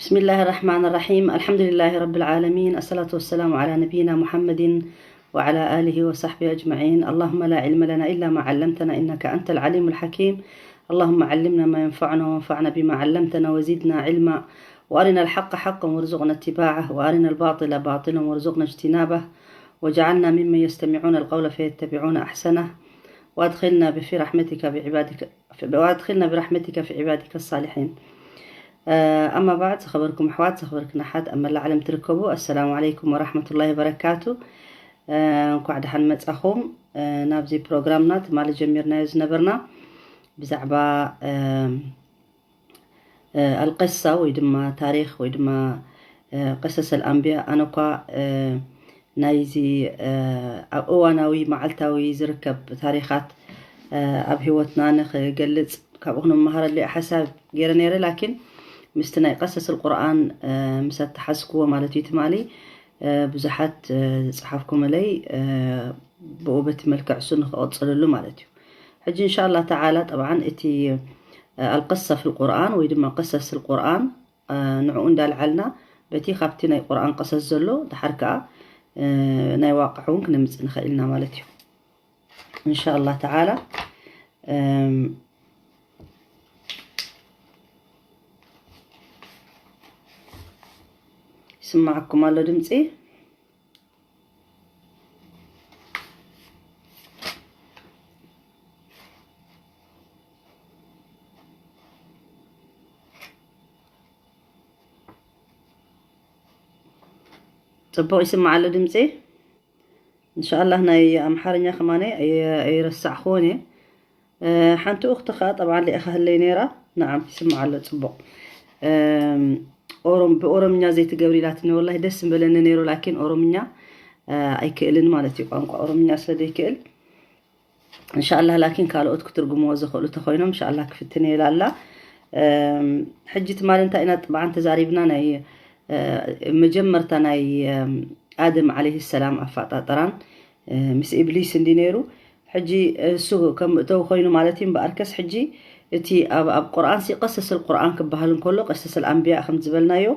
بسم الله الرحمن الرحيم. الحمد لله رب العالمين. الصلاة والسلام على نبينا محمد وعلى آله وصحبه أجمعين. اللهم لا علم لنا إلا ما علمتنا إنك أنت العليم الحكيم. اللهم علمنا ما ينفعنا وانفعنا بما علمتنا وزدنا علما. وأرنا الحق حقا وارزقنا اتباعه وأرنا الباطل باطلا وارزقنا اجتنابه. واجعلنا ممن يستمعون القول فيتبعون أحسنه. وأدخلنا في رحمتك بعبادك وأدخلنا برحمتك في عبادك الصالحين. ኣማ ባዕድ፣ ዝኸበርኩም ኣሕዋት፣ ዝኸበርክን ኣሓት ኣብ መላእ ዓለም ትርከቡ፣ ኣሰላሙ ዓለይኩም ወራሕመቱላሂ ወበረካቱ። እንኳዕ ደሓን መጻኹም ናብዚ ፕሮግራምና። ትማሊ ጀሚርናዮ ዝነበርና ብዛዕባ ኣልቀሳ ወይ ድማ ታሪኽ ወይ ድማ ቀሰስ ኣልኣንብያ። ኣነ እኳ ናይዚ ኣብ እዋናዊ መዓልታዊ ዝርከብ ታሪኻት ኣብ ህይወትና ንኽገልጽ ካብኡ ክንመሃረሉ ሓሳብ ገይረ ነይረ። ላኪን ምስቲ ናይ ቀሰስ ቁርኣን ምስ ኣተሓዝክዎ ማለት እዩ ትማሊ ብዙሓት ዝጸሓፍኩምለይ ብኡ በቲ መልክዕ እሱ ንኽቐጽልሉ ማለት እዩ። ሕጂ እንሻላ ተዓላ ጠብዓን እቲ ኣልቀሳ ፊል ቁርኣን ወይ ድማ ቀሰስ ቁርኣን ንዕኡ እንዳልዓልና በቲ ካብቲ ናይ ቁርኣን ቀሰስ ዘሎ ድሓር ከኣ ናይ ዋቅዕ እውን ክነምጽእ ንኽእል ኢና ማለት እዩ። እንሻላ ተዓላ ይስማዓኩም ኣሎ ድምፂ? ጽቡቕ ይስማዕ ኣሎ ድምፂ? እንሻኣላህ ናይ ኣምሓርኛ ከማነ ኣይረሳዕኽዎን እየ። ሓንቲ ኡኽቲ ኸዓ ጠብዓ ሊኢኻህለይ ነይራ። ንዓም ይስማዕ ኣሎ ጽቡቕ። ብኦሮምኛ ዘይትገብሪ ኢላትኒ። ወላሂ ደስ ምበለኒ ነይሩ፣ ላኪን ኦሮምኛ ኣይክእልን ማለት እዩ። ቋንቋ ኦሮምኛ ስለ ዘይክእል እንሻኣላህ ላኪን ካልኦት ክትርጉምዎ ዝኽእሉ ተኾይኖም እንሻኣላህ ክፍትን እየ ኢላ ኣላ። ሕጂ ትማሊ እንታይ ኢና ጥብዓን ተዛሪብና? ናይ መጀመርታ ናይ ኣደም ዓለይሂ ሰላም ኣፋጣጠራን ምስ ኢብሊስ እንዲ ነይሩ። ሕጂ እሱ ከም እተው ኮይኑ ማለት እዩ። እምበኣርከስ ሕጂ እቲ ኣብ ኣብ ቁርኣን ሲ ቀሰስ ቁርኣን ክበሃል እንከሎ ቀሰስ ኣንብያ ከም ዝበልናዮ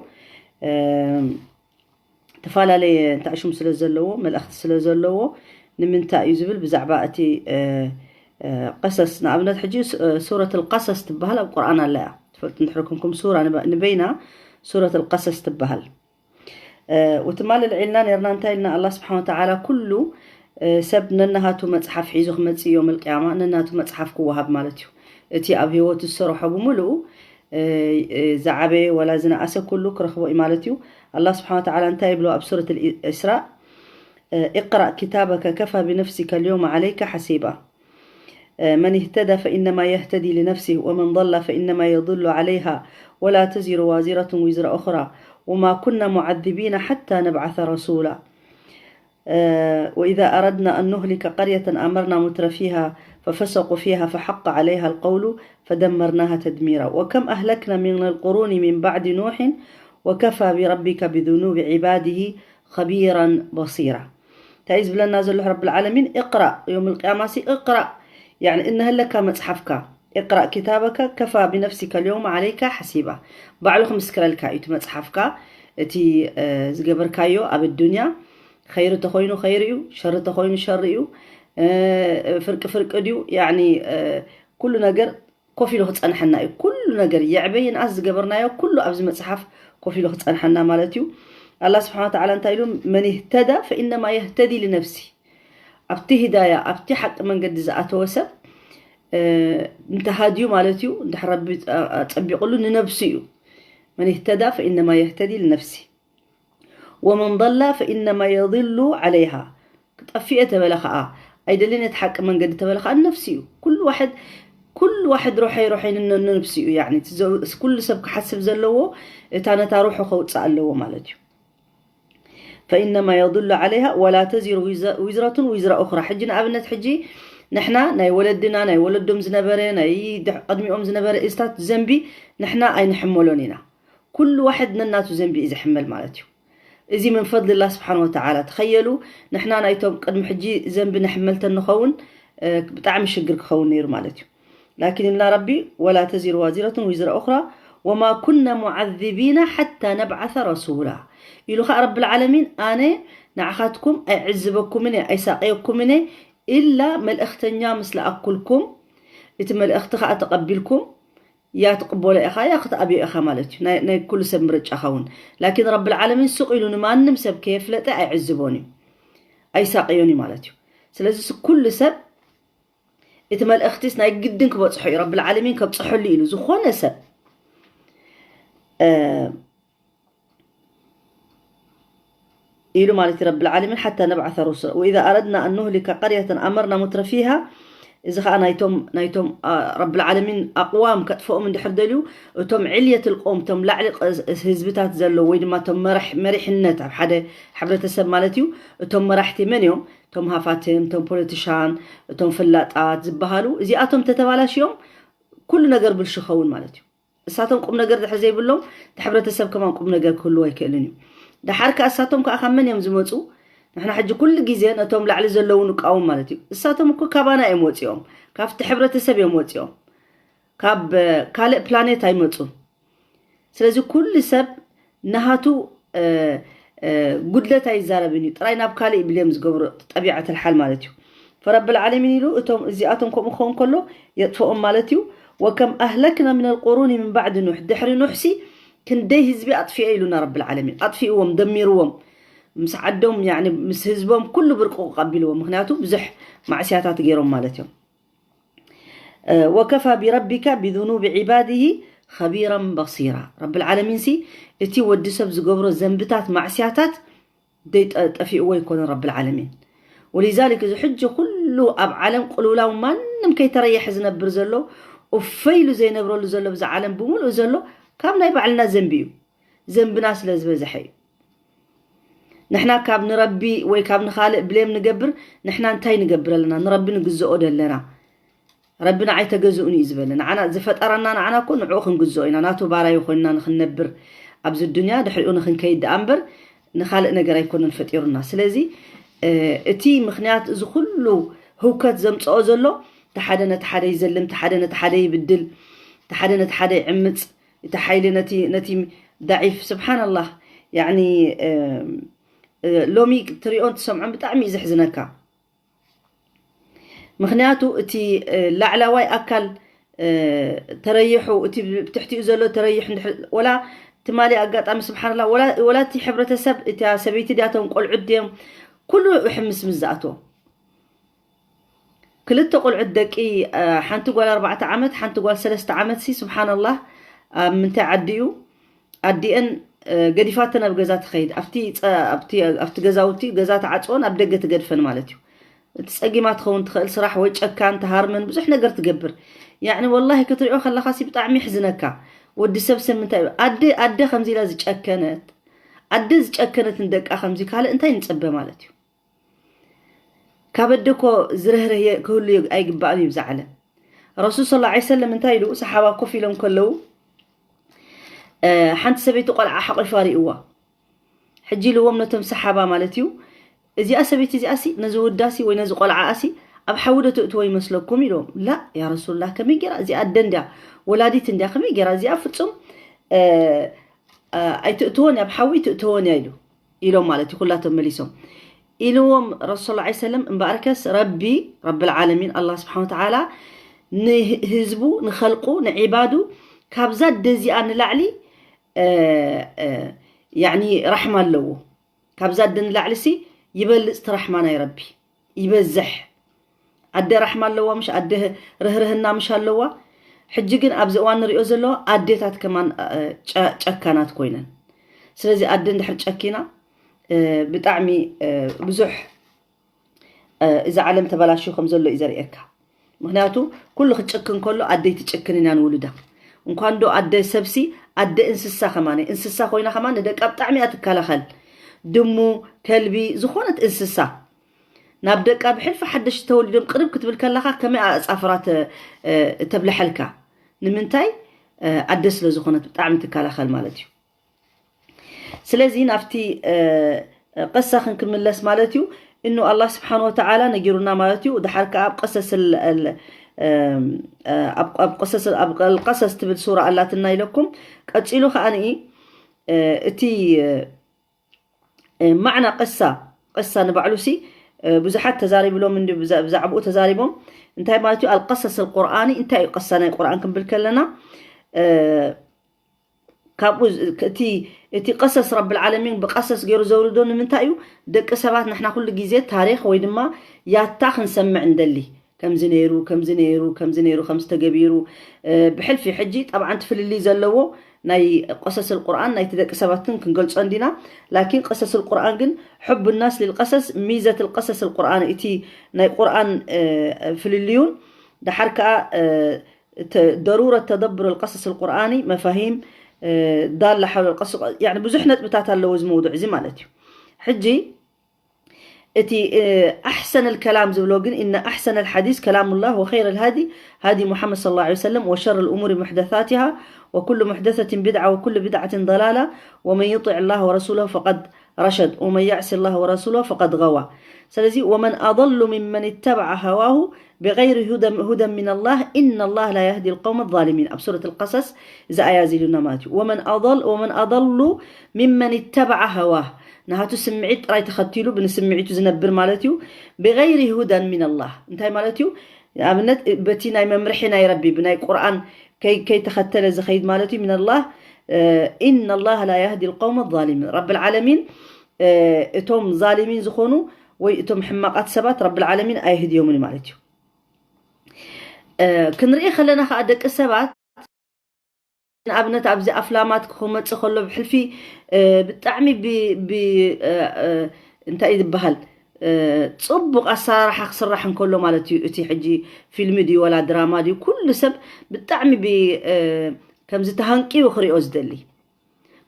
ተፈላለየ እንታይ ሽሙ ስለ ዘለዎ መልእኽቲ ስለ ዘለዎ ንምንታይ እዩ ዝብል ብዛዕባ እቲ ቀሰስ ንኣብነት ሕጂ ሱረት ልቀሰስ ትበሃል ኣብ ቁርኣን ኣላ እያ። ትፈልጡ እንድሕር ኮንኩም ሱራ ንበይና ሱረት ልቀሰስ ትበሃል። ወትማሊ ልዒልና ነርና እንታይ ኢልና ኣላ ስብሓን ወተዓላ ኩሉ ሰብ ነናሃቱ መፅሓፍ ሒዙ ክመፅእ እዮም ልቅያማ ነናቱ መፅሓፍ ክወሃብ ማለት እዩ። እቲ ኣብ ህይወቱ ዝሰረሖ ብምልኡ ዝዓበየ ወላ ዝነኣሰ ኩሉ ክረኽቦ እዩ ማለት እዩ። ኣላ ስብሓን ወተዓላ እንታይ ይብሎ ኣብ ሱረት ልእስራእ እቅራእ ኪታበከ ከፋ ብነፍሲከ ልዮም ዓለይከ ሓሲባ من اهتدى فإنما يهتدي لنفسه ومن ضل فإنما يضل عليها ولا تزر وازرة وزر أخرى وما كنا معذبين حتى نبعث رسولا وإذا أردنا أن نهلك قرية أمرنا مترفيها ففسقوا فيها فحق عليها القول فدمرناها تدميرا وكم أهلكنا من القرون من بعد نوح وكفى بربك بذنوب عباده خبيرا بصيرا. እንታይ እዩ ዝብለና ዘሎ ረብል ዓለሚን? እቅራእ ዮም ልቅያማ ሲ እቅራእ፣ ያኒ እነሀለካ መፅሓፍካ። እቅራእ ኪታበከ ከፋ ብነፍሲከ ልዮም ዓለይካ ሓሲባ። ባዕሉ ክምስክረልካ እዩ እቲ መፅሓፍካ። እቲ ዝገበርካዮ ኣብ ኣዱንያ ኸይሪ ተኾይኑ ኸይሪ እዩ፣ ሸሪ ተኾይኑ ሸሪ እዩ፣ ፍርቂ ፍርቂ ድዩ፣ ያኒ ኩሉ ነገር ኮፍ ኢሉ ክፀንሐና እዩ። ኩሉ ነገር የዕበ ይንኣስ ዝገበርናዮ ኩሉ ኣብዚ መፅሓፍ ኮፍ ኢሉ ክፀንሐና ማለት እዩ። ኣላ ስብሓን ወተዓላ እንታይ ኢሉ? መን ይህተዳ ፈኢነማ የህተዲ ልነፍሲ። ኣብቲ ሂዳያ ኣብቲ ሓቂ መንገዲ ዝኣተወ ሰብ እንተሃድዩ ማለት እዩ። እንድሕር ረቢ ፀቢቕሉ ንነብሱ እዩ። መን ይህተዳ ፈኢነማ የህተዲ ልነፍሲ ወመን ضل ፈኢነማ የضሉ ዓለይሃ። ክጠፍኤ ተበለ ከዓ ኣይደልን እቲ ሓቂ መንገዲ ተበለ ከዓ ነፍሲ እዩ። ኩሉ ዋሕድ ኩሉ ዋሕድ ሮሐይ ሮሐይ ንነብሲ እዩ። ያኒ ኩሉ ሰብ ክሓስብ ዘለዎ እታ ነታ ሩሑ ከውፅእ ኣለዎ ማለት እዩ። ፈኢነማ የضሉ ዓለይሃ ወላ ተዚሩ ዊዝረቱን ዊዝራ ኡኽራ። ሕጂ ንኣብነት ሕጂ ንሕና ናይ ወለድና ናይ ወለዶም ዝነበረ ናይ ቅድሚኦም ዝነበረ እዝታት ዘንቢ ንሕና ኣይንሕመሎን ኢና። ኩሉ ዋሕድ ነናቱ ዘንቢ እዩ ዝሕመል ማለት እዩ። እዚ ምን ፈድልላ ስብሓን ወተዓላ። ተኸየሉ ንሕና ናይቶም ቅድሚ ሕጂ ዘንቢ ንሕመልተን ንኸውን ብጣዕሚ ሽግር ክኸውን ነይሩ ማለት እዩ። ላኪን ኢልና ረቢ ወላ ተዚሩ ዋዚረቱን ዊዝራ ኡኽራ وما كنا معذبين حتى نبعث رسولا ኢሉ ኸዓ ረብል ዓለሚን ኣነ ንዓኻትኩም ኣይዕዝበኩምን እየ ኣይሳቀየኩምን እየ ኢላ መልእኽተኛ ምስ ለኣኩልኩም እቲ መልእኽቲ ኸዓ ተቐቢልኩም ያ ትቕበሎ ኢኻ ያ ክትኣብዮ ኢኻ ማለት እዩ ናይ ኩሉ ሰብ ምርጫ ኸውን ላኪን ረብል ዓለሚን ስቕ ኢሉ ንማንም ሰብ ከየፍለጠ ኣይዕዝቦን እዩ ኣይሳቀዮን እዩ ማለት እዩ ስለዚ ኩሉ ሰብ እቲ መልእኽቲስ ናይ ግድን ክበፅሖ እዩ ረብል ዓለሚን ከብፅሐሉ ኢሉ ዝኾነ ሰብ ኢሉ ማለት ረብል ዓለሚን ሓታ ነብዓተ ሩሱላ ወኢዛ ኣረድና ኣን ኑህሊከ ቀርየተን ኣመርና ሙትረፊሃ እዚ ከዓ ናይቶም ናይቶም ረብል ዓለሚን ኣቅዋም ከጥፍኦም እንድሕር ደልዩ እቶም ዕልየት ልቆም እቶም ላዕሊ ህዝብታት ዘሎ ወይ ድማ እቶም መሪሕነት ኣብ ሓደ ሕብረተሰብ ማለት እዩ እቶም መራሕቲ መን እዮም እቶም ሃፋትም እቶም ፖለቲሻን እቶም ፍላጣት ዝበሃሉ እዚኣቶም ተተባላሽዮም ኩሉ ነገር ብልሹ ኸውን ማለት እዩ እሳቶም ቁም ነገር ድሕር ዘይብሎም እቲ ሕብረተሰብ ከማን ቁም ነገር ክህልዎ ኣይክእልን እዩ ደሓር ከኣ እሳቶም ከኣ ካብ መን እዮም ዝመፁ ንሕና ሕጂ ኩሉ ግዜ ነቶም ላዕሊ ዘለዉ ንቃወም ማለት እዩ እሳቶም እኮ ካባና እዮም ወፂኦም ካብቲ ሕብረተሰብ እዮም ወፂኦም ካብ ካልእ ፕላኔት ኣይመፁን ስለዚ ኩሉ ሰብ ናሃቱ ጉድለት ኣይዛረብን እዩ ጥራይ ናብ ካልእ ብልዮም ዝገብሩ ጠቢዓት ልሓል ማለት እዩ ፈረብል ዓለሚን ኢሉ እቶም እዚኣቶም ከምኡ ክኸውን ከሎ የጥፍኦም ማለት እዩ ወከም ኣህለክና ምን ልቁሩኒ ምን ባዕድ ኑሕ ድሕሪ ኑሕሲ ክንደይ ህዝቢ ኣጥፍኤ ኢሉና ረብል ዓለሚን ኣጥፊእዎም ደሚርዎም ምስ ዓዶም ምስ ህዝቦም ኩሉ ብርቁ ቀቢልዎም ምክንያቱ ብዙሕ ማዕስያታት ገይሮም ማለት እዮም ወከፋ ቢረቢካ ቢذኑብ ዒባድሂ ኸቢራን በሲራ ረብል ዓለሚን ሲ እቲ ወዲ ሰብ ዝገብሮ ዘንብታት ማዕስያታት ደይ ጠፊእዎ ይኮነ ረብል ዓለሚን ወሊዛሊክ እዚ ሕጂ ኩሉ ኣብ ዓለም ቅልውላው ማንም ከይተረየሐ ዝነብር ዘሎ ኡፈይሉ ዘይነብረሉ ዘሎ ብዛ ዓለም ብምሉእ ዘሎ ካብ ናይ ባዕልና ዘንቢ እዩ ዘንብና ስለ ዝበዝሐ እዩ ንሕና ካብ ንረቢ ወይ ካብ ንኻልእ ብሌም ንገብር ንሕና እንታይ ንገብር ኣለና ንረቢ ንግዝኦ ደለና ረቢ ንዓይ ተገዝኡኒ እዩ ዝበለ ንዓና ዝፈጠረና ንዓና እኮ ንዕኡ ክንግዝኦ ኢና ናቱ ባራዩ ኮይንና ንክንነብር ኣብዚ ዱንያ ድሕሪኡ ንክንከይድ ደኣ እምበር ንኻልእ ነገር ኣይኮነን ፈጢሩና ስለዚ እቲ ምክንያት እዚ ኩሉ ህውከት ዘምፅኦ ዘሎ ተሓደ ነቲ ሓደ ይዘልም ተሓደ ነቲ ሓደ ይብድል ተሓደ ነቲ ሓደ ይዕምፅ እቲ ሓይሊ ነቲ ነቲ ዳዒፍ ስብሓንላህ ያኒ ሎሚ ትሪኦን ትሰምዖን ብጣዕሚ እዩ ዘሕዝነካ ምክንያቱ እቲ ላዕላዋይ ኣካል ተረይሑ እቲ ብትሕቲኡ ዘሎ ተረይሑ ወላ ትማሊ ኣጋጣሚ ስብሓንላ ወላ እቲ ሕብረተሰብ እታ ሰበይቲ ድያቶም ቆልዑት ድዮም ኩሉ ሕምስ ምስ ዝኣትዎም ክልተ ቆልዑት ደቂ ሓንቲ ጓል ኣርባዕተ ዓመት ሓንቲ ጓል ሰለስተ ዓመት ሲ ስብሓንላህ ኣብ ምንታይ ዓዲ እዩ ኣዲአን ገዲፋተን ኣብ ገዛ ትኸይድ ኣብቲ ገዛውቲ ገዛ ተዓፅወን ኣብ ደገ ትገድፈን ማለት እዩ እቲ ፀጊማ ትኸውን ትኽእል ስራሕ ወይ ጨካን ትሃርምን ብዙሕ ነገር ትገብር ያዕኒ ወላሂ ክትሪኦ ከለኻ ሲ ብጣዕሚ ይሕዝነካ ወዲ ሰብ ሰብ ምንታይ ኣደ ኣደ ከምዚ ኢላ ዝጨከነት ኣደ ዝጨከነት ንደቃ ከምዚ ካልእ እንታይ ንፀበ ማለት እዩ ካብ ኣደ እኮ ዝርህርህ ክህሉ ኣይግባእን እዩ ብዛ ዓለም ረሱል ስለ ላ ሰለም እንታይ ኢሉ ሰሓባ ኮፍ ኢሎም ከለዉ ሓንቲ ሰበይቲ ቆልዓ ሓቂፋ ርእዋ ሕጂ ኢልዎም ነቶም ሰሓባ ማለት እዩ እዚኣ ሰበይቲ እዚኣ ሲ ነዚ ውዳ ሲ ወይ ነዚ ቆልዓ ሲ ኣብ ሓዊ ዶ ትእትዎ ይመስለኩም ኢሎም ላ ያ ረሱሉላ ከመይ ገይራ እዚኣ ኣደ እንድያ ወላዲት እንድያ ከመይ ገይራ እዚኣ ፍጹም ኣይትእትዎን እያ ኣብ ሓዊ ኣይትእትዎን እያ ኢሉ ኢሎም ማለት እዩ ኩላቶም መሊሶም ኢልዎም ረሱል ላ ሰለም እምበኣርከስ ረቢ ረብል ዓለሚን ኣላ ስብሓን ወተዓላ ንህዝቡ ንኸልቁ ንዒባዱ ካብዛ ደዚኣ ንላዕሊ ያኒ ራሕማ ኣለዎ ካብዛ ኣደ ንላዕሊ ሲ ይበልፅ እቲ ራሕማ ናይ ረቢ ይበዝሕ ኣደ ራሕማ ኣለዋ ምሽ ኣደ ርህርህና ምሽ ኣለዋ ሕጂ ግን ኣብዚ እዋን ንሪኦ ዘለዋ ኣዴታት ከማን ጨካናት ኮይነን ስለዚ ኣደ እንድሕር ጨኪና ብጣዕሚ ብዙሕ እዚ ዓለም ተበላሽዩ ከም ዘሎ እዩ ዘርእየካ ምክንያቱ ኩሉ ክጭክን ከሎ ኣደይ ትጭክንን እያ ንውሉዳ እንኳን ዶ ኣደ ሰብሲ ኣደ እንስሳ ከማን እንስሳ ኮይና ከማን ንደቃ ብጣዕሚ እያ ትከላኸል ድሙ ከልቢ ዝኾነት እንስሳ ናብ ደቃ ብሕልፊ ሓደሽቲ ተወሊዶም ቅርብ ክትብል ከለኻ ከመይ ኣጻፍራ ተብልሐልካ ንምንታይ ኣደ ስለ ዝኾነት ብጣዕሚ ትከላኸል ማለት እዩ ስለዚ ናብቲ ቀሳ ክንክምለስ ማለት እዩ እኑ ኣላ ስብሓን ወተዓላ ነጊሩና ማለት እዩ ድሓር ከዓ ኣብ ቀሰስ ኣብ ቀሰስ ትብል ሱራ ኣላትና ኢለኩም። ቀፂሉ ከዓኒ እቲ ማዕና ቅሳ ቅሳ ንባዕሉ ሲ ብዙሓት ተዛሪብሎም ብዛዕባኡ ተዛሪቦም። እንታይ ማለት እዩ ኣልቀሰስ ቁርኣኒ እንታይ እዩ ቅሳ ናይ ቁርኣን ክንብል ከለና ካብኡ እቲ ቀሰስ ረብል ዓለሚን ብቀሰስ ገይሩ ዘውርዶ ንምንታይ እዩ? ደቂ ሰባት ንሕና ኩሉ ግዜ ታሪክ ወይ ድማ ያታ ክንሰምዕ እንደሊ ከምዚ ነይሩ ከምዚ ነይሩ ከምዚ ነይሩ ከምዚ ተገቢሩ ብሕልፊ ሕጂ ጠብዓን ትፍልልይ ዘለዎ ናይ ቀሰስ ቁርኣን ናይቲ ደቂ ሰባትን ክንገልጾ እንዲና። ላኪን ቀሰስ ቁርኣን ግን ሕቡ ናስ ልልቀሰስ ሚዘት ልቀሰስ ቁርኣን እቲ ናይ ቁርኣን ፍልልዩን ደሓር ከዓ ደሩረት ተደብር ቀሰስ ቁርኣኒ መፋሂም ዳላ ሓውለ ቀስ ብዙሕ ነጥብታት ኣለዎ እዚ መውዱዕ እዚ ማለት እዩ። ሕጂ እቲ ኣሕሰን ልከላም ዝብሎ ግን إن أحسن الحديث كلام الله وخير الهدي هدي محمد صلى الله عليه وسلم وشر الأمور محدثاتها وكل محدثة بدعة وكل بدعة ضلالة ومن يطع الله ورسوله فقد رشد ومن يعص الله ورسوله فقد غوى. ስለዚ ومن أضل ممن اتبع هواه بغير هدى هدى من الله إن الله لا يهدي القوم الظالمين ኣብ ሱረት القصص እዚ ኣያ እዚ ኢሉና ማለት እዩ። ومن أضل ومن أضل ممن اتبع هواه ናሃቱ ስምዒት ጥራይ ተኸቲሉ ብንስምዒቱ ዝነብር ማለት እዩ። بغير هدى من الله እንታይ ማለት እዩ? ኣብነት በቲ ናይ መምርሒ ናይ ረቢ ብናይ ቁርኣን ከይተኸተለ ዝኸይድ ማለት እዩ። من الله إن الله لا يهدي القوم الظالمين ረቢ العالمين እቶም ዛሊሚን ዝኾኑ ወይ እቶም ሕማቃት ሰባት ረቢ العالمين ኣይህድዮምን ማለት እዩ። ክንርኢ ከለና ከዓ ደቂ ሰባት ንኣብነት ኣብዚ ኣፍላማት ክመፅእ ከሎ ብሕልፊ ብጣዕሚ እንታይ ዝበሃል ፅቡቅ ኣሰራርሓ ክስራሕ እንከሎ ማለት እዩ። እቲ ሕጂ ፊልሚ ድዩ ወላ ድራማ ድዩ ኩሉ ሰብ ብጣዕሚ ከምዚ ተሃንቂቡ ክሪኦ ዝደሊ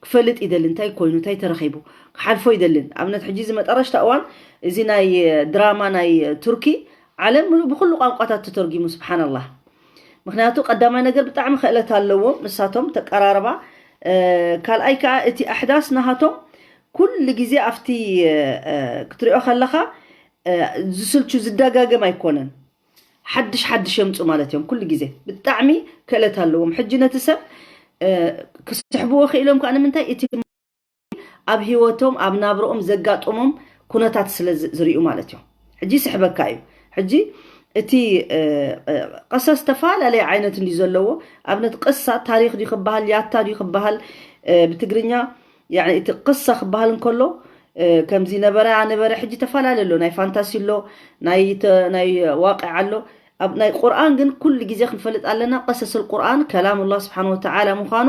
ክፈልጥ ይደሊ እንታይ ኮይኑ እንታይ ተረኺቡ ክሓልፎ ይደልን። ኣብነት ሕጂ እዚ መጠረሽታ እዋን እዚ ናይ ድራማ ናይ ቱርኪ ዓለም ምሉእ ብኩሉ ቋንቋታት ተተርጊሙ ስብሓንላህ። ምክንያቱ ቀዳማይ ነገር ብጣዕሚ ክእለት ኣለዎም ንሳቶም ተቀራርባ። ካልኣይ ከዓ እቲ ኣሕዳስ ናሃቶም ኩሉ ግዜ ኣብቲ ክትሪኦ ከለካ ዝስልቹ ዝደጋገም ኣይኮነን። ሓድሽ ሓድሽ የምፁ ማለት እዮም ኩሉ ግዜ ብጣዕሚ ክእለት ኣለዎም። ሕጂ ነቲ ሰብ ክስሕብዎ ክኢሎም ከዓ ንምንታይ እቲ ኣብ ህይወቶም ኣብ ናብርኦም ዘጋጥሞም ኩነታት ስለ ዝርእዩ ማለት እዮም። ሕጂ ይስሕበካ እዩ። ሕጂ እቲ ቀሰስ ዝተፈላለየ ዓይነት እንዲ ዘለዎ ኣብነት ቅሳ ታሪክ ድዩ ክበሃል ያታ ድዩ ክበሃል ብትግርኛ እቲ ቅሳ ክበሃል እንከሎ ከምዚ ነበረ ኣነበረ ሕጂ ተፈላለ ኣሎ ናይ ፋንታሲ ኣሎ ናይ ዋቅዕ ኣሎ ኣብ ናይ ቁርኣን ግን ኩሉ ግዜ ክንፈልጥ ኣለና ቀሰስ ቁርኣን ከላም ላ ስብሓን ወተዓላ ምዃኑ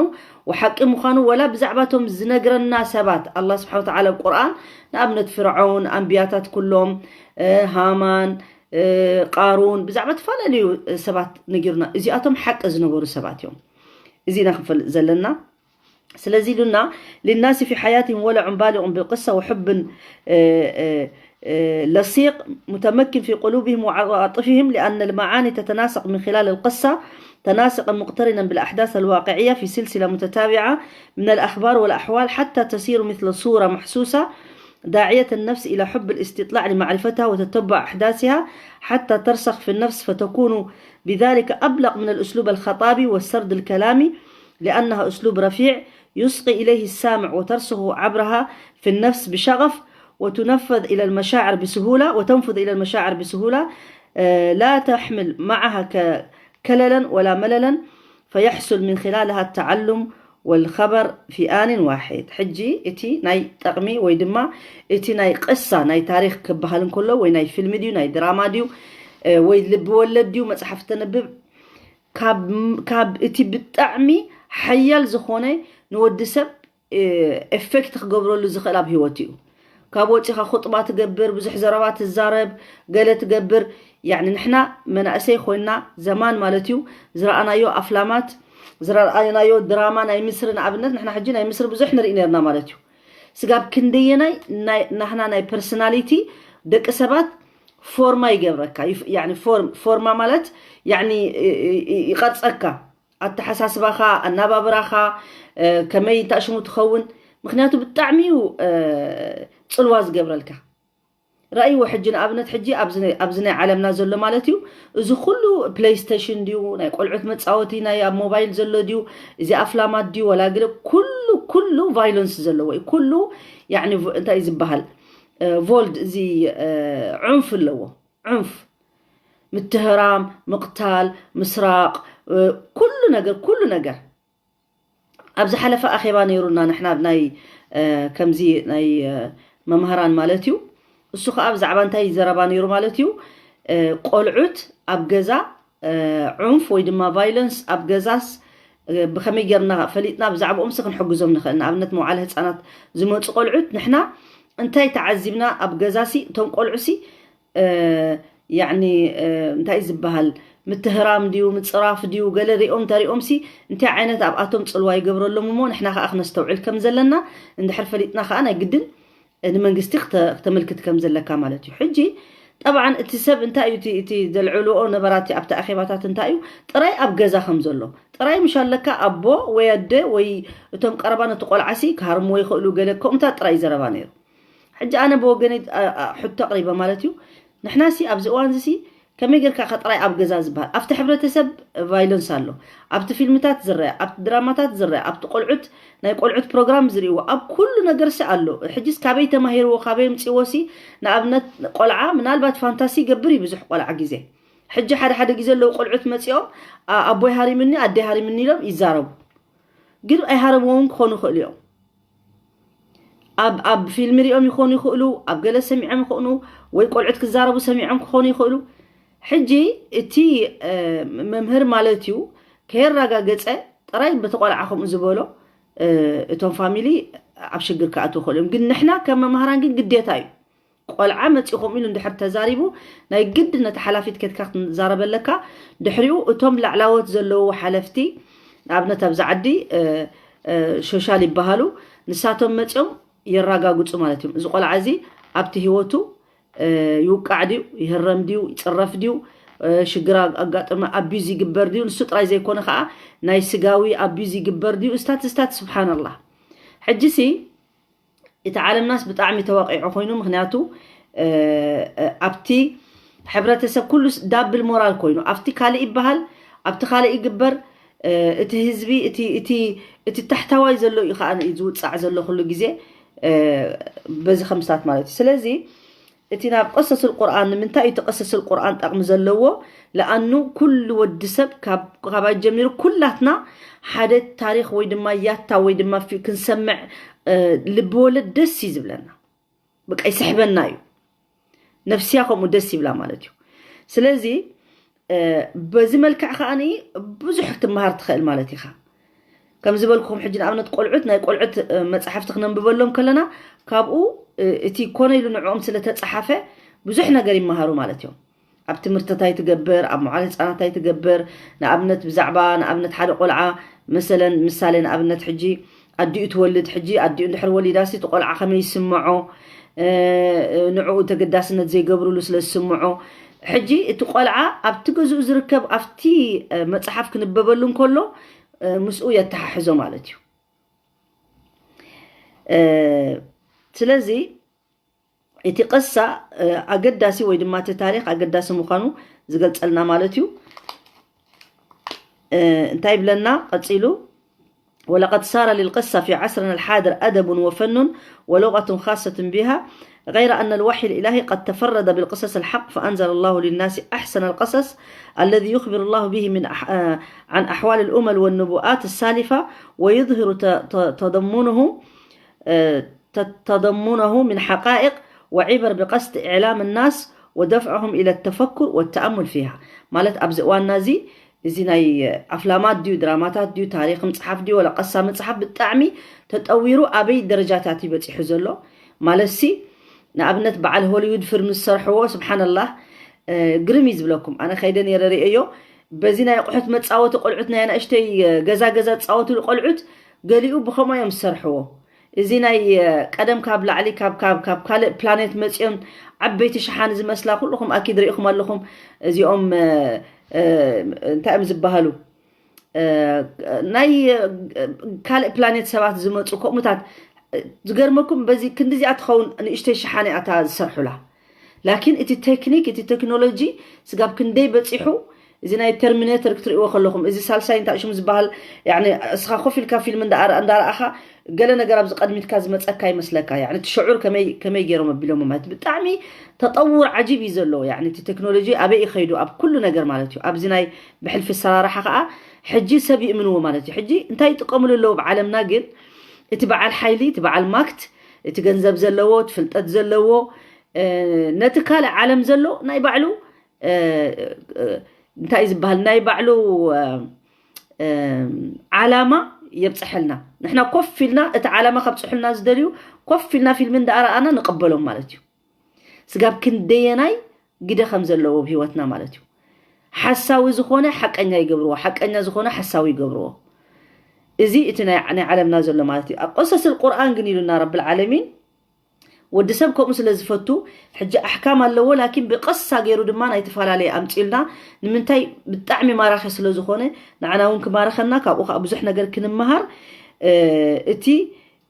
ወሓቂ ምዃኑ ወላ ብዛዕባቶም ዝነግረና ሰባት ኣላ ስብሓን ወተዓላ ቁርኣን ንኣብነት ፍርዖን ኣንብያታት ኩሎም ሃማን ቃሩን ብዛዕባ ተፈላለዩ ሰባት ነጊሩና እዚኣቶም ሓቂ ዝነበሩ ሰባት እዮም እዚና ክንፈልጥ ዘለና ስለዚ ሉና للناس في حياتهم ولع بالغ بالقصة وحب لصيق متمكن في قلوبهم وعواطفهم لأن المعاني تتناسق من خلال القصة تناسقا مقترنا بالأحداث الواقعية في سلسلة متتابعة من الأخبار والأحوال حتى تصير مثل صورة محسوسة داعية النفس إلى حب الاستطلاع لمعرفتها وتتبع أحداثها حتى ترسخ في النفس فتكون بذلك أبلغ من الأسلوب الخطابي والسرد الكلامي لأنها أسلوب رفيع يسقي إليه السامع وترسخ عبرها في النفس بشغف وتنفذ إلى المشاعر بسهولة وتنفذ إلى المشاعر بسهولة لا تحمل معها كللا ولا مللا فيحصل من خلالها التعلم والخبر في آن واحد ሕጂ እቲ ናይ ጠቕሚ ወይ ድማ እቲ ናይ ቅሳ ናይ ታሪክ ክበሃል እንከሎ ወይ ናይ ፊልሚ ድዩ ናይ ድራማ ድዩ ወይ ልቢ ወለድ ድዩ መፅሓፍ ተንብብ ካብ እቲ ብጣዕሚ ሓያል ዝኾነ ንወዲ ሰብ ኤፌክት ክገብረሉ ዝኽእል ኣብ ህይወት እዩ ካብ ወፂኻ ኹጥባ ትገብር ብዙሕ ዘረባ ትዛረብ ገለ ትገብር ያኒ ንሕና መናእሰይ ኮይና ዘማን ማለት እዩ ዝረኣናዮ ኣፍላማት ዝረኣናዮ ድራማ ናይ ምስሪ ንኣብነት ንሕና ሕጂ ናይ ምስሪ ብዙሕ ንርኢ ነርና ማለት እዩ ስጋብ ክንደየናይ ናህና ናይ ፐርሶናሊቲ ደቂ ሰባት ፎርማ ይገብረካ ፎርማ ማለት ይቐርፀካ ኣተሓሳስባኻ ኣናባብራኻ ከመይ እንታሽሙ ትኸውን ምክንያቱ ብጣዕሚ እዩ ፅልዋ ዝገብረልካ ራእይዎ ሕጂ ንኣብነት ሕጂ ኣብዚ ናይ ዓለምና ዘሎ ማለት እዩ። እዚ ኩሉ ፕሌይስቴሽን ድዩ፣ ናይ ቆልዑት መፃወቲ ናይ ኣብ ሞባይል ዘሎ ድዩ፣ እዚ ኣፍላማት ድዩ፣ ወላ ገለ፣ ኩሉ ኩሉ ቫይለንስ ዘለዎ እዩ። ኩሉ ያኒ እንታይ ዝበሃል፣ ቮልድ፣ እዚ ዑንፍ ኣለዎ። ዑንፍ፣ ምትህራም፣ ምቕታል፣ ምስራቕ፣ ኩሉ ነገር ኩሉ ነገር። ኣብ ዝሓለፈ ኣኼባ ነይሩና ንሕና ናይ ከምዚ ናይ መምህራን ማለት እዩ። እሱ ከዓ ብዛዕባ እንታይ ዘረባ ነይሩ ማለት እዩ? ቆልዑት ኣብ ገዛ ዑንፍ ወይ ድማ ቫይለንስ ኣብ ገዛስ ብኸመይ ጌርና ፈሊጥና ብዛዕባኦምሲ ክንሕግዞም ንኽእል? ንኣብነት መውዓለ ህፃናት ዝመፁ ቆልዑት ንሕና እንታይ ተዓዚብና ኣብ ገዛሲ እቶም ቆልዑሲ ያኒ እንታይ ዝበሃል፣ ምትህራም ድዩ ምፅራፍ ድዩ ገለ ሪኦም እንተሪኦም ሲ እንታይ ዓይነት ኣብኣቶም ፅልዋ ይገብረሎም እሞ ንሕና ከዓ ክነስተውዕል ከም ዘለና እንድሕር ፈሊጥና ከዓ ናይ ግድን ንመንግስቲ ክተመልክት ከም ዘለካ ማለት እዩ። ሕጂ ጠብዓን እቲ ሰብ እንታይ እዩ እቲ ዘልዕልኦ ነበራት ኣብቲ ኣኼባታት እንታይ እዩ ጥራይ ኣብ ገዛ ከም ዘሎ ጥራይ ምሽ ኣለካ ኣቦ ወይ ኣደ ወይ እቶም ቀረባ ነቲ ቆልዓሲ ክሃርምዎ ይኽእሉ ገለ ከምኡታት ጥራይ ዘረባ ነይሩ። ሕጂ ኣነ ብወገነይ ሕቶ ኣቕሪበ ማለት እዩ። ንሕና ሲ ኣብዚ እዋን እዚ ሲ ከመይ ጌርካ ከጥራይ ኣብ ገዛ ዝበሃል ኣብቲ ሕብረተሰብ ቫይለንስ ኣሎ። ኣብቲ ፊልምታት ዝረአ፣ ኣብቲ ድራማታት ዝረአ፣ ኣብቲ ቆልዑት ናይ ቆልዑት ፕሮግራም ዝርእዎ ኣብ ኩሉ ነገር ሲ ኣሎ። ሕጂስ ካበይ ተማሂርዎ ካበይ ምፅዎ ሲ ንኣብነት ቆልዓ ምናልባት ፋንታሲ ይገብር እዩ ብዙሕ ቆልዓ ግዜ። ሕጂ ሓደ ሓደ ግዜ ኣለዉ ቆልዑት መፂኦም ኣቦይ ሃሪምኒ ኣደይ ሃሪምኒ ኢሎም ይዛረቡ። ግን ኣይሃረምዎም ክኾኑ ይኽእሉ እዮም። ኣብ ኣብ ፊልም ሪኦም ይኾኑ ይኽእሉ፣ ኣብ ገለ ሰሚዖም ይኾኑ፣ ወይ ቆልዑት ክዛረቡ ሰሚዖም ክኾኑ ይኽእሉ። ሕጂ እቲ መምህር ማለት እዩ ከየራጋገፀ ጥራይ በቲ ቆልዓ ከምኡ ዝበሎ እቶም ፋሚሊ ኣብ ሽግር ክኣትዉ ይኽእሉ እዮም። ግን ንሕና ከም መምሃራን ግን ግዴታ እዩ። ቆልዓ መፂኹም ኢሉ እንድሕር ተዛሪቡ ናይ ግድ ነቲ ሓላፊት ከድካ ክትዛረበለካ። ድሕሪኡ እቶም ላዕላዎት ዘለዉ ሓለፍቲ ንኣብነት ኣብዚ ዓዲ ሾሻል ይበሃሉ። ንሳቶም መፂኦም የራጋግፁ ማለት እዮም። እዚ ቆልዓ እዚ ኣብቲ ህይወቱ ይውቃዕ ድዩ ይህረም ድዩ ይፅረፍ ድዩ ሽግር ኣጋጠመ ኣቢዝ ይግበር ድዩ ንሱ ጥራይ ዘይኮነ ከዓ ናይ ስጋዊ ኣቢዝ ይግበር ድዩ እስታት እስታት ስብሓንላህ። ሕጂ ሲ እቲ ዓለምናስ ብጣዕሚ ተዋቂዑ ኮይኑ ምክንያቱ ኣብቲ ሕብረተሰብ ኩሉ ዳብል ሞራል ኮይኑ ኣብቲ ካልእ ይበሃል ኣብቲ ካልእ ይግበር። እቲ ህዝቢ እቲ ታሕታዋይ ዘሎ እዩ ከዓ ዝውፃዕ ዘሎ ኩሉ ግዜ በዚ ከምስታት ማለት እዩ። ስለዚ እቲ ናብ ቀሰስል ቁርኣን ንምንታይ እዩ እቲ ቀሰስል ቁርኣን ጠቕሚ ዘለዎ? ለኣኑ ኩሉ ወዲ ሰብ ካብ ኣባይ ጀሚሩ ኩላትና ሓደ ታሪኽ ወይ ድማ ያታ ወይ ድማ ክንሰምዕ ልቢ ወለድ ደስ እዩ ዝብለና። በቃ ይስሕበና እዩ፣ ነፍስያ ከምኡ ደስ ይብላ ማለት እዩ። ስለዚ በዚ መልክዕ ከዓኒ ብዙሕ ክትመሃር ትኽእል ማለት ኢኻ። ከም ዝበልኩኹም ሕጂ ንኣብነት ቆልዑት ናይ ቆልዑት መፅሓፍቲ ክነንብበሎም ከለና ካብኡ እቲ ኮነ ኢሉ ንዕኦም ስለተፀሓፈ ብዙሕ ነገር ይመሃሩ ማለት እዮም። ኣብ ትምህርቲ እንታይ ትገብር፣ ኣብ መዋዕለ ህፃናት እንታይ ትገብር፣ ንኣብነት ብዛዕባ ንኣብነት ሓደ ቆልዓ መሰለን ምሳሌ ንኣብነት ሕጂ ኣዲኡ ትወልድ ሕጂ ኣዲኡ እንድሕር ወሊዳሲ እቲ ቆልዓ ከመይ ይስምዖ ንዕኡ ተገዳስነት ዘይገብርሉ ስለ ዝስምዖ ሕጂ እቲ ቆልዓ ኣብቲ ገዝኡ ዝርከብ ኣብቲ መፅሓፍ ክንበበሉ እንከሎ ምስኡ የተሓሕዞ ማለት እዩ። ስለዚ እቲ ቅሳ ኣገዳሲ ወይ ድማ እቲ ታሪክ ኣገዳሲ ምዃኑ ዝገልፀልና ማለት እዩ። እንታይ ይብለና ቀፂሉ? ولقد صار للقصة في عصرنا الحاضر أدب وفن ولغة خاصة بها، غير أن الوحي الإلهي قد تفرد بالقصص الحق، فأنزل الله للناس أحسن القصص الذي يخبر الله به من أح... عن أحوال الأمم والنبوءات السالفة، ويظهر تضمنه تضمنه من حقائق وعبر بقصد إعلام الناس ودفعهم إلى التفكر والتأمل فيها. ማለት ኣብዚ እዋንና እዚ እዚ ናይ ኣፍላማት ድዩ ድራማታት ድዩ ታሪክ ምፅሓፍ ድዩ ወላ ቀሳ ምፅሓፍ ብጣዕሚ ተጠዊሩ ኣበይ ደረጃታት እዩ በፂሑ ዘሎ ማለት ሲ ንኣብነት በዓል ሆሊውድ ፍርሚ ዝሰርሕዎ ስብሓንላህ ግርም እዩ ዝብለኩም። ኣነ ከይደ ነይረ ርእዮ በዚ ናይ ኣቑሑት መፃወቲ ቆልዑት ናይ ኣናእሽተይ ገዛ ገዛ ዝፃወትሉ ቆልዑት ገሊኡ ብኸምኡ እዮም ዝሰርሕዎ። እዚ ናይ ቀደም ካብ ላዕሊ ካብ ካልእ ፕላኔት መፂኦም ዓበይቲ ሸሓኒ ዝመስላ ኩልኹም ኣኪድ ርኢኹም ኣለኹም። እዚኦም እንታይ እዮም ዝበሃሉ ናይ ካልእ ፕላኔት ሰባት ዝመፁ ከምኡታት ዝገርመኩም በዚ ክንዲዚኣ ትኸውን ንእሽተይ ሸሓኒ ኣታ ዝሰርሑላ ላኪን እቲ ቴክኒክ፣ እቲ ቴክኖሎጂ ስጋብ ክንደይ በፂሑ፣ እዚ ናይ ተርሚኔተር ክትርእይዎ ከለኹም፣ እዚ ሳልሳይ እንታይ ሽሙ ዝበሃል፣ ያኒ እስኻ ኮፍ ኢልካ ፊልም እንዳኣረ-፣ እንዳረኣኻ ገለ ነገር ኣብዚ ቀድሚትካ ዝመፀካ ይመስለካ። ያኒ እቲ ሽዑር ከመይ፣ ከመይ ገይሮም ኣቢሎም ማለት ብጣዕሚ ተጠውር ዓጂብ እዩ ዘለዎ። ያኒ እቲ ቴክኖሎጂ ኣበይ እዩ ከይዱ ኣብ ኩሉ ነገር ማለት እዩ። ኣብዚ ናይ ብሕልፊ ኣሰራርሓ ከዓ ሕጂ ሰብ ይእምንዎ ማለት እዩ። ሕጂ እንታይ ይጥቀምሉ ኣለዉ ብዓለምና ግን እቲ በዓል ሓይሊ፣ እቲ በዓል ማክት፣ እቲ ገንዘብ ዘለዎ፣ እቲ ፍልጠት ዘለዎ፣ እ፣ ነቲ ካልእ ዓለም ዘሎ ናይ ባዕሉ፣ እ፣ እ፣ እንታይ እዩ ዝበሃል፣ ናይ ባዕሉ፣ እ፣ እ፣ ዓላማ የብፅሐልና። ንሕና ኮፍ ኢልና እቲ ዓላማ ከብፅሑልና ዝደልዩ ኮፍ ኢልና ፊልም እንዳኣረኣና ንቐበሎም ማለት እዩ። ስጋብ ክንደየናይ ግደ ከም ዘለዎ ኣብ ህይወትና ማለት እዩ። ሓሳዊ ዝኾነ ሓቀኛ ይገብርዎ፣ ሓቀኛ ዝኾነ ሓሳዊ ይገብርዎ። እዚ እቲ ናይ፣ ናይ ዓለምና ዘሎ ማለት እዩ። ኣብ ቀሰስ ቁርኣን ግን ኢሉና ረብል ዓለሚን፣ ወዲ ሰብ ከምኡ ስለ ዝፈቱ፣ ሕጂ ኣሕካም ኣለዎ፣ ላኪን ብቐሳ ገይሩ ድማ ናይ ተፈላለየ ኣምፂልና። ንምንታይ? ብጣዕሚ ማራኺ ስለ ዝኾነ፣ ንዓና እውን ክማረኸና፣ ካብኡ ከዓ ብዙሕ ነገር ክንመሃር። እ፣ እቲ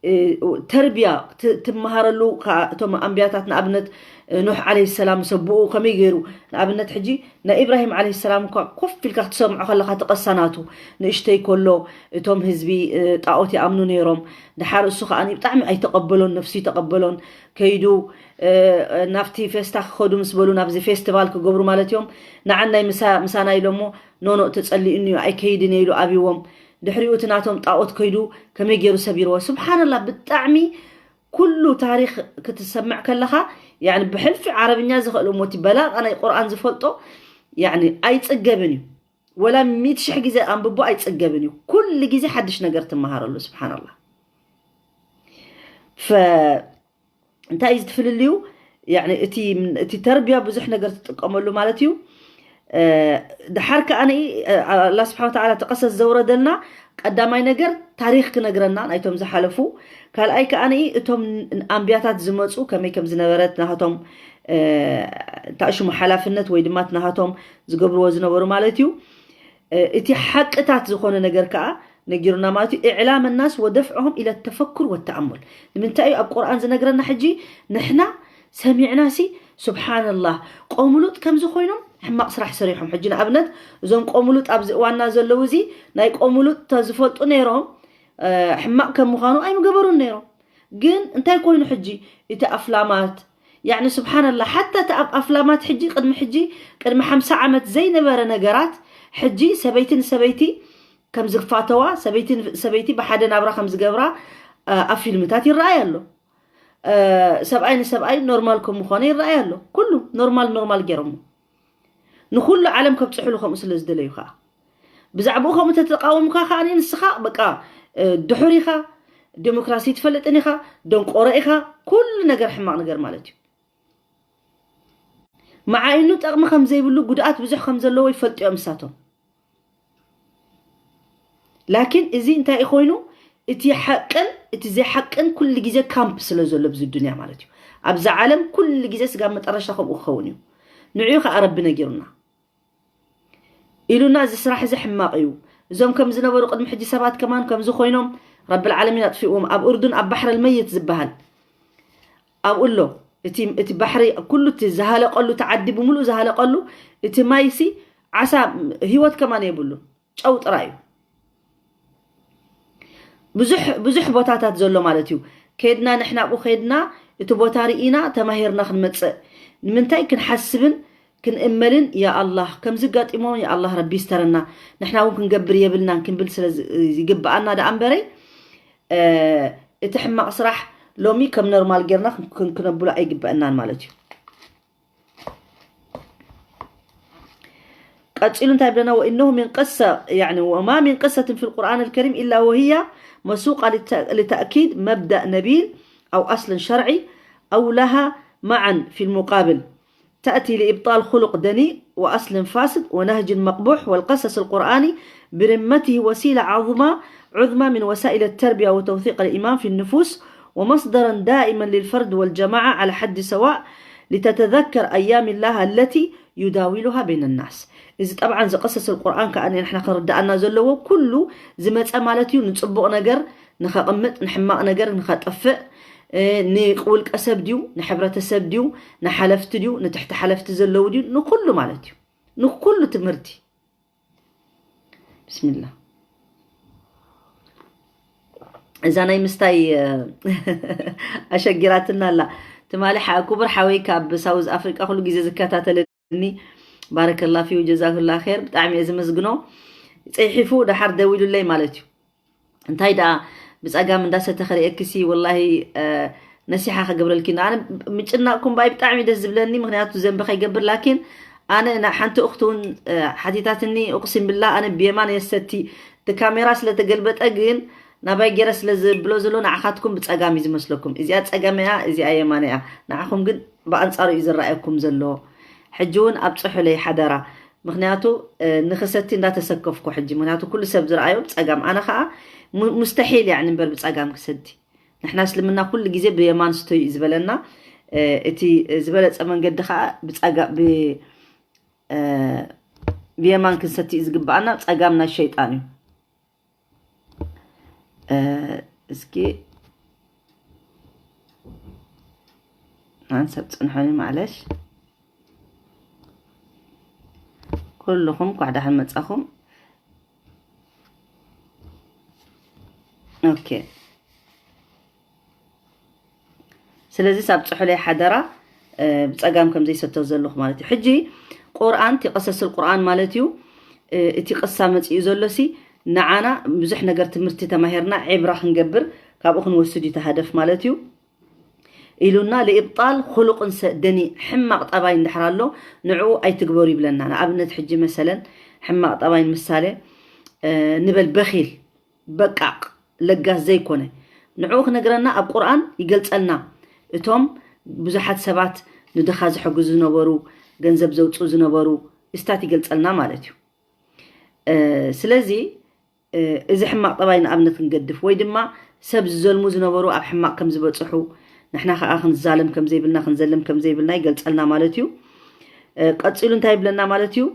እ፣ ተርቢያ ት-፣ ትመሃረሉ ከኣ እቶም ኣንብያታት፣ ንኣብነት፣ እ፣ ኑሕ ዓለይሂ ሰላም ሰብኡ ከመይ ገይሩ፣ ንኣብነት፣ ሕጂ ናይ ኢብራሂም ዓለይሂ ሰላም እኳ ኮፍ ኢልካ ክትሰምዖ ከለኻ፣ እቲ ቀሳ ናቱ ንእሽተይ ከሎ፣ እቶም ህዝቢ፣ እ፣ ጣኦት ይኣምኑ ነይሮም። ደሓር እሱ ከኣ ብጣዕሚ ኣይተቐበሎን፣ ነፍሱ ይተቐበሎን። ከይዱ፣ እ፣ ናብቲ ፌስታ ክኸዱ ምስ በሉ፣ ናብዚ ፌስቲቫል ክገብሩ ማለት እዮም። ንዓን ናይ ምሳ-፣ ምሳና ኢሎሞ፣ ኖኖ፣ ተጸሊኡኒ እዩ፣ ኣይከይድን እየ ኢሉ ኣብዎም። ድሕሪኡ እቲ ናቶም ጣኦት ከይዱ ከመይ ገይሩ ሰቢርዎ? ስብሓንላህ፣ ብጣዕሚ ኩሉ ታሪኽ ክትሰምዕ ከለኻ፣ ያኒ ብሕልፊ ዓረብኛ ዝኽእል እሞ እቲ በላቃ ናይ ቁርኣን ዝፈልጦ፣ ያኒ ኣይጽገብን እዩ። ወላ ሚእቲ ሽሕ ግዜ ኣንብቦ ኣይጽገብን እዩ። ኩሉ ግዜ ሓድሽ ነገር ትመሃረሉ። ስብሓንላህ። ፈ-፣ እንታይ እዩ እቲ ፍልልዩ? ያኒ እቲ፣ እቲ ተርቢያ ብዙሕ ነገር ትጥቀመሉ ማለት እዩ። እ፣ ደሓር ከኣ ንኢ፣ እ፣ ኣላህ ስብሓን ወተዓላ እቲ ቀሰስ ዘውረደልና ቀዳማይ ነገር ታሪኽ ክነግረና ናይቶም ዝሓለፉ፣ ካልኣይ ከኣ ንኢ እቶም ኣንብያታት ዝመፁ ከመይ ከም ዝነበረት ናሃቶም፣ እ፣ እንታይ ሽሙ ሓላፍነት ወይ ድማ እቲ ናሃቶም ዝገብርዎ ዝነበሩ ማለት እዩ። እ፣ እቲ ሓቅታት ዝኾነ ነገር ከኣ ነጊሩና ማለት እዩ። إعلام الناس ودفعهم إلى التفكر والتأمل። ንምንታይ እዩ ኣብ ቁርኣን ዝነግረና? ሕጂ ንሕና ሰሚዕናሲ፣ ስብሓንላህ፣ ቆምሉጥ ከምዚ ኮይኖም ሕማቕ ስራሕ ሰሪሖም። ሕጂ ንኣብነት እዞም ቆምሉጥ ኣብዚ እዋንና ዘለዉ፣ እዚ ናይ ቆምሉጥ ተዝፈልጡ ነይሮም፣ እ፣ ሕማቕ ከም ምዃኑ ኣይምገበሩን ነይሮም። ግን እንታይ ኮይኑ ሕጂ እቲ ኣፍላማት፣ ያኒ ስብሓንላህ፣ ሓታ እቲ ኣብ ኣፍላማት ሕጂ፣ ቅድሚ ሕጂ፣ ቅድሚ ሓምሳ ዓመት ዘይነበረ ነገራት፣ ሕጂ ሰበይቲ ንሰበይቲ ከም ዝፋተዋ፣ ሰበይቲ ን-፣ ሰበይቲ ብሓደ ናብራ ከም ዝገብራ፣ እ፣ ኣብ ፊልምታት ይረኣይ ኣሎ። እ፣ ሰብኣይ ንሰብኣይ ኖርማል ከም ምኾነ ይረኣይ ኣሎ። ኩሉ ኖርማል፣ ኖርማል ገይሮሞ። ንኹሉ ዓለም ከብፅሕሉ ከምኡ ስለ ዝደለዩ ከዓ። ብዛዕባኡ ከምኡ ተተቃወምካ ከዓ ንስኻ በቃ፣ እ፣ ድሑር ኢኻ፣ ዴሞክራሲ ትፈልጥን ኢኻ፣ ደንቆሮ ኢኻ፣ ኩሉ ነገር ሕማቕ ነገር ማለት እዩ። መዓይኑ ጠቕሚ ከም ዘይብሉ፣ ጉድኣት ብዙሕ ከም ዘለዎ ይፈልጡ እዮም ንሳቶም። ላኪን እዚ እንታይ እዩ ኮይኑ? እቲ ሓቅን እቲ ዘይሓቅን ኩሉ ግዜ ካምፕ ስለ ዘሎ ኣብዚ ዱንያ ማለት እዩ። ኣብዛ ዓለም ኩሉ ግዜ ስጋብ መጠረሻ ከምኡ ክኸውን እዩ። ንዕኡ ከዓ ረቢ ነጊሩና። ኢሉና፣ እዚ ስራሕ እዚ ሕማቕ እዩ። እዞም ከም ዝነበሩ ቅድሚ ሕጂ ሰባት ከማን ከምዚ ኮይኖም፣ ረብል ዓለሚን ኣጥፊእዎም። ኣብ ኡርዱን ኣብ ባሕረል መይት ዝበሃል ኣብኡ ኣሎ። እቲ፣ እቲ ባሕሪ ኩሉ እቲ ዝሃለቀሉ፣ እቲ ዓዲ ብምሉእ ዝሃለቀሉ፣ እቲ ማይሲ ዓሳ ህይወት ከማን የብሉን። ጨው ጥራይ እዩ። ብዙሕ፣ ብዙሕ ቦታታት ዘሎ ማለት እዩ። ከድና፣ ንሕና ኣብኡ ከድና፣ እቲ ቦታ ርኢና፣ ተማሂርና ክንመጽእ። ንምንታይ? ክንሓስብን ክንእመልን፣ ያ ኣላህ፣ ከምዚ ኣጋጢሞም፣ ያ ኣላህ፣ ረቢ ይስተረና፣ ንሕና እውን ክንገብር የብልናን ክንብል ስለ ዝ-፣ ይግብኣና ደኣ እምበረይ፣ እ፣ እቲ ሕማቕ ስራሕ ሎሚ ከም ኖርማል ጌርና ክን-፣ ክን-፣ ክነብሎ ኣይግበአናን ማለት እዩ። ቀጺሉ እንታይ ብለና? وإنه من قصة، يعني، وما من قصة في القرآن الكريم إلا وهي مسوقة للت-، لتأكيد مبدأ نبيل أو أصل شرعي أو لها معا في المقابل، تأتي لإبطال خلق دنيء وأصل فاسد ونهج مقبوح، والقصص القرآني برمته وسيلة عظمى، عظمى من وسائل التربية وتوثيق الإيمان في النفوس، ومصدرا دائما للفرد والجماعة على حد سواء، لتتذكر أيام الله التي يداولها بين الناس. እዚ ጠብዓን ዘቀሰስ ቁርኣን ከኣ ንሕና ክርድኣና ዘለዎ ኩሉ ዝመጸ ማለት እዩ፣ ንጽቡቕ ነገር ንኸቕምጥ፣ ንሕማቕ ነገር ንኸጠፍእ፣ ንውልቀ ሰብ ድዩ፣ ንሕብረተሰብ ድዩ፣ ንሓለፍቲ ድዩ፣ ንትሕቲ ሓለፍቲ ዘለዉ ድዩ፣ ንኩሉ ማለት እዩ። ንኩሉ ትምህርቲ። ብስሚላ። እዛ ናይ ምስታይ ኣሸጊራትና ኣላ። ትማሊ ክቡር ሓወይ ካብ ሳውዝ ኣፍሪቃ ኩሉ ግዜ ዝከታተለኒ፣ ባረከላ ፊዩ ጀዛኩላ ር፣ ብጣዕሚ እየ ዝመስግኖ። ፀይሒፉ ደሓር ደዊሉለይ ማለት እዩ። እንታይ ደኣ ብጸጋም እንዳሰተ ከርእየክሲ ወላሂ ነሲሓ ከገብረልኪ። ኣነ ምጭናቅኩም ባይ ብጣዕሚ ደስ ዝብለኒ፣ ምክንያቱ ዘንቢ ከይገብር። ላኪን ኣነ ሓንቲ እክቲ እውን ሓቲታትኒ፣ እቅሲም ብላ ኣነ ብየማን የሰቲ እቲ ካሜራ ስለተገልበጠ ግን ናባይ ገይረ ስለ ዝብሎ ዘሎ ንዓኻትኩም ብጸጋም እዩ ዝመስለኩም። እዚኣ ጸጋም እያ፣ እዚኣ የማን እያ። ንዓኹም ግን ብኣንጻሩ እዩ ዝረኣየኩም ዘሎ። ሕጂ እውን ኣብጽሑለይ ሓደራ። ምክንያቱ ንክሰቲ እንዳተሰከፍኩ ሕጂ፣ ምክንያቱ ኩሉ ሰብ ዝረኣዮ ብጸጋም፣ ኣነ ከዓ ሙስተሒል እያ እምበር ብጸጋም ክሰቲ። ንሕና እስልምና ኩሉ ግዜ ብየማን ስተዩ እዩ ዝበለና። እቲ ዝበለፀ መንገዲ ከዓ ብየማን ክንሰቲ እዩ ዝግበኣና። ፀጋም ናይ ሸይጣን እዩ። እስኪ ሓንሰብ ፅንሖኒ ማለሽ። ኩልኹም ኳዕ ዳሕን መፃኹም። ኦኬ። ስለዚ ሳብ ፅሑለይ ሓደራ። ብፀጋም ከም ዘይሰቶ ዘለኹ ማለት እዩ። ሕጂ ቁርኣን እቲ ቀሰስል ቁርኣን ማለት እዩ። እቲ ቅሳ መፂኡ ዘሎ ሲ ንዓና ብዙሕ ነገር ትምህርቲ ተማሂርና ዕብራ ክንገብር ካብኡ ክንወስድ እዩ ተሃደፍ ማለት እዩ። ኢሉና ለኢብጣል ኹሉቅን ሰ ደኒ ሕማቅ ጠባይ እንድሕር ኣሎ ንዕኡ ኣይትግበሩ ይብለና። ንኣብነት ሕጂ መሰለን ሕማቅ ጠባይ ምሳሌ ንበል በኺል በቃቅ ለጋስ ዘይኮነ ንዕኡ ክነግረና ኣብ ቁርኣን ይገልጸልና። እቶም ብዙሓት ሰባት ንድኻ ዝሕግዙ ዝነበሩ፣ ገንዘብ ዘውፅኡ ዝነበሩ እስታት ይገልጸልና ማለት እዩ። ስለዚ እዚ ሕማቅ ጠባይ ንኣብነት ክንገድፍ ወይ ድማ ሰብ ዝዘልሙ ዝነበሩ ኣብ ሕማቅ ከም ዝበፅሑ ንሕና ከዓ ክንዛለም ከም ዘይብልና ክንዘልም ከም ዘይብልና ይገልጸልና ማለት እዩ። ቀፂሉ እንታይ ይብለና ማለት እዩ?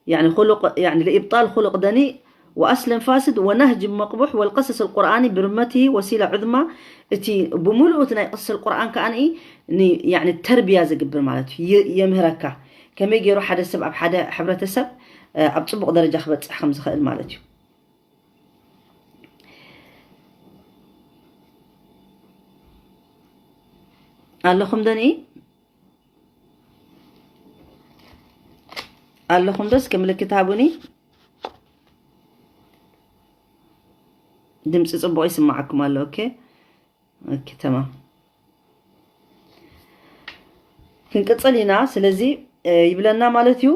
يعني خلق يعني لإبطال خلق دنيء وأصل فاسد ونهج مقبوح والقصص القرآني برمته وسيلة عظمى እቲ ብምሉኡ እቲ ናይ ቅስል ቁርኣን ከኣ ን ተርብያ ዝግብር ማለት እዩ። የምህረካ ከመይ ገይሩ ሓደ ሰብ ኣብ ሓደ ሕብረተሰብ ኣብ ፅቡቅ ደረጃ ክበፅሕ ከም ዝኽእል ማለት እዩ። ኣለኹም ደኒ ኣለኹም ዶ? እስከ ምልክት ሃቡኒ። ድምፂ ፅቡቅ ይስማዓኩም ኣሎ። ኦኬ ኦኬ ተማም። ክንቅፅል ኢና። ስለዚ ይብለና ማለት እዩ።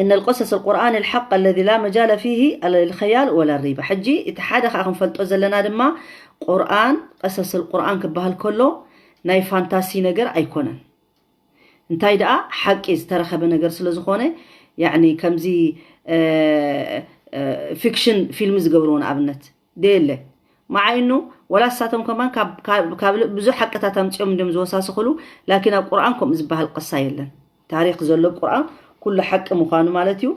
إن القصص القرآن الحق الذي لا مجال فيه للخيال ولا الريبة. ሕጂ እቲ ሓደ ከዓ ክንፈልጦ ዘለና ድማ ቁርኣን ቀሰስል ቁርኣን ክበሃል ከሎ ናይ ፋንታሲ ነገር ኣይኮነን። እንታይ ደኣ ሓቂ ዝተረኸበ ነገር ስለ ዝኾነ፣ ያኒ ከምዚ ፊክሽን ፊልም ዝገብርዎ ንኣብነት ደየለ መዓይኑ ወላ እሳቶም ከማን ካብ ብዙሕ ሓቅታት ኣምፅኦም እንዲም ዝወሳስኽሉ። ላኪን ኣብ ቁርኣን ከምኡ ዝበሃል ቅሳ የለን። ታሪክ ዘሎ ቁርኣን ኩሉ ሓቂ ምዃኑ ማለት እዩ።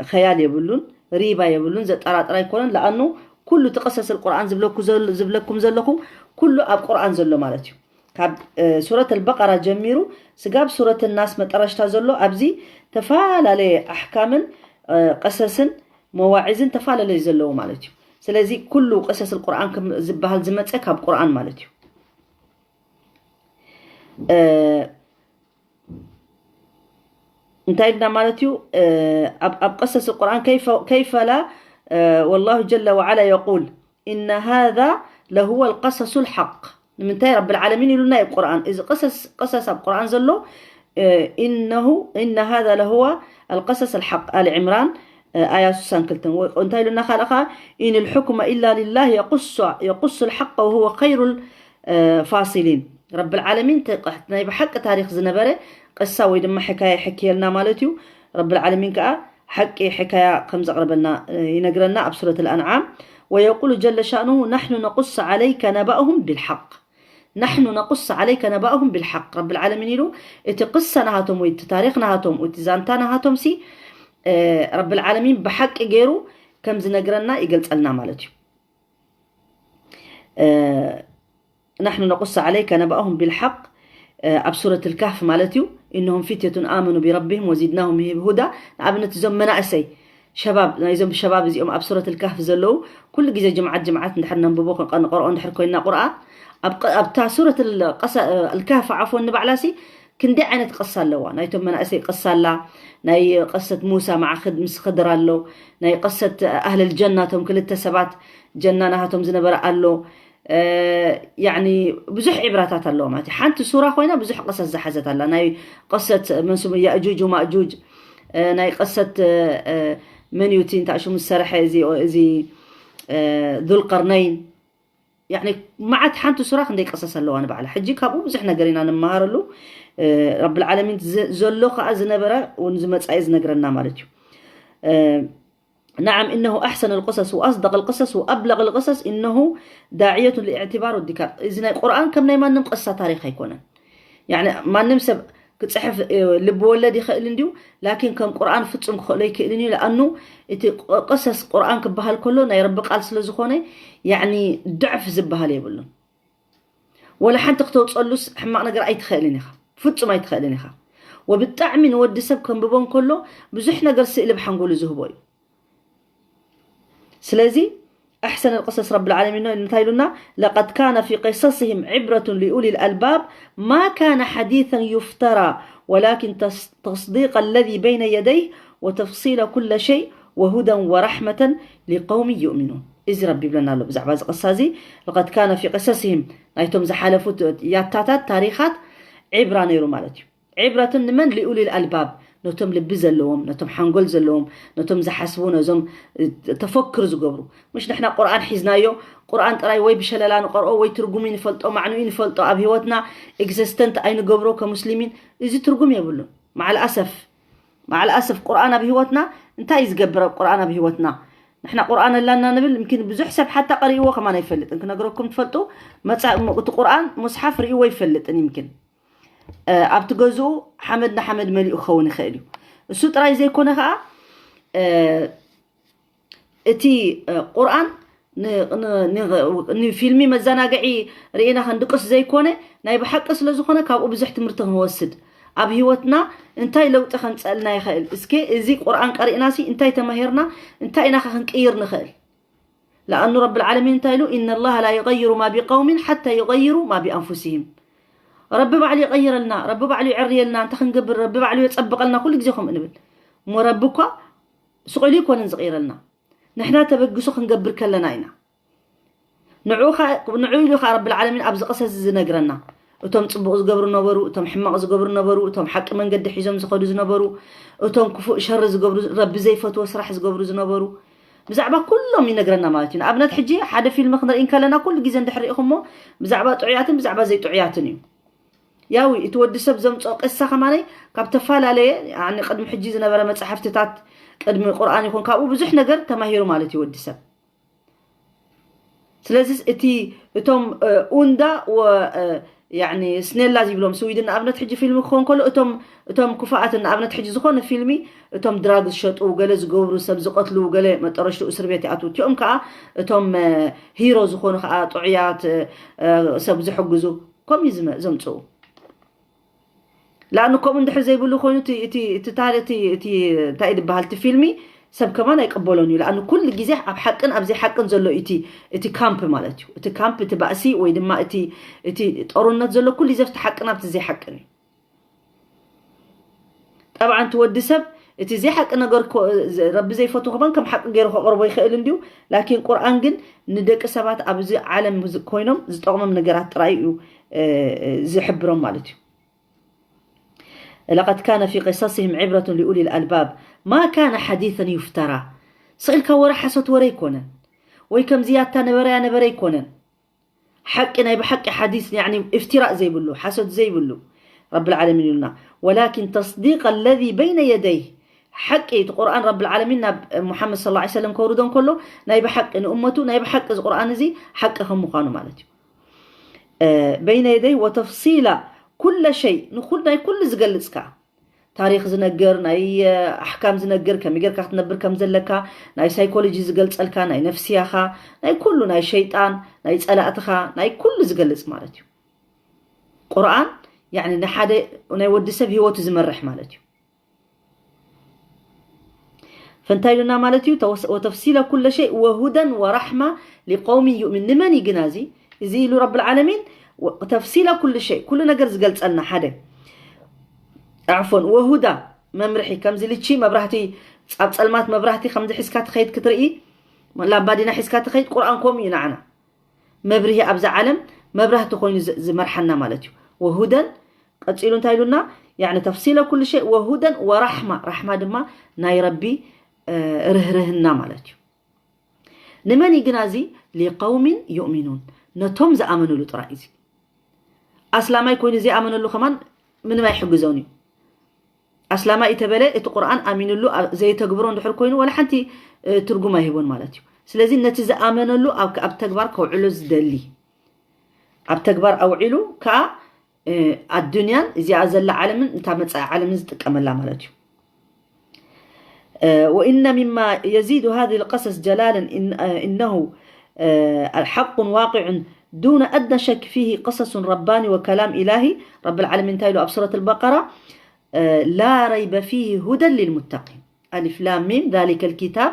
ከያል የብሉን፣ ሪባ የብሉን፣ ዘጠራጥር ኣይኮነን። ለኣኑ ኩሉ እቲ ቀሰስ ቁርኣን ዝብለኩም ዘለኹ ኩሉ ኣብ ቁርኣን ዘሎ ማለት እዩ። ካብ ሱረት ኣልበቀራ ጀሚሩ ስጋብ ሱረት ናስ መጠረሽታ ዘሎ ኣብዚ ተፈላለየ ኣሕካምን ቀሰስን መዋዒዝን ተፈላለዩ ዘለዎ ማለት እዩ። ስለዚ ኩሉ ቀሰስ ቁርኣን ዝበሃል ዝመፀ ካብ ቁርኣን ማለት እዩ። እንታይ ኢልና ማለት እዩ? ኣብ ቀሰስ ቁርኣን ከይፈ ላ ወላሁ ጀለ ወዓላ የቁል إن هذا لهو القصص الحق ንምንታይ ረብል ዓለሚን ኢሉና እዩ ቁርኣን። እዚ ቀሰስ ቀሰስ ኣብ ቁርኣን ዘሎ إنه إن هذا لهو القصص الحق ኣሊ ዕምራን ኣያ ስሳን ክልተን። እንታይ ኢሉና ካልእ ኸዓ إن الحكم إلا لله يقص يقص الحق وهو خير الفاصلين። ረብል ዓለሚን ናይ ብሓቂ ታሪክ ዝነበረ ቅሳ ወይ ድማ ሕካያ ይሕክየልና ማለት እዩ። ረብል ዓለሚን ከዓ ሓቂ ሕካያ ከም ዘቕረበልና ይነግረና ኣብ ሱረት ኣልኣንዓም። ويقول جل شأنه نحن نقص عليك نبأهم بالحق نحن نقص عليك نبأهم بالحق ረብል ዓለሚን ኢሉ እቲ ቅሳ ናሃቶም ወይ እቲ ታሪክ ናሃቶም እቲ ዛንታ ናሃቶም ሲ ረብል ዓለሚን ብሓቂ ገይሩ ከም ዝነግረና ይገልጸልና ማለት እዩ። نحن نقص عليك نبأهم بالحق ኣብ ሱረት ልካህፍ ማለት እዩ። إنهم فتية آمنوا بربهم وزدناهم هدى። ንኣብነት እዞም መናእሰይ ሸባብ ናይዞም ሸባብ እዚኦም ኣብ ሱረት ልካህፍ ዘለዉ ኩሉ ግዜ ጅምዓት ጅምዓት እንድሕር ነንብቦ ንቀርኦ እንድሕር ኮይና ቁርኣን ኣብታ ሱረት ልካህፍ ዓፎን ንባዕላሲ ክንደይ ዓይነት ቀሳ ኣለዋ። ናይቶም መናእሰይ ቀሳ ኣላ። ናይ ቀሰት ሙሳ መዓ ምስ ኽድር ኣሎ። ናይ ቀሰት ኣህለል ጀና ቶም ክልተ ሰባት ጀና ናሃቶም ዝነበረ ኣሎ። ያኒ ብዙሕ ዕብራታት ኣለዎ ማለት እዩ። ሓንቲ ሱራ ኮይና ብዙሕ ቀሰት ዝሓዘት ኣላ። ናይ ቀሰት መንሱብ ያእጁጅ ወማእጁጅ፣ ናይ ቀሰት መን እዩ እቲ እንታይ ሽሙ ዝሰረሐ እዚ ዙልቀርነይን። ያኒ መዓት ሓንቲ ሱራ ክንደይ ቀሰስ ኣለዋ ንባዕላ። ሕጂ ካብኡ ብዙሕ ነገር ኢና ንመሃረሉ። ረብል ዓለሚን ዘሎ ከዓ ዝነበረ እውን ዝመፃኢ ዝነግረና ማለት እዩ። نعم إنه أحسن القصص وأصدق القصص وأبلغ القصص إنه داعية للاعتبار والذكر። እዚ ናይ ቁርኣን ከም ናይ ማንም ቀሳ ታሪክ ኣይኮነን። ያኒ ማንም ሰብ ክፅሕፍ ልቢ ወለድ ይኽእል እንዲዩ። ላኪን ከም ቁርኣን ፍፁም ክኽእሎ ይክእልን እዩ። ለኣኑ እቲ ቀሰስ ቁርኣን ክበሃል ከሎ ናይ ረቢ ቃል ስለ ዝኾነ ያኒ ድዕፍ ዝበሃል የብሉን። ወላ ሓንቲ ክተውፀሉስ ሕማቕ ነገር ኣይትኽእልን ኢኻ። ፍፁም ኣይትኽእልን ኢኻ። ወብጣዕሚ ንወዲ ሰብ ከንብቦ እንከሎ ብዙሕ ነገር ስእሊ ብሓንጎሉ ዝህቦ እዩ። ስለዚ ኣሕሰን ቀሰስ ረብል ዓለሚን እንታይ ኢሉና? لقد كان في قصصهم عبرة لأولي الألباب ما كان حديثا يفترى ولكن تصديق الذي بين يديه وتفصيل كل شيء وهدى ورحمة لقوم يؤمنون። እዚ ረቢ ይብለና ኣሎ ብዛዕባ እዚ ቀሳ እዚ። لقد كان في قصصهم ናይቶም ዝሓለፉ ያታታት ታሪኻት ዕብራ ነይሩ ማለት እዩ። ዕብረትን ንመን? ሊኡሊል ኣልባብ፣ ነቶም ልቢ ዘለዎም፣ ነቶም ሓንጎል ዘለዎም፣ ነቶም ዝሓስቡ፣ ነዞም ተፈክር ዝገብሩ። ምሽ ንሕና ቁርኣን ሒዝናዮ፣ ቁርኣን ጥራይ ወይ ብሸለላ ንቀርኦ ወይ ትርጉሙ ንፈልጦ፣ ማዕንኡ ንፈልጦ፣ ኣብ ህይወትና ኤግዘስተንት ኣይንገብሮ ከሙስሊሚን። እዚ ትርጉም የብሉን። ማዓል ኣሰፍ ማዓል ኣሰፍ ቁርኣን ኣብ ህይወትና እንታይ እዩ ዝገብር? ኣብ ቁርኣን ኣብ ህይወትና ንሕና ቁርኣን ኣላና ንብል፣ ምኪን ብዙሕ ሰብ ሓታ ቀሪእዎ ከማን ኣይፈልጥን። ክነግረኩም ትፈልጡ፣ እቲ ቁርኣን ሙስሓፍ ርእይዎ ኣይፈልጥን ይምኪን። ኣብቲ ገዝኡ ሓመድ ንሓመድ መሊኡ ክኸውን ይኽእል እዩ። እሱ ጥራይ ዘይኮነ ከዓ እቲ ቁርኣን ንፊልሚ መዘናግዒ ርኢና ክንድቅስ ዘይኮነ፣ ናይ ብሓቂ ስለ ዝኾነ ካብኡ ብዙሕ ትምህርቲ ክንወስድ፣ ኣብ ህይወትና እንታይ ለውጢ ከምፀልና ይኽእል፣ እስከ እዚ ቁርኣን ቀሪእናሲ እንታይ ተማሂርና፣ እንታይ ኢናኸ ክንቅይር ንኽእል? ለኣኑ ረብል ዓለሚን እንታይ ኢሉ? إن الله لا يغير ما بقوم حتى يغيروا ما بأنفسهم። ረቢ ባዕሉ ይቐይረልና፣ ረቢ ባዕሉ ይዕርየልና፣ እንታይ ክንገብር ረቢ ባዕሉ የፀብቐልና። ኩሉ ግዜ ከምኡ ንብል እሞ ረቢ እኳ ስቕ ኢሉ ኣይኮነን ዝቕይረልና። ንሕና ተበግሶ ክንገብር ከለና ኢና። ንዑ ኢሉ ከዓ ረብል ዓለሚን ኣብዚ ቀሰስ ዝነግረና። እቶም ፅቡቕ ዝገብሩ ነበሩ፣ እቶም ሕማቕ ዝገብሩ ነበሩ፣ እቶም ሓቂ መንገዲ ሒዞም ዝኸዱ ዝነበሩ፣ እቶም ክፉእ ሸሪ ዝገብሩ፣ ረቢ ዘይፈትዎ ስራሕ ዝገብሩ ዝነበሩ፣ ብዛዕባ ኩሎም ይነግረና ማለት እዩ። ንኣብነት ሕጂ ሓደ ፊልም ክንርኢ እንከለና ኩሉ ግዜ እንድሕር ርኢኹሞ ብዛዕባ ጥዑያትን ብዛዕባ ዘይጥዑያትን እዩ። ያዊ እቲ ወዲ ሰብ ዘምፅኦ ቅሳ ከማነይ ካብ ተፈላለየ ያኒ ቅድሚ ሕጂ ዝነበረ መፅሓፍትታት ቅድሚ ቁርኣን ይኹን ካብኡ ብዙሕ ነገር ተማሂሩ ማለት እዩ ወዲ ሰብ። ስለዚ እቲ እቶም ኡንዳ ያኒ ስኔላ ዝብሎም ስዊድን ንኣብነት ሕጂ ፊልሚ ክኸውን ከሎ እቶም እቶም ክፉኣትን ንኣብነት ሕጂ ዝኾነ ፊልሚ እቶም ድራግ ዝሸጡ ገለ ዝገብሩ ሰብ ዝቐትሉ ገለ መጠረሽቱ እስር ቤት ይኣትዉ እቲኦም ከዓ እቶም ሂሮ ዝኾኑ ከዓ ጥዑያት ሰብ ዝሕግዙ ከምኡ እዩ ዘምፅኡ። ለኣኑ ከምኡ እንድሕር ዘይብሉ ኮይኑ እቲ ታሪክ እቲ እንታይ ዝበሃል እቲ ፊልሚ ሰብ ከማን ኣይቅበሎን እዩ። ለኣኑ ኩሉ ግዜ ኣብ ሓቅን ኣብ ዘይሓቅን ዘሎ እቲ እቲ ካምፕ ማለት እዩ። እቲ ካምፕ እቲ ባእሲ ወይ ድማ እቲ እቲ ጦርነት ዘሎ ኩሉ ግዜ ኣብቲ ሓቅን ኣብቲ ዘይሓቅን እዩ። ጠብዓ እቲ ወዲ ሰብ እቲ ዘይሓቂ ነገር ረቢ ዘይፈቱ ከማን ከም ሓቂ ገይሩ ከቕርቦ ይኽእል እንድዩ። ላኪን ቁርኣን ግን ንደቂ ሰባት ኣብዚ ዓለም ኮይኖም ዝጠቕሞም ነገራት ጥራይ እዩ ዝሕብሮም ማለት እዩ። لقد كان في قصصهم عبرة لأولي الألباب ما كان حديثا يفترى። ስቕ ኢልካ ወረ ሓሶት ወረ ኣይኮነን ወይ ከምዚ ያታ ነበረያ ነበረ ኣይኮነን። ሓቂ ናይ ብሓቂ ሓዲስ ያኒ እፍትራእ ዘይብሉ ሓሶት ዘይብሉ ረብል ዓለሚን ኢሉና። ولكن تصديق الذي بين يديه ሓቂ እቲ ቁርኣን ረብል ዓለሚን ናብ ሙሓመድ صلى الله عليه وسلم ከውርዶ እንከሎ ናይ ብሓቂ ንእመቱ ናይ ብሓቂ እዚ ቁርኣን እዚ ሓቂ ከም ምዃኑ ማለት እዩ። بين يديه وتفصيل كل شيء ንኩል ናይ ኩሉ ዝገልፅ ከዓ ታሪኽ ዝነግር፣ ናይ ኣሕካም ዝነግር፣ ከመይ ጌርካ ክትነብር ከም ዘለካ፣ ናይ ሳይኮሎጂ ዝገልጸልካ፣ ናይ ነፍስያኻ፣ ናይ ኩሉ፣ ናይ ሸይጣን ናይ ጸላእትኻ፣ ናይ ኩሉ ዝገልጽ ማለት እዩ። ቁርኣን ያኒ ንሓደ ናይ ወዲ ሰብ ህይወቱ ዝመርሕ ማለት እዩ። ፈንታይ ኢሉና ማለት እዩ። ወተፍሲለ ኩለ ሸይ ወሁደን ወራሕማ ሊቀውሚ ዩእሚን። ንመን እዩ ግና እዚ? እዚ ኢሉ ረብል ዓለሚን ተፍሲለ ኩል ሸይ፣ ኩሉ ነገር ዝገልጸልና ሓደ ዓፎን ወሁዳ፣ መምርሒ፣ ከምዚ ልቺ መብራህቲ፣ ኣብ ጸልማት መብራህቲ ከምዚ ሒዝካ ትኸይድ ክትርኢ፣ ላባዲና ሒዝካ ትኸይድ። ቁርኣን ከምኡ እዩ ንዓና። መብርሂ ኣብዛ ዓለም መብራህቲ ኮይኑ ዝመርሓና ማለት እዩ። ወሁደን ቀጺሉ እንታይ ኢሉና? ያኒ ተፍሲለ ኩሉ ሸይ ወሁደን ወራሕማ፣ ራሕማ ድማ ናይ ረቢ ርህርህና ማለት እዩ። ንመን እዩ ግና እዚ? ሊቀውሚን ዩእሚኑን፣ ነቶም ዝኣመንሉ ጥራይ። እዚ ኣስላማይ ኮይኑ ዘይኣመነሉ ከማን ምንም ኣይሕግዞን እዩ። ኣስላማይ እተበለ እቲ ቁርኣን ኣሚንሉ ዘይተግብሮ እንድሕር ኮይኑ ዋላ ሓንቲ ትርጉም ኣይህቦን ማለት እዩ። ስለዚ ነቲ ዝኣመነሉ ኣብ ተግባር ከውዕሎ ዝደሊ፣ ኣብ ተግባር ኣውዒሉ ከዓ ኣዱንያን እዚኣ ዘላ ዓለምን እታ መፃኢ ዓለምን ዝጥቀመላ ማለት እዩ። وإن مما يزيد هذه القصص جلالا إن إنه حق واقع دون أدنى شك فيه قصص رباني وكلام إلهي رب العالمين እንታይ ኢሉ ኣብ ሱረት البقرة لا ريب فيه هدى للمتقين ألف لام ميم ذلك الكتاب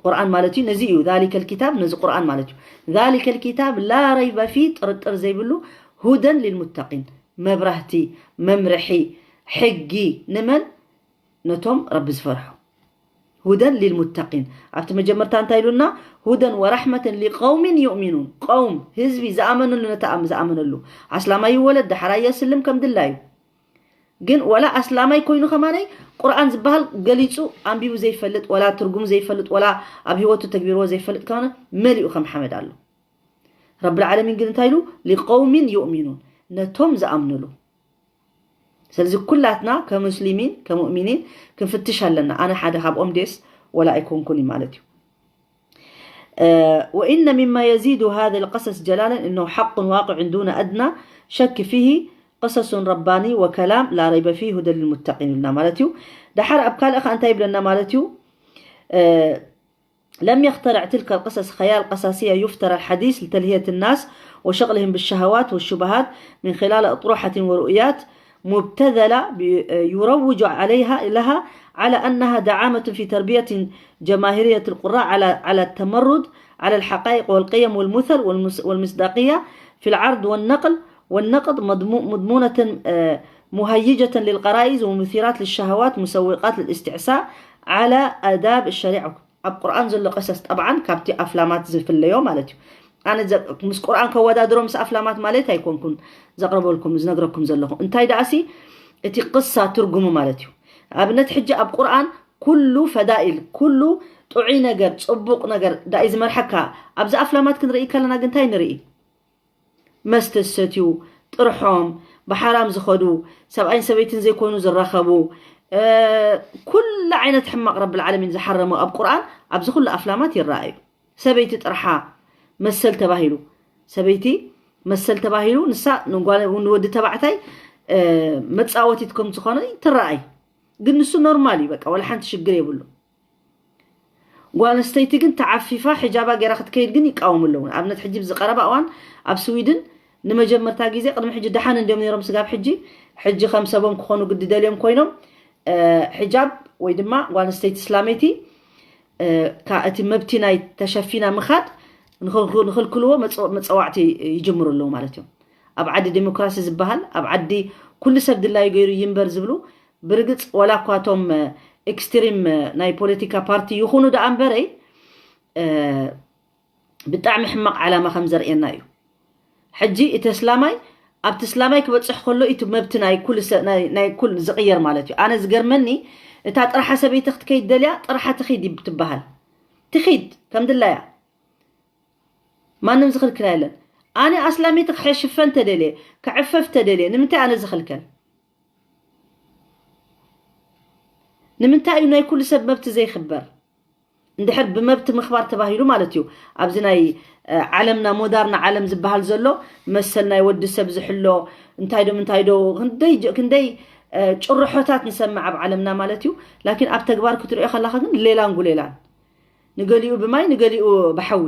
ቁርኣን ማለት እዩ። ነዚ እዩ ذلك الكتاب ነዚ ቁርኣን ማለት እዩ። ذلك الكتاب لا ريب فيه ጥርጥር ዘይብሉ هدى للمتقين መብራህቲ መምርሒ ሕጊ ንመን ነቶም ረቢ ዝፈርሑ هدى للمتقين ኣብቲ መጀመርታ እንታይ ኢሉና هدى ورحمة لقوم يؤمنون ቀውም ህዝቢ ዝኣመነሉ ነቲ ዝኣመነሉ ኣስላማይ ይወለድ ደሓራ የስልም ከም ድላዩ ግን ወላ ኣስላማይ ኮይኑ ከማነይ ቁርኣን ዝበሃል ገሊፁ ኣንቢቡ ዘይፈልጥ ወላ ትርጉሙ ዘይፈልጥ ወላ ኣብ ህይወቱ ተግቢርዎ ዘይፈልጥ ከሆነ መሊኡ ከም ሓመድ ኣሎ ረብል ዓለሚን ግን እንታይ ኢሉ لقوم يؤمنون ነቶም ዝኣምንሉ ስለዚ ኩላትና ከሙስሊሚን ከሙእሚኒን ክንፍትሽ ኣለና ኣነ ሓደ ካብኦም ዴስ ወላ ኣይኮንኩን ማለት እዩ وإن مما يزيد هذا القصص جلالا إنه حق واقع دون أدنى شك فيه قصص رباني وكلام لا ريب فيه هدى للمتقين إلنا مالتيو دحر أبكال أخ أنت يبلنا مالتيو لم يخترع تلك القصص خيال قصاصية يفترى الحديث لتلهية الناس وشغلهم بالشهوات والشبهات من خلال أطروحة ورؤيات مبتذلة يروج عليها لها على أنها دعامة في تربية جماهيرية القراء على على التمرد على الحقائق والقيم والمثل والمصداقية في العرض والنقل والنقد مضمونة مهيجة للغرائز ومثيرات للشهوات مسوقات للاستعساء على آداب الشريعة ኣብ ቁርኣን ዘሎ ቀሰስ ጠብዓን ካብቲ ኣፍላማት ዝፍለዮ ማለት እዩ ኣነ ምስ ቁርኣን ከወዳድሮ ምስ ኣፍላማት ማለት ኣይኮንኩን ዘቕርበልኩም ዝነግረኩም ዘለኹ እንታይ ደኣሲ እቲ ቅሳ ትርጉሙ ማለት እዩ ኣብነት ሕጂ ኣብ ቁርኣን ኩሉ ፈዳኢል ኩሉ ጥዑይ ነገር ፅቡቕ ነገር ዳኢ ዝመርሐካ ኣብዚ ኣፍላማት ክንርኢ ከለና ግን እንታይ ንርኢ መስተ ዝሰትዩ ጥርሖም ብሓራም ዝኸዱ ሰብኣይን ሰበይትን ዘይኮኑ ዝራኸቡ ኩሉ ዓይነት ሕማቕ ረብል ዓለሚን ዝሓረሞ ኣብ ቁርኣን ኣብዚ ኩሉ ኣፍላማት ይረኣዩ ሰበይቲ ጥርሓ መሰል ተባሂሉ ሰበይቲ መሰል ተባሂሉ ንሳ ንወዲ ተባዕታይ መፃወቲት ከም ዝኾነ ትረኣይ ግን ንሱ ኖርማል እዩ በቃ ወላ ሓንቲ ሽግር የብሉ ጓል ኣንስተይቲ ግን ተዓፊፋ ሕጃባ ገይራ ክትከይድ ግን ይቃወሙ ኣለዉ ኣብነት ሕጂ ብዝቀረባ እዋን ኣብ ስዊድን ንመጀመርታ ግዜ ቅድሚ ሕጂ ደሓን እንዲዮም ነይሮም ስጋብ ሕጂ ሕጂ ከም ሰቦም ክኾኑ ግዲ ደልዮም ኮይኖም ሕጃብ ወይ ድማ ጓል ኣንስተይቲ እስላመይቲ እቲ መብቲ ናይ ተሸፊና ምኻድ ንኽልክልዎ መፀዋዕቲ ይጅምሩ ኣለዉ ማለት እዮም ኣብ ዓዲ ዴሞክራሲ ዝበሃል ኣብ ዓዲ ኩሉ ሰብ ድላዩ ገይሩ ይንበር ዝብሉ ብርግፅ ዋላ እኳ እቶም ኤክስትሪም ናይ ፖለቲካ ፓርቲ ይኹኑ ደኣ እምበረይ ብጣዕሚ ሕማቕ ዓላማ ከም ዘርእየና እዩ ሕጂ እቲ እስላማይ ኣብቲ እስላማይ ክበፅሕ ከሎ እቲ መብቲ ናይ ኩል ዝቕየር ማለት እዩ ኣነ ዝገርመኒ እታ ጥርሓ ሰበይቲ ክትከይድ ደልያ ጥርሓ ትኺድ ትበሃል ትኺድ ከም ድላያ ማንም ዝኽልክላ የለን ኣነ ኣስላመይቲ ክሕሽፈን ተደልየ ክዕፈፍ ተደልየ ንምንታይ ኣነ ዝኽልከል ንምንታይ እዩ ናይ ኩሉ ሰብ መብቲ ዘይኽበር እንድሕር ብመብቲ ምኽባር ተባሂሉ ማለት እዩ ኣብዚ ናይ ዓለምና ሞዳርና ዓለም ዝበሃል ዘሎ መሰል ናይ ወዲ ሰብ ዝሕሎ እንታይ ዶ ምንታይ ዶ ክንደይ ክንደይ ጭርሖታት ንሰምዕ ኣብ ዓለምና ማለት እዩ። ላኪን ኣብ ተግባር ክትሪኦ ከለካ ግን ሌላን ጉሌላን፣ ንገሊኡ ብማይ፣ ንገሊኡ ብሓዊ፣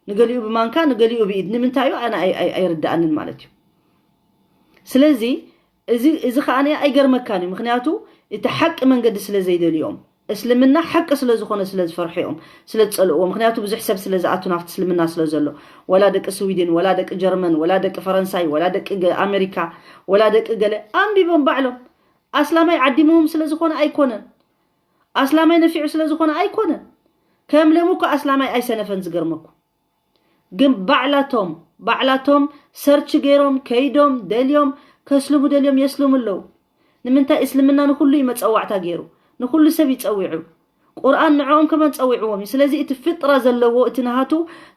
ንገሊኡ ብማንካ፣ ንገሊኡ ብኢድ። ንምንታይ እዩ? ኣነ ኣይርዳኣንን ማለት እዩ። ስለዚ እዚ ከዓ ኣይገርመካን እዩ። ምክንያቱ እቲ ሓቂ መንገዲ ስለ ዘይደልዮም፣ እስልምና ሓቂ ስለ ዝኾነ ስለ ዝፈርሑ እዮም፣ ስለ ዝፀልእዎ። ምክንያቱ ብዙሕ ሰብ ስለ ዝኣቱ ናብቲ እስልምና ስለ ዘሎ፣ ወላ ደቂ ስዊድን፣ ወላ ደቂ ጀርመን፣ ወላ ደቂ ፈረንሳይ፣ ወላ ደቂ ኣሜሪካ፣ ወላ ደቂ ገለ ኣንቢቦም ባዕሎም። ኣስላማይ ዓዲሞም ስለ ዝኾነ ኣይኮነን፣ ኣስላማይ ነፊዑ ስለ ዝኾነ ኣይኮነን። ከም ለሙ እኮ ኣስላማይ ኣይሰነፈን። ዝገርመኩም ግን ባዕላቶም ባዕላቶም ሰርች ገይሮም ከይዶም ደልዮም ከስልሙ ደልዮም የስልሙ ኣለዉ። ንምንታይ? እስልምና ንኩሉ እዩ መፀዋዕታ ገይሩ፣ ንኩሉ ሰብ ይፀዊዑ። ቁርኣን ንዕኦም ከማን ፀዊዕዎም እዩ። ስለዚ እቲ ፍጥራ ዘለዎ፣ እቲ ናሃቱ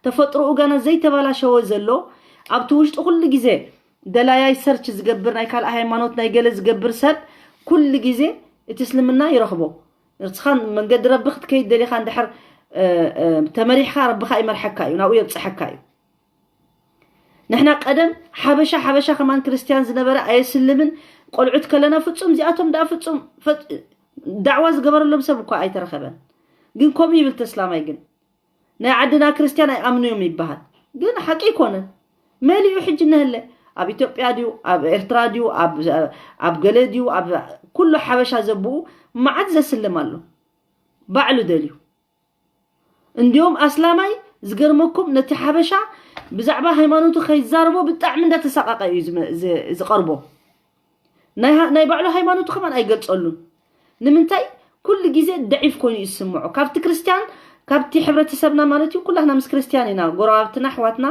ተፈጥሮኡ ጋና ዘይተባላሸወ ዘሎ፣ ኣብቲ ውሽጡ ኩሉ ግዜ ደላያይ ሰርች ዝገብር፣ ናይ ካልእ ሃይማኖት ናይ ገለ ዝገብር ሰብ ኩሉ ግዜ እቲ እስልምና ይረኽቦ። ንስኻ መንገዲ ረቢ ክትከይድ ደሊኻ እንድሕር ተመሪሕካ፣ ረብኻ ይመርሐካ እዩ፣ ናብኡ የብፅሐካ እዩ። ንሕና ቀደም ሓበሻ ሓበሻ ከማን ክርስትያን ዝነበረ ኣየስልምን። ቆልዑት ከለና ፍጹም እዚኣቶም ደኣ ፍጹም ዳዕዋ ዝገበረሎም ሰብ እኳ ኣይተረኸበን። ግን ከምኡ ይብል ተስላማይ ግን ናይ ዓድና ክርስትያን ኣይኣምኑዮም ይበሃል። ግን ሓቂ ኣይኮነን። መሊኡ ሕጂ እነህለ ኣብ ኢትዮጵያ ድዩ፣ ኣብ ኤርትራ ድዩ፣ ኣብ ገለ ድዩ፣ ኣብ ኩሉ ሓበሻ ዘብኡ መዓት ዘስልም ኣሎ። ባዕሉ ደልዩ። እንዲዮም ኣስላማይ ዝገርመኩም ነቲ ሓበሻ ብዛዕባ ሃይማኖቱ ከይዛረቦ ብጣዕሚ እንዳተሳቀቀ እዩ ዝቐርቦ። ናይ ባዕሉ ሃይማኖቱ ከማን ኣይገልጸሉን። ንምንታይ? ኩሉ ግዜ ደዒፍ ኮይኑ ይስምዖ። ካብቲ ክርስትያን፣ ካብቲ ሕብረተሰብና ማለት እዩ። ኩላትና ምስ ክርስትያን ኢና፣ ጎረባብትና፣ ኣሕዋትና፣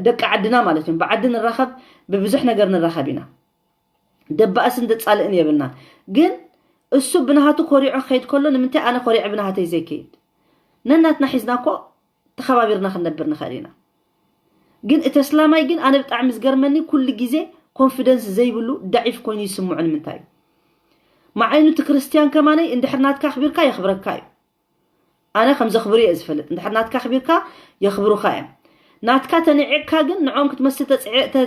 ደቂ ዓድና ማለት እዮም። ብዓዲ ንራኸብ፣ ብብዙሕ ነገር ንራኸብ ኢና። ደባእስን ደጻልእን የብልና። ግን እሱ ብናሃቱ ኮሪዑ ክኸይድ ከሎ ንምንታይ ኣነ ኮሪዐ ብናሃተይ ዘይከይድ? ነናትና ሒዝና እኮ ተኸባቢርና ክንነብር ንኽእል ኢና። ግን እቲ ኣስላማይ ግን ኣነ ብጣዕሚ ዝገርመኒ ኩሉ ግዜ ኮንፊደንስ ዘይብሉ ደዒፍ ኮይኑ ይስምዖ። ንምንታይ? መዓይኑ እቲ ክርስትያን ከማነይ እንድሕር ናትካ ኣኽቢርካ የኽብረካ እዩ። ኣነ ከም ዘኽብሩ እየ ዝፈልጥ። እንድሕር ናትካ ኣኽቢርካ የኽብሩኻ እዮም። ናትካ ተንዒቕካ ግን ንዕኦም ክትመስል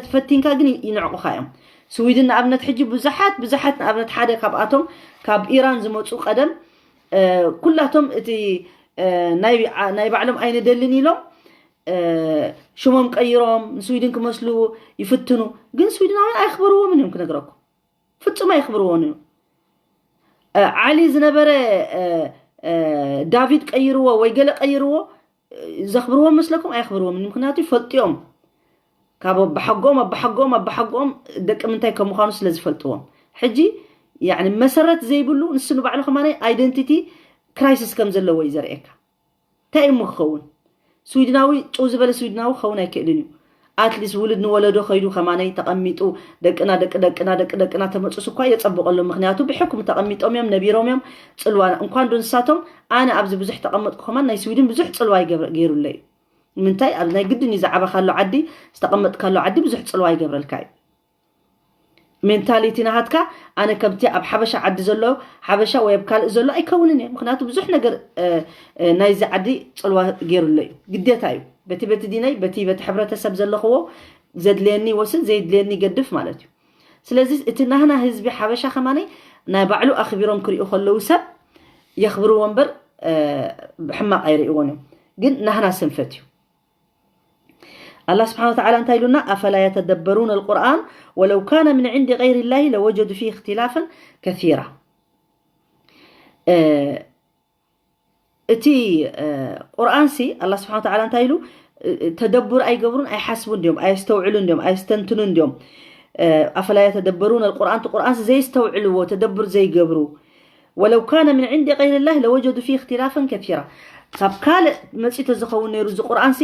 ተፈቲንካ ግን ይንዕቑኻ እዮም። ስዊድን ንኣብነት ሕጂ ብዙሓት ብዙሓት ንኣብነት ሓደ ካብኣቶም ካብ ኢራን ዝመፁ ቀደም ኩላቶም እቲ ናይ ባዕሎም ኣይንደልን ኢሎም ሽሞም ቀይሮም ንስዊድን ክመስሉ ይፍትኑ። ግን ስዊድናውያን ኣይኽበርዎምን እዮም ክነግረኩም። ፍጹም ኣይኽብርዎን እዮም። ዓሊ ዝነበረ ዳቪድ ቀይርዎ ወይ ገለ ቀይርዎ ዘኽብርዎም መስለኩም? ኣይኽብርዎም። ምክንያቱ ይፈልጥዮም ካብ ኣባሓጎም ኣባሓጎም ኣባሓጎም ደቂ ምንታይ ከም ምዃኑ ስለ ዝፈልጥዎም። ሕጂ ያኒ መሰረት ዘይብሉ ንሱ ንባዕሉ ከማናይ ኣይደንቲቲ ክራይሲስ ከም ዘለዎ እዩ ዘርእየካ። እንታይ እሞ ክኸውን? ስዊድናዊ ጭው ዝበለ ስዊድናዊ ክኸውን ኣይክእልን እዩ። ኣትሊስ ውልድ ንወለዶ ከይዱ ከማነይ ተቐሚጡ ደቅና ደቂ ደቅና ደቂ ደቅና ተመፁስ እኳ የፀብቐሎም። ምክንያቱ ብሕኩም ተቐሚጦም እዮም ነቢሮም እዮም። ፅልዋ እንኳን ዶ ንሳቶም ኣነ ኣብዚ ብዙሕ ተቐመጥኩ ከማን ናይ ስዊድን ብዙሕ ፅልዋ ገይሩለይ እዩ። ምንታይ ኣብ ናይ ግድን እዩ ዝዓበኻሉ ዓዲ ዝተቐመጥካሉ ዓዲ ብዙሕ ፅልዋ ይገብረልካ እዩ። ሜንታሊቲ ናሃትካ ኣነ ከምቲ ኣብ ሓበሻ ዓዲ ዘሎ ሓበሻ ወይ ኣብ ካልእ ዘሎ ኣይከውንን እየ። ምክንያቱ ብዙሕ ነገር ናይዚ ዓዲ ፅልዋ ገይሩሎ እዩ። ግዴታ እዩ። በቲ በቲ ዲነይ በቲ በቲ ሕብረተሰብ ዘለኽዎ ዘድልየኒ ወስድ ዘይድልየኒ ገድፍ ማለት እዩ። ስለዚ እቲ ናህና ህዝቢ ሓበሻ ከማነይ ናይ ባዕሉ ኣኽቢሮም ክሪኡ ከለዉ ሰብ የኽብርዎ እምበር ብሕማቕ ኣይርእይዎን እዮም። ግን ናህና ስንፈት እዩ። ኣላህ ስብሓን ወተዓላ እንታይ ኢሉና? ኣፈላ የተደበሩን ኣልቁርኣን ወለው ካነ ምን ዕንዲ ገይሪ ላሂ ለወጀዱ ፊህ እክትላፈን ከሲራ። እቲ ቁርኣን ሲ ኣላህ ስብሓን ወተዓላ እንታይ ኢሉ? ተደቡር ኣይገብሩን ኣይሓስቡን ድዮም ኣየስተውዕሉን ድዮም ኣየስተንትኑን ድዮም? ኣፈላ የተደበሩን ኣልቁርኣን እቲ ቁርኣን ሲ ዘየስተውዕልዎ ተደቡር ዘይገብሩ ወለው ካነ ምን ዕንዲ ገይሪ ላህ ለወጀዱ ፊህ እክትላፈን ከሲራ። ካብ ካልእ መፂእ ተዝኸውን ነይሩ እዚ ቁርኣን ሲ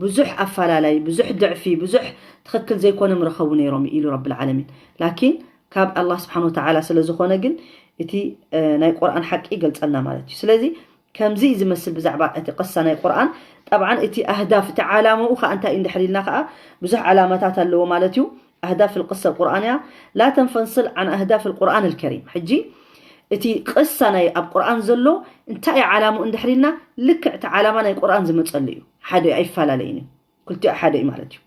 ብዙሕ ኣፈላላይ ብዙሕ ድዕፊ ብዙሕ ትኽክል ዘይኮነ ምረኸቡ ነይሮም ኢሉ ረብል ዓለሚን። ላኪን ካብ ኣላህ ስብሓን ወተዓላ ስለ ዝኾነ ግን እቲ ናይ ቁርኣን ሓቂ ይገልፀልና ማለት እዩ። ስለዚ ከምዚ ዝመስል ብዛዕባ እቲ ቅሳ ናይ ቁርኣን። ጠብዓን እቲ ኣህዳፍ እቲ ዓላምኡ ከዓ እንታይ እንድሕር ኢልና ከዓ ብዙሕ ዓላማታት ኣለዎ ማለት እዩ። ኣህዳፍ ልቅሰ ቁርኣን እያ ላ ተንፈንስል ዓን ኣህዳፍ ልቁርኣን ልከሪም። ሕጂ እቲ ቅሳ ናይ ኣብ ቁርኣን ዘሎ እንታይ እዩ ዓላምኡ እንድሕር ኢልና ልክዕ እቲ ዓላማ ናይ ቁርኣን ዝመፀሉ እዩ። ሓደ እዩ ኣይፈላለይን እዩ። ክልቲኡ ሓደ እዩ ማለት እዩ።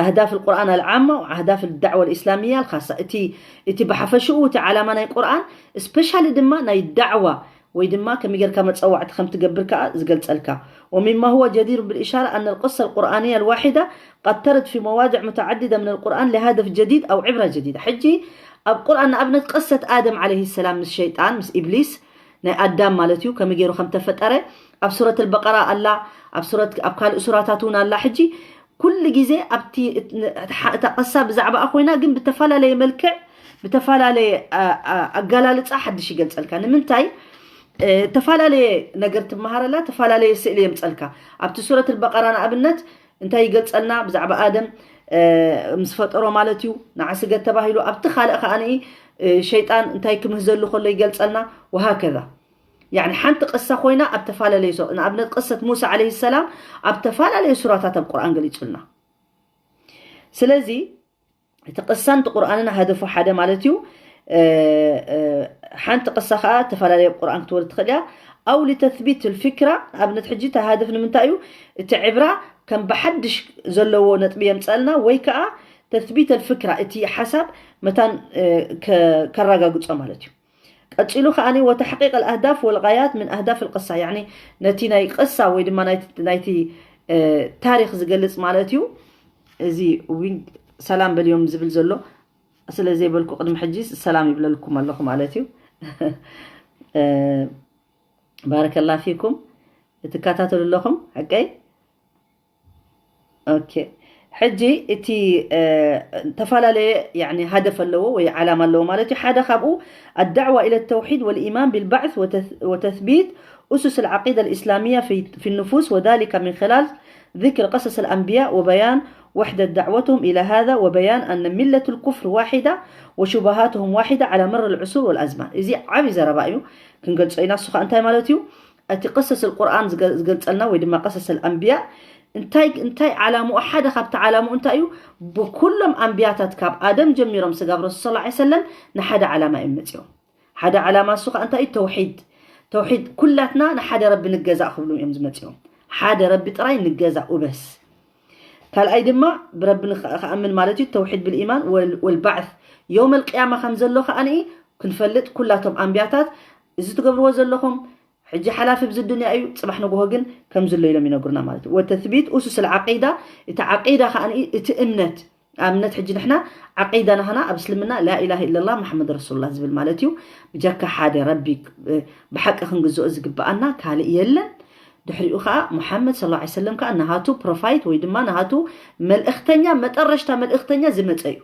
ኣህዳፍ ቁርኣን ኣልዓማ ወኣህዳፍ ዳዕዋ ልእስላሚያ ኣልካሳ። እቲ እቲ ብሓፈሽኡ እቲ ዓላማ ናይ ቁርኣን ስፔሻሊ ድማ ናይ ዳዕዋ ወይ ድማ ከመይ ጌርካ መፀዋዕቲ ከም ትገብር ከዓ ዝገልፀልካ። ومما هو جدير بالإشارة أن القصة القرآنية الواحدة قد ترد في مواضع متعددة من القرآن لهدف جديد أو عبرة جديدة. ሕጂ ኣብ ቁርኣን ንኣብነት ቀሰት ኣደም ዓለይሂ ሰላም ምስ ሸይጣን ምስ ኢብሊስ ናይ ኣዳም ማለት እዩ ከመይ ገይሩ ከም ተፈጠረ ኣብ ሱረት ኣልበቀራ ኣላ፣ ኣብ ሱረት ኣብ ካልእ ሱራታት እውን ኣላ። ሕጂ ኩሉ ግዜ ኣብቲ እታ ቀሳ ብዛዕባኣ ኮይና ግን ብተፈላለየ መልክዕ ብተፈላለየ ኣገላልፃ ሓድሽ ይገልፀልካ። ንምንታይ? ተፈላለየ ነገር ትመሃረላ፣ ተፈላለየ ስእሊ የምፀልካ። ኣብቲ ሱረት ኣልበቀራ ንኣብነት እንታይ ይገልፀልና ብዛዕባ ኣደም ምስ ፈጠሮ ማለት እዩ። ንዓ ስገድ ተባሂሉ ኣብቲ ካልእ ከዓ ሸይጣን እንታይ ክምህዘሉ ከሎ ይገልፀልና። ወሃከዛ ያኒ ሓንቲ ቅሳ ኮይና ኣብ ተፈላለዩ ንኣብነት ቅሰት ሙሳ ዓለይሂ ሰላም ኣብ ተፈላለዩ ሱራታት ኣብ ቁርኣን ገሊፁልና። ስለዚ እቲ ቅሳን እቲ ቁርኣንን ሃደፉ ሓደ ማለት እዩ። ሓንቲ ቅሳ ከዓ ተፈላለየ ቁርኣን ክትወርድ ትኽእል እያ። ኣው ልተትቢት ልፍክራ ኣብነት ሕጂ እቲ ሃደፍ ንምንታይ እዩ? እቲ ዕብራ ከም ብሓድሽ ዘለዎ ነጥቢ የምፀልና ወይ ከዓ ተትቢት ልፍክራ እቲ ሓሳብ መታን ከረጋግፆ ማለት እዩ። ቀፂሉ ከዓኒ ወተሕቂቅ ኣልኣህዳፍ ወልጋያት ምን ኣህዳፍ ኣልቅሳ፣ ያኒ ነቲ ናይ ቅሳ ወይ ድማ ናይቲ ታሪክ ዝገልፅ ማለት እዩ። እዚ ዊንግ ሰላም በልዮም ዝብል ዘሎ ስለ ዘይበልኩ ቅድሚ ሕጂ ሰላም ይብለልኩም ኣለኹ ማለት እዩ። ባረከላ ፊኩም እትከታተሉ ኣለኹም ሓቀይ። ኦኬ ሕጂ እቲ ተፈላለየ ሃደፍ ኣለዎ ወይ ዓላማ ኣለዎ ማለት እዩ። ሓደ ካብኡ ኣዳዕዋ ኢለ ተውሒድ ወልኢማን ቢልባዕት ወተስቢት ኡሱስ ልዓቂዳ ልእስላሚያ ፊ ንፉስ ወዛሊካ ምን ክላል ذكر قصص الأنبياء وبيان وحدة دعوتهم إلى هذا وبيان أن ملة الكفر واحدة وشبهاتهم واحدة على مر العصور والأزمان። እዚ ዓብዪ ዘረባ እዩ ክንገልጾ ኢና። እሱ ከዓ እንታይ ማለት እዩ? እቲ ቅሰስ ቁርኣን ዝገልፀልና ወይ ድማ ቅሰስ ኣንብያ እንታይ እንታይ ዓላምኡ ሓደ ካብቲ ዓላምኡ እንታይ እዩ? ብኩሎም ኣንብያታት ካብ ኣደም ጀሚሮም ስጋብ ረሱል ስ ሰለም ንሓደ ዓላማ እዮም መፂኦም። ሓደ ዓላማ እሱ ከዓ እንታይ እዩ? ተውሒድ። ተውሒድ ኩላትና ንሓደ ረቢ ንገዛእ ክብሉ እዮም ዝመፂኦም። ሓደ ረቢ ጥራይ ንገዛእ ውበስ። ካልኣይ ድማ ብረቢ ክኣምን ማለት እዩ ተውሒድ ብልኢማን ወልባዕት የውመል ቅያማ ከም ዘሎ ከዓ ክንፈልጥ ኩላቶም ኣንብያታት እዚ ትገብርዎ ዘለኹም ሕጂ ሓላፊ ብዚ ዱንያ እዩ፣ ፅባሕ ንግሆ ግን ከም ዝሎ ኢሎም ይነግሩና ማለት እዩ። ወተስቢት ኡሱስ ልዓቂዳ፣ እቲ ዓቂዳ ከዓ እቲ እምነት ኣብነት ሕጂ ንሕና ዓቂዳ ናህና ኣብ እስልምና ላኢላሃ ኢለላ መሓመድ ረሱሉላ ዝብል ማለት እዩ። ብጀካ ሓደ ረቢ ብሓቂ ክንግዝኦ ዝግብኣና ካልእ የለን። ድሕሪኡ ከዓ ሙሓመድ ስለ ላ ሰለም ከዓ ናሃቱ ፕሮፋይት ወይ ድማ ናሃቱ መልእክተኛ መጠረሽታ መልእክተኛ ዝመፀ እዩ።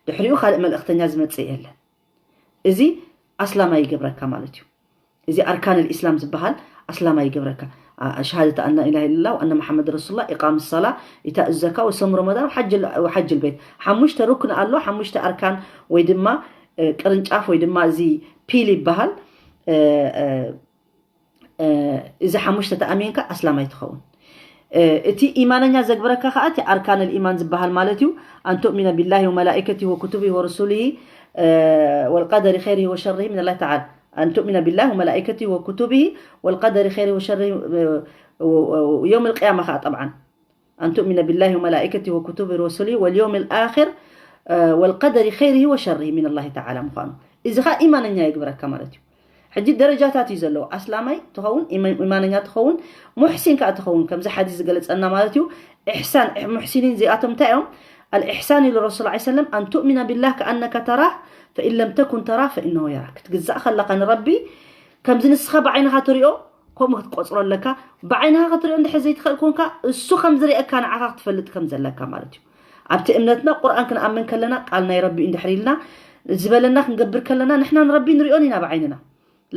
ድሕሪኡ ካልእ መልእክተኛ ዝመፀ የለን። እዚ ኣስላማይ ይገብረካ ማለት እዩ። እዚ ኣርካን ልኢስላም ዝበሃል ኣስላማይ ይገብረካ። ሸሃደት ኣና ኢላሃ ኢለላ ኣና መሓመድ ረሱሉላ ኢቃም ሰላ ኢታ ዘካ ወሰሙ ረመዳን ሓጅ ልቤት ሓሙሽተ ርክን ኣሎ። ሓሙሽተ ኣርካን ወይ ድማ ቅርንጫፍ ወይ ድማ እዚ ፒል ይበሃል። እዚ ሓሙሽተ ተኣሚንካ ኣስላማይ ትኸውን። እቲ ኢማነኛ ዘግብረካ ከዓ እቲ ኣርካን ልኢማን ዝበሃል ማለት እዩ። ኣን ቱእሚነ ቢላሂ ወመላኢከቲ ወኩቱቢ ወረሱሊ ወልቀደሪ ኸይሪ ወሸሪ ምን ላ ተዓላ። ኣን ቱእሚነ ቢላሂ ወመላኢከቲ ወኩቱቢ ወልቀደሪ ኸይሪ ወሸሪ ዮም ልቅያማ ከዓ ጠብዓን ኣን ቱእሚነ ቢላሂ ወመላኢከቲ ወኩቱቢ ወረሱሊ ወልዮም ልኣክር ወልቀደሪ ኸይሪ ወሸሪ ምን ላ ተዓላ ምኳኑ እዚ ከዓ ኢማነኛ የግብረካ ማለት እዩ። ሕጂ ደረጃታት እዩ ዘለዎ። ኣስላማይ ትኸውን፣ ኢማነኛ ትኸውን፣ ሙሕሲን ከዓ ትኸውን። ከምዚ ሓዲስ ዝገለፀና ማለት እዩ። ኢሕሳን ሙሕሲኒን እዚኣቶም እንታይ እዮም? ኣልኢሕሳን ኢሉ ረሱል ላ ሰለም ኣን ቱእሚና ቢላህ ከኣነካ ተራህ ፈኢን ለም ተኩን ተራህ ፈኢነሁ የራክ። ክትግዛእ ከለካ ንረቢ ከምዚ ንስኻ ብዓይንኻ ትሪኦ ከምኡ ክትቆፅሮ ኣለካ። ብዓይንኻ ክትሪኦ እንድሕር ዘይትኽእል ኮንካ እሱ ከም ዝሪአካ ንዓኻ ክትፈልጥ ከም ዘለካ ማለት እዩ። ኣብቲ እምነትና ቁርኣን ክንኣምን ከለና ቃል ናይ ረቢ እንድሕር ኢልና ዝበለና ክንገብር ከለና ንሕና ንረቢ ንሪኦን ኢና ብዓይንና።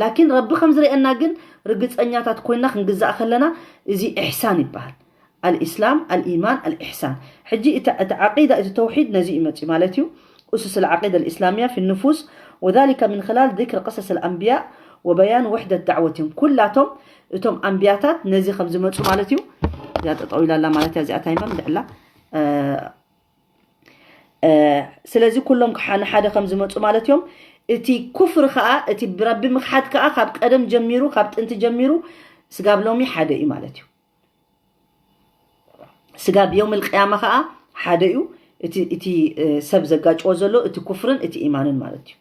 ላኪን ረቢ ከም ዝሪአና ግን ርግፀኛታት ኮይና ክንግዛእ ከለና እዚ ኢሕሳን ይበሃል። ኣልኢስላም ኣልኢማን ኣልኢሕሳን። ሕጂ እቲ ዓቂዳ እቲ ተውሒድ ነዚ እዩ መፅዩ ማለት እዩ። أسس العقيدة الإسلامية في النفوس وذلك من خلال ذكر قصص الأنبياء وبيان وحدة دعوتهم። ኩላቶም እቶም ኣንብያታት ነዚ ከም ዝመፁ ማለት እዩ። እዚኣ ጠጠው ኢላላ ማለት እያ። እዚኣ ታይማ ምድዕላ ስለዚ ኩሎም ንሓደ ከም ዝመፁ ማለት እዮም። እቲ ኩፍር ከዓ እቲ ብረቢ ምክሓድ ከዓ ካብ ቀደም ጀሚሩ ካብ ጥንቲ ጀሚሩ ስጋብ ሎሚ ሓደ እዩ ማለት እዩ። ስጋብ የውም ልቅያማ ከዓ ሓደ እዩ። እቲ እቲ እ፣ ሰብ ዘጋጭዎ ዘሎ እቲ ኩፍርን እቲ ኢማንን ማለት እዩ።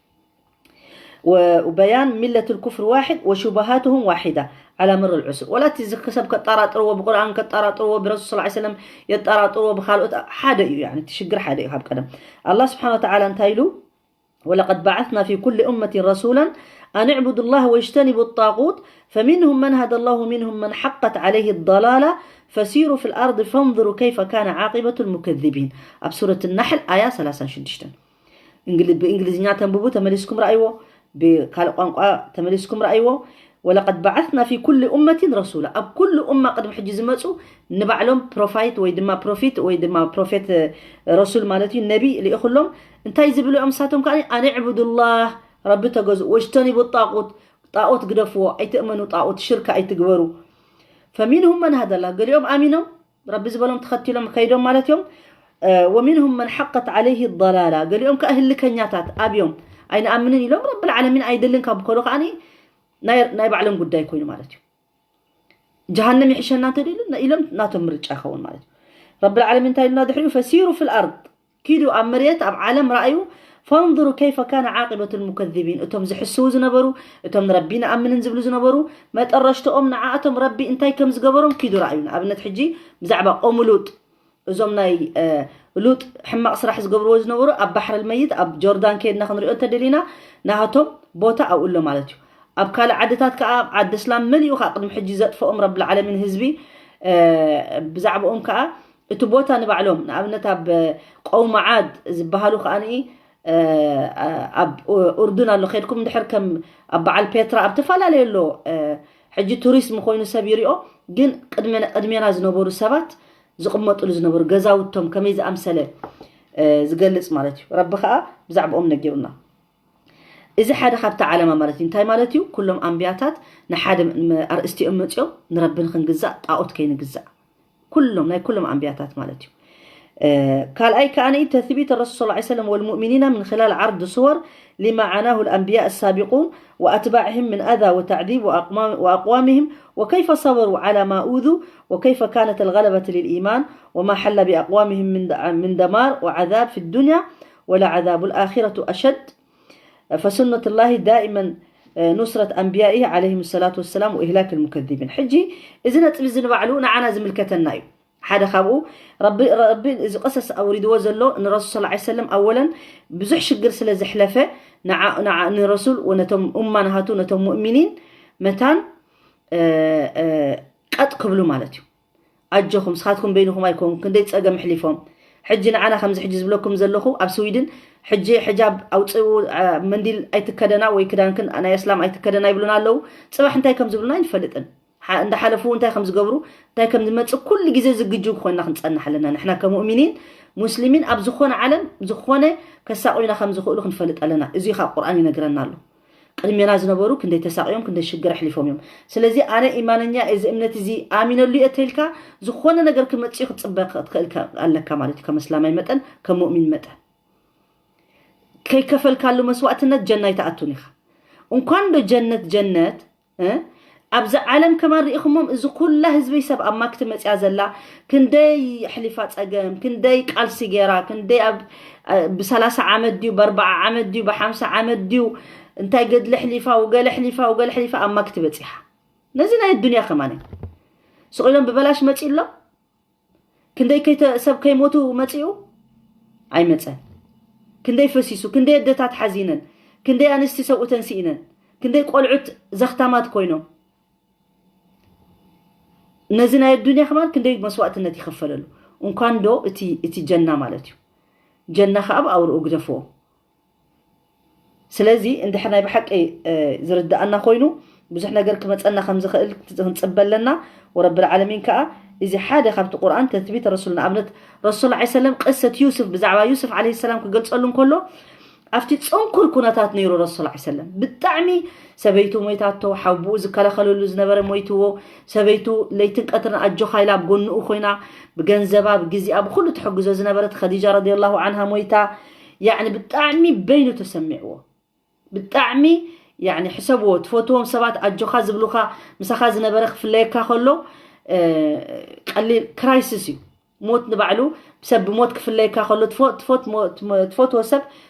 وبيان ملة الكفر واحد وشبهاتهم واحدة على مر العصور. ولا እቲ ዝክ-፣ ሰብ ከጠራጥርዎ፣ ብቁርኣን ከጠራጥርዎ፣ ብረሱል صلى الله عليه وسلم የጠራጥርዎ፣ ብካልኦት ሓደ እዩ። يعني እቲ ሽግር ሓደ እዩ። ካብ ቀደም ኣላህ ስብሓን ወተዓላ እንታይ ኢሉ? ولقد بعثنا في كل أمة رسولا أن اعبدوا الله واجتنبوا الطاغوت فمنهم من هدى الله ومنهم من حقت عليه الضلالة فسيروا في الأرض فانظروا كيف كان عاقبة المكذبين. ኣብ ሱረት ናሕል ኣያ ሰላሳን ሽዱሽተን። እንግሊ-፣ ብእንግሊዝኛ ተንብቡ፣ ተመሊስኩም ረኣይዎ። ብካልእ ቋንቋ ተመሊስኩም ረኣይዎ። ولقد بعثنا في كل أمة رسولا، ኣብ ኩሉ ኡማ ቅድሚ ሕጂ ዝመፁ ንባዕሎም ፕሮፋይት ወይ ድማ ፕሮፊት ወይ ድማ ፕሮፌት፣ እ፣ ረሱል ማለት እዩ፣ ነቢ ልኢኹሎም። እንታይ ዝብሉ እዮም ንሳቶም? ከኣ ኣን ዕቡዱ ላህ፣ ረቢ ተገዝኡ፣ ወጅተኒቡ ጣቁት፣ ጣኦት ግደፍዎ፣ ኣይትእመኑ፣ ጣኦት ሽርክ ኣይትግበሩ። ፈሚንሁም መን ሃደላ፣ ገሊኦም ኣሚኖም ረቢ ዝበሎም ተኸቲሎም ከይዶም ማለት እዮም። እ፣ ወሚንሁም መን ሓቀት ዓለይህ ضላላ፣ ገሊኦም ከኣ ህልከኛታት ኣብዮም ኣይንኣምንን ኢሎም፣ ረብል ዓለሚን ኣይደልን ካብ ከሎ ከኣ ናይ፣ ናይ ባዕሎም ጉዳይ ኮይኑ ማለት እዩ። ጀሃነም ይሕሸና እንተደልዩ ኢሎም ናቶም ምርጫ ይኸውን ማለት እዩ። ረብል ዓለሚን እንታይ ኢሉና ድሕሪኡ? ፈሲሩ ፊል ኣርድ፣ ኪዱ ኣብ መሬት ኣብ ዓለም ረኣዩ። ፈንظሩ ከይፈ ካነ ዓቂበቱ ልሙከዚቢን፣ እቶም ዝሕስዉ ዝነበሩ፣ እቶም ንረቢ ንኣምንን ዝብሉ ዝነበሩ መጠረሽትኦም ንዓኣቶም ረቢ እንታይ ከም ዝገበሮም ኪዱ ረኣዩ። ንኣብነት ሕጂ ብዛዕባ ቆሙ ሉጥ፣ እዞም ናይ እ፣ ሉጥ ሕማቕ ስራሕ ዝገብርዎ ዝነበሩ ኣብ ባሕረል መይት ኣብ ጆርዳን ከይድና ክንሪኦ እንተደሊና ናሃቶም ቦታ ኣብኡ ኣሎ ማለት እዩ። ኣብ ካልእ ዓድታት ከዓ ኣብ ዓዲ እስላም መሊኡ ከዓ ቅድሚ ሕጂ ዘጥፈኦም ረብል ዓለሚን ህዝቢ እ፣ ብዛዕባኦም ከዓ እቲ ቦታ ንባዕሎም ንኣብነት ኣብ እ፣ ቀውሚ ዓድ ዝበሃሉ ከዓ ንኢ እ፣ ኣብ ኡርዱን ኣሎ። ከድኩም እንድሕር ከም ኣብ በዓል ፔትራ ኣብ ተፈላለየ ኣሎ እ፣ ሕጂ ቱሪስት ምኮይኑ ሰብ ይሪኦ፣ ግን ቅድመ-፣ ቅድሜና ዝነበሩ ሰባት ዝቕመጥሉ ዝነበሩ ገዛውቶም ከመይ ዝኣምሰለ እ፣ ዝገልጽ ማለት እዩ። ረቢ ከዓ ብዛዕባኦም ነጊሩና። እዚ ሓደ ካብቲ ዓለማ ማለት እዩ። እንታይ ማለት እዩ? ኩሎም ኣንብያታት ንሓደ ም-፣ ኣርእስቲኦም መጺኦም ንረቢ ንክንግዛእ ጣኦት ከይንግዛእ። ኩሎም ናይ ኩሎም ኣንብያታት ማለት እዩ። እ፣ ካልኣይ ከኣ ተስቢት ረሱል صلى الله عليه وسلم والمؤمنين من خلال عرض صور لما عاناه الأنبياء السابقون وأتباعهم من أذى وتعذيب وأقوام-، وأقوامهم وكيف صبروا على ما أوذوا وكيف كانت الغلبة للإيمان وما حل بأقوامهم من د-، من دمار وعذاب في الدنيا ولعذاب الآخرة أشد فسنة الله دائما نصرة أنبيائه عليهم الصلاة والسلام وإهلاك المكذبين. ሕጂ እዚ ነጥቢ እዚ ንባዕሉ ንዓና ዝምልከተና እዩ። ሓደ ካብኡ ረቢ፣ ረቢ እዚ ቀሰስ ኣውሪድዎ ዘሎ ንረሱል صلى الله عليه وسلم ኣወለን ብዙሕ ሽግር ስለ ዘሕለፈ ንዓ-፣ ንዓ-፣ ንረሱል ወነቶም ኡማ ናሃቱ ነቶም ሙእሚኒን መታን እ፣ እ፣ ቀጥ ክብሉ ማለት እዩ። ኣጆኹም፣ ንስኻትኩም በይንኹም ኣይኮንኩም፣ ክንደይ ጸገም ኣሕሊፎም። ሕጂ ንዓና ከምዚ ሕጂ ዝብለኩም ዘለኹ ኣብ ስዊድን ሕጂ ሕጃብ ኣውጽኡ፣ እ፣ መንዲል ኣይትከደና ወይ ክዳንክን ናይ እስላም ኣይትከደና ይብሉና ኣለዉ። ጽባሕ እንታይ ከም ዝብሉና ኣይንፈልጥን። ሓ-፣ እንዳሓለፉ እንታይ ከም ዝገብሩ እንታይ ከም ዝመጽእ ኩሉ ግዜ ዝግጁ ኮይና ክንጸንሕ ኣለና። ንሕና ከሙእሚኒን ሙስሊሚን ኣብ ዝኾነ ዓለም ዝኾነ ከሳቑዩና ከም ዝኽእሉ ክንፈልጥ ኣለና። እዚ ካብ ቁርኣን ይነግረና ኣሎ። ቅድሜና ዝነበሩ ክንደይ ተሳቕዮም ክንደይ ሽግር ኣሕሊፎም እዮም። ስለዚ ኣነ ኢማነኛ እዚ እምነት እዚ ኣሚነሉ እየ ተልካ ዝኾነ ነገር ክመጽእ ክትጽበ ክትክእል ከ-፣ ኣለካ ማለት እዩ። ከም እስላማይ መጠን ከም ሙእሚን መጠን ከይከፈልካሉ መስዋእትነት ጀና ኣይትኣቱን ኢኻ። እንኳን ዶ ጀነት ጀነት እ? ኣብዚ ዓለም ከማን ርኢኹሞም እዚ ኩላ ህዝበይ ሰብ ኣብ ማክቲ መፅያ ዘላ ክንደይ ኣሕሊፋ ፀገም ክንደይ ቃልሲ ገይራ ክንደይ ኣብ እ፣ ብሰላሳ ዓመት ድዩ ብኣርባዓ ዓመት ድዩ ብሓምሳ ዓመት ድዩ እንታይ ገድሊ ኣሕሊፋ ወገለ ኣሕሊፋ ወገለ ኣሕሊፋ ኣብ ማክቲ በፂሓ ነዚ ናይ ኣዱንያ ከማን ስቕ ኢሎም ብበላሽ መፂ ኣሎ ክንደይ ከይተ-፣ ሰብ ከይሞቱ መፂኡ ኣይመፀን። ክንደይ ፈሲሱ፣ ክንደይ ኣደታት ሓዚነን፣ ክንደይ ኣንስቲ ሰብኡተን ስኢነን፣ ክንደይ ቆልዑት ዘኽታማት ኮይኖም። ነዚ ናይ ኣዱንያ ከማን ክንደይ መስዋእትነት ይኸፈለሉ። እንኳን ዶ እቲ፣ እቲ ጀና ማለት እዩ። ጀና ከኣ ብኣውርኡ ግደፍዎ። ስለዚ እንድሕር ናይ ብሓቂ እ፣ ዝርድኣና ኮይኑ ብዙሕ ነገር ክመፀና ከም ዝኽእል ክንፅበ ኣለና። ወረብል ዓለሚን ከዓ እዚ ሓደ ካብቲ ቁርኣን ተትቢት ረሱል ንኣብነት ረሱል ላ ሰለም ቅሰት ዩስፍ ብዛዕባ ዩስፍ ዓለይሂ ሰላም ክገልፀሉ እንከሎ ኣብቲ ፅንኩር ኩነታት ነይሩ ረሱል ላ ሰለም ብጣዕሚ ሰበይቱ ሞይታቶ ሓቡኡ ዝከላኸለሉ ዝነበረ ሞይትዎ ሰበይቱ ለይትን ቀትርን ኣጆኻ ኢላ ኣብ ጎንኡ ኮይና ብገንዘባ ብግዜኣ ብኩሉ ትሕግዞ ዝነበረት ኸዲጃ ረዲየላሁ ዓንሃ ሞይታ ያዕኒ ብጣዕሚ በይኑ ተሰሚዕዎ ብጣዕሚ ያኒ ሕሰብዎ ትፈትዎም ሰባት ኣጆኻ ዝብሉኻ ምሳኻ ዝነበረ ክፍለየካ ከሎ እ፣ ቀሊል ክራይሲስ እዩ ሞት ንባዕሉ ሰብ ብሞት ክፍለየካ ከሎ ትፈ- ትፈት- ሞ- ትመ- ትፈትዎ ሰብ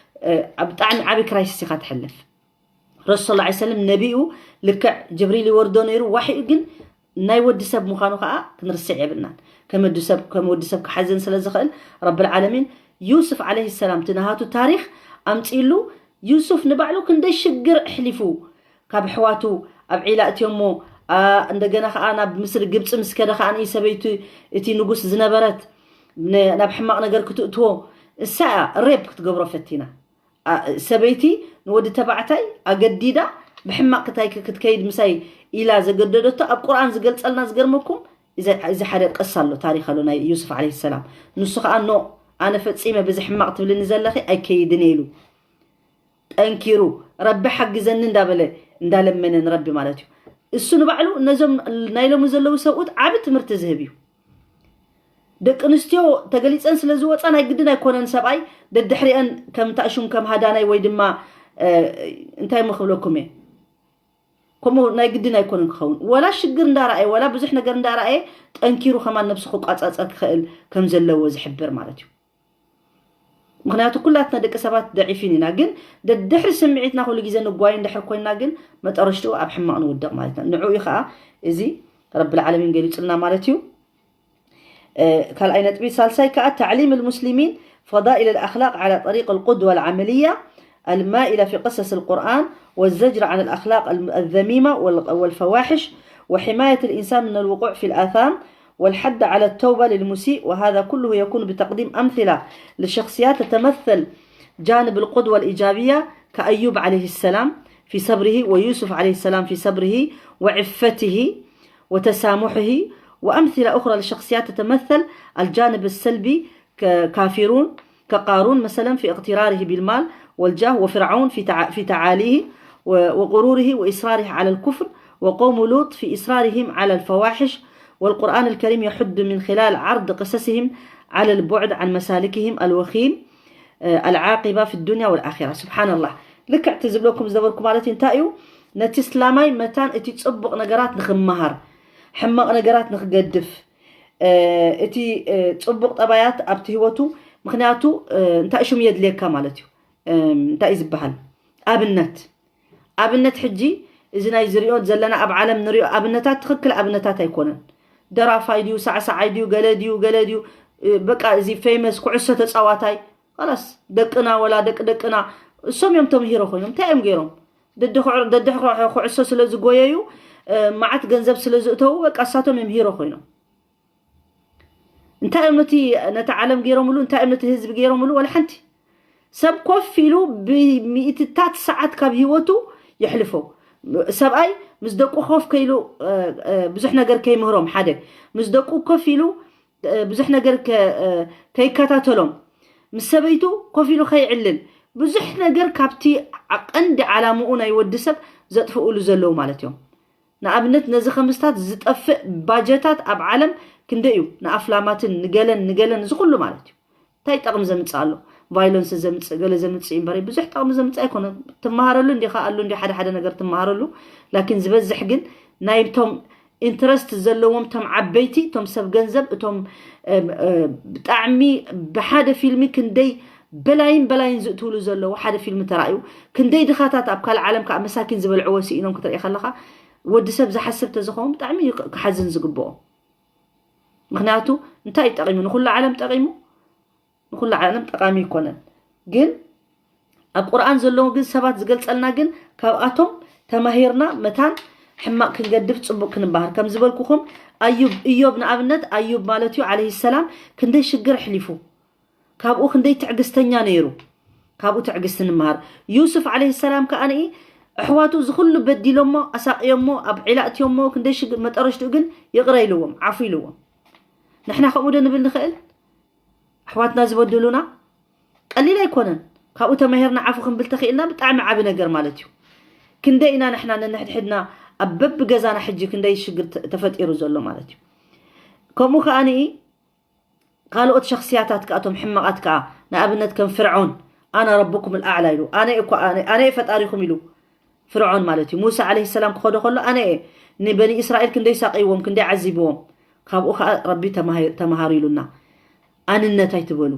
እ፣ ኣብ ብጣዕሚ ዓብዪ ክራይሲስ ኢኻ ትሕልፍ። ረሱል ላ ሰለም ነቢኡ ልክዕ ጅብሪል ይወርዶ ነይሩ ዋሕዩ፣ ግን ናይ ወዲ ሰብ ምዃኑ ከዓ ክንርስዕ የብልናን። ከም ወዲ ሰብ ከም ወዲ ሰብ ክሓዝን ስለ ዝኽእል ረብል ዓለሚን ዩሱፍ ዓለይሂ ሰላም እቲ ናሃቱ ታሪኽ ኣምፂሉ። ዩሱፍ ንባዕሉ ክንደይ ሽግር ኣሕሊፉ ካብ ኣሕዋቱ ኣብ ዒላ እትዮሞ፣ ኣ፣ እንደገና ከዓ ናብ ምስሪ ግብፂ ምስ ከደ ከዓ ንኢ ሰበይቱ እቲ ንጉስ ዝነበረት ነ- ናብ ሕማቕ ነገር ክትእትዎ እሳ እያ ሬፕ ክትገብሮ ፈቲና። ኣ፣ ሰበይቲ ንወዲ ተባዕታይ ኣገዲዳ ብሕማቕ ክታይ ክትከይድ ምሳይ ኢላ ዘገደደቶ ኣብ ቁርኣን ዝገልጸልና። ዝገርመኩም እዚ እዚ ሓደ ቅሳ ኣሎ፣ ታሪኽ ኣሎ ናይ ዩሱፍ ዓለይሂ ሰላም። ንሱ ከዓ ኖ፣ ኣነ ፈጺመ ብዚ ሕማቕ ትብልኒ ዘለኺ ኣይከይድን እየ ኢሉ ጠንኪሩ፣ ረቢ ሓግዘኒ እንዳበለ እንዳለመነ ንረቢ ማለት እዩ። እሱ ንባዕሉ ነዞም ናይ ሎሚ ዘለዉ ሰብኡት ዓቢ ትምህርቲ ዝህብ እዩ። ደቂ ኣንስትዮ ተገሊፀን ስለ ዝወፃ ናይ ግድን ኣይኮነን ሰብኣይ ደድሕሪአን ከም ታእሹም ከም ሃዳናይ ወይ ድማ እ፣ እንታይ ሞ ክብለኩም እየ፣ ከምኡ ናይ ግድን ኣይኮነን ክኸውን። ወላ ሽግር እንዳረኣየ ወላ ብዙሕ ነገር እንዳረኣየ ጠንኪሩ ከማን ነብሱ ክቋፃፀር ክኽእል ከም ዘለዎ ዝሕብር ማለት እዩ። ምክንያቱ ኩላትና ደቂ ሰባት ደዒፊን ኢና፣ ግን ደድሕሪ ስምዒትና ኩሉ ግዜ ንጓይ እንድሕር ኮይንና ግን መጠረሽትኡ ኣብ ሕማቕ ንውደቕ ማለት ኢና። ንዕኡ እዩ ከዓ እዚ ረብል ዓለሚን ገሊፁልና ማለት እዩ። ካልኣይ ነጥቢ ሳልሳይ ከዓ تعليم المسلمين فضائل الأخلاق على طريق القدوة العملية المائلة في قصص القرآن والزجر عن الأخلاق الذميمة والفواحش وحماية الإنسان من الوقوع في الآثام والحد على التوبة للمسيء، وهذا كله يكون بتقديم أمثلة لشخصيات تتمثل جانب القدوة الإيجابية كأيوب عليه السلام في صبره، ويوسف عليه السلام في صبره وعفته وتسامحه، وأمثلة أخرى لشخصيات تتمثل الجانب السلبي ككافرون، كقارون مثلا في اغتراره بالمال والجاه، وفرعون في تع- في تعاليه و- وغروره وإصراره على الكفر، وقوم لوط في إصرارهم على الفواحش. والقرآن الكريم يحد من خلال عرض قصصهم على البعد عن مسالكهم الوخيم، العاقبة في الدنيا والآخرة. سبحان الله. ልክዕ እቲ ዝብለኩም ዝነበርኩ ማለት እንታይ እዩ? ነቲ እስላማይ መታን እቲ ፅቡቕ ነገራት ንክመሃር፣ ሕማቕ ነገራት ንክገድፍ፣ እቲ ፅቡቕ ጠባያት ኣብቲ ህይወቱ። ምክንያቱ እንታይ ሽሙ የድልየካ ማለት እዩ? እንታይ እዩ ዝበሃል? ኣብነት ኣብነት ሕጂ እዚ ናይ ዝሪኦ ዘለና ኣብ ዓለም ንሪኦ ኣብነታት ትኽክል ኣብነታት ኣይኮነን። ደራፋይ ድዩ ሳዕሳዓይ ድዩ ገለ ድዩ ገለ ድዩ በቃ እዚ ፌመስ ኩዕሶ ተፃዋታይ ላስ ደቅና ወላ ደቂ ደቅና እሶም እዮም ተምሂሮ ኮይኖም እንታይ እዮም ገይሮም? ደድሕሮ ኩዕሶ ስለ ዝጎየዩ መዓት ገንዘብ ስለ ዝእተዉ በቃ እሳቶም እዮም ሂሮ ኮይኖም። እንታይ እዮም ነቲ ነቲ ዓለም ገይሮምሉ እንታይ እዮም ነቲ ህዝቢ ገይሮምሉ? ወላ ሓንቲ ሰብ ኮፍ ኢሉ ብሚእትታት ሰዓት ካብ ህይወቱ የሕልፎ። ሰብኣይ ምስ ደቁ ኮፍ ከይሉ ብዙሕ ነገር ከይምህሮም ሓደ ምስ ደቁ ኮፍ ኢሉ ብዙሕ ነገር ከይከታተሎም ምስ ሰበይቱ ኮፍ ኢሉ ከይዕልል ብዙሕ ነገር ካብቲ ቀንዲ ዓላምኡ ናይ ወዲ ሰብ ዘጥፍኡሉ ዘለዉ ማለት እዮም። ንኣብነት ነዚ ከምስታት ዝጠፍእ ባጀታት ኣብ ዓለም ክንደ እዩ ንኣፍላማትን ንገለን ንገለን እዚ ኩሉ ማለት እዩ። እንታይ ጠቕሚ ዘምፅእ ኣሎ? ቫይለንስ ዘምፅእ ገለ ዘምፅእ እዩ እምበረ ብዙሕ ጠቕሚ ዘምፅእ ኣይኮነ። ትመሃረሉ እንዲኻ ኣሉ እንዲ ሓደ ሓደ ነገር ትመሃረሉ። ላኪን ዝበዝሕ ግን ናይቶም ኢንትረስት ዘለዎም እቶም ዓበይቲ እቶም ሰብ ገንዘብ እቶም ብጣዕሚ ብሓደ ፊልሚ ክንደይ በላይን በላይን ዝእትውሉ ዘለዉ ሓደ ፊልሚ ተራእዩ ክንደይ ድኻታት ኣብ ካልእ ዓለም ከዓ መሳኪን ዝበልዕዎ ስኢኖም ክትርኢ ከለኻ ወዲ ሰብ ዝሓስብ ተዝኸውን ብጣዕሚ እዩ ክሓዝን ዝግብኦ። ምክንያቱ እንታይ እዩ ጠቂሙ ንኩሉ ዓለም ጠቂሙ ንኩሉ ዓለም ጠቃሚ ይኮነን። ግን ኣብ ቁርኣን ዘለዉ ግን ሰባት ዝገልጸልና ግን ካብኣቶም ተማሂርና መታን ሕማቅ ክንገድፍ ጽቡቅ ክንበሃር ከም ዝበልኩኹም ኣዩብ እዮብ ንኣብነት ኣዩብ ማለት እዩ ዓለይሂ ሰላም ክንደይ ሽግር ኣሕሊፉ ካብኡ ክንደይ ትዕግስተኛ ነይሩ። ካብኡ ትዕግስቲ ንምሃር። ዩሱፍ ዓለይሂ ሰላም ከኣ ንኢ ኣሕዋቱ ዝኹሉ በዲሎሞ ኣሳቅዮሞ ኣብ ዒላ እትዮሞ ክንደይ ሽግር መጠረሽትኡ ግን ይቅረ ኢልዎም ዓፉ ኢልዎም። ንሕና ከምኡ ዶ ንብል ንኽእል? ኣሕዋትና ዝበድሉና ቀሊል ኣይኮነን። ካብኡ ተመሄርና ዓፉ ክንብል ተኽኢልና ብጣዕሚ ዓቢ ነገር ማለት እዩ። ክንደይ ኢና ንሕና ነንሕድሕድና ኣብ በብገዛና ሕጂ ክንደይ ሽግር ተፈጢሩ ዘሎ ማለት እዩ። ከምኡ ከኣ ንኢ ካልኦት ሸክስያታት ከኣ እቶም ሕማቓት ከኣ ንኣብነት ከም ፍርዖን ኣና ረቡኩም ልኣዕላ ኢሉ ኣነ እኳ ኣነ ኣነ ፈጣሪኹም ኢሉ ፍርዖን ማለት እዩ ሙሳ ዓለይሂ ሰላም ክኸዶ ከሎ ኣነ እየ ንበኒ እስራኤል ክንደይ ሳቀይዎም ክንደይ ዓዚብዎም ካብኡ ከኣ ረቢ ተማሃሩ ኢሉና ኣንነት ኣይትበሉ።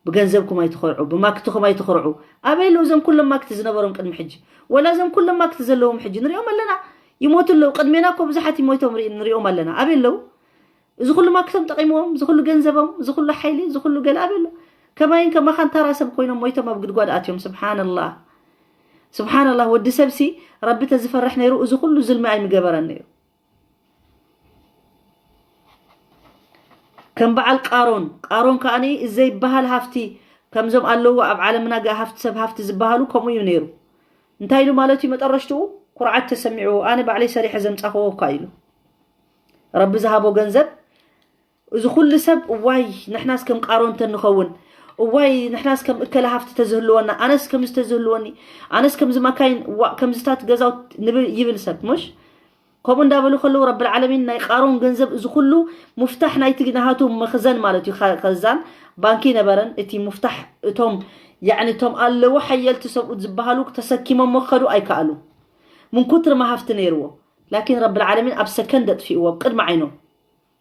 ብገንዘብኩም ኣይትኾርዑ፣ ብማክትኹም ኣይትኾርዑ። ኣበይ ኣለዉ እዞም ኩሎም ማክቲ ዝነበሮም ቅድሚ ሕጂ? ወላ እዞም ኩሎም ማክቲ ዘለዎም ሕጂ ንሪኦም ኣለና። ይሞቱ ኣለዉ። ቅድሜና እኮ ብዙሓት ይሞቶም ርኢ- ንሪኦም ኣለና። ኣበይ ኣለዉ? እዚ ኩሉ ማክቶም ጠቒምዎም፣ እዚ ኩሉ ገንዘቦም፣ እዚ ኩሉ ሓይሊ፣ እዚ ኩሉ ገለ ኣበይ ኣሎ? ከማይን ከማኻን ታራ ሰብ ኮይኖም ሞይቶም ኣብ ጉድጓድ ኣትዮም። ስብሓንላህ፣ ስብሓንላህ። ወዲ ሰብሲ ረቢ ተዝፈርሕ ነይሩ እዚ ኩሉ ዝልሚ ኣይምገበረን ነይሩ። ከም በዓል ቃሮን፣ ቃሮን ከዓኒ ዘይበሃል ሃፍቲ፣ ከምዞም ኣለዉ ኣብ ዓለምና ገ ሃፍቲ ሰብ ሃፍቲ ዝበሃሉ ከምኡ እዩ ነይሩ። እንታይ ኢሉ ማለት እዩ መጠረሽትኡ? ኩርዓት ተሰሚዕዎ፣ ኣነ ባዕለይ ሰሪሐ ዘምጻኽዎ እኳ ኢሉ። ረቢ ዝሃቦ ገንዘብ፣ እዚ ኩሉ ሰብ እዋይ ንሕናስ ከም ቃሮን ተንኸውን፣ እዋይ ንሕናስ ከም እከለ ሃፍቲ ተዝህልወና፣ ኣነስ ከምዚ ተዝህልወኒ፣ ኣነስ ከምዚ መካይን፣ እዋ ከምዚታት ገዛውት ንብል ይብል ሰብ። ምሽ ከምኡ እንዳበሉ ከለዉ ረብል ዓለሚን ናይ ቃሮን ገንዘብ እዚ ኩሉ ሙፍታሕ ናይቲ ናሃቱ መኽዘን ማለት እዩ። ከ- ከዛን ባንኪ ነበረን። እቲ ሙፍታሕ እቶም ያዕኒ እቶም ኣለዉ ሓየልቲ ሰብኡት ዝበሃሉ ተሰኪሞሞ ክኸዱ ኣይከኣሉ። ምን ኩትር መሃፍቲ ነይርዎ። ላኪን ረብል ዓለሚን ኣብ ሰከንድ ኣጥፊእዎ ኣብ ቅድሚ ዓይኖም።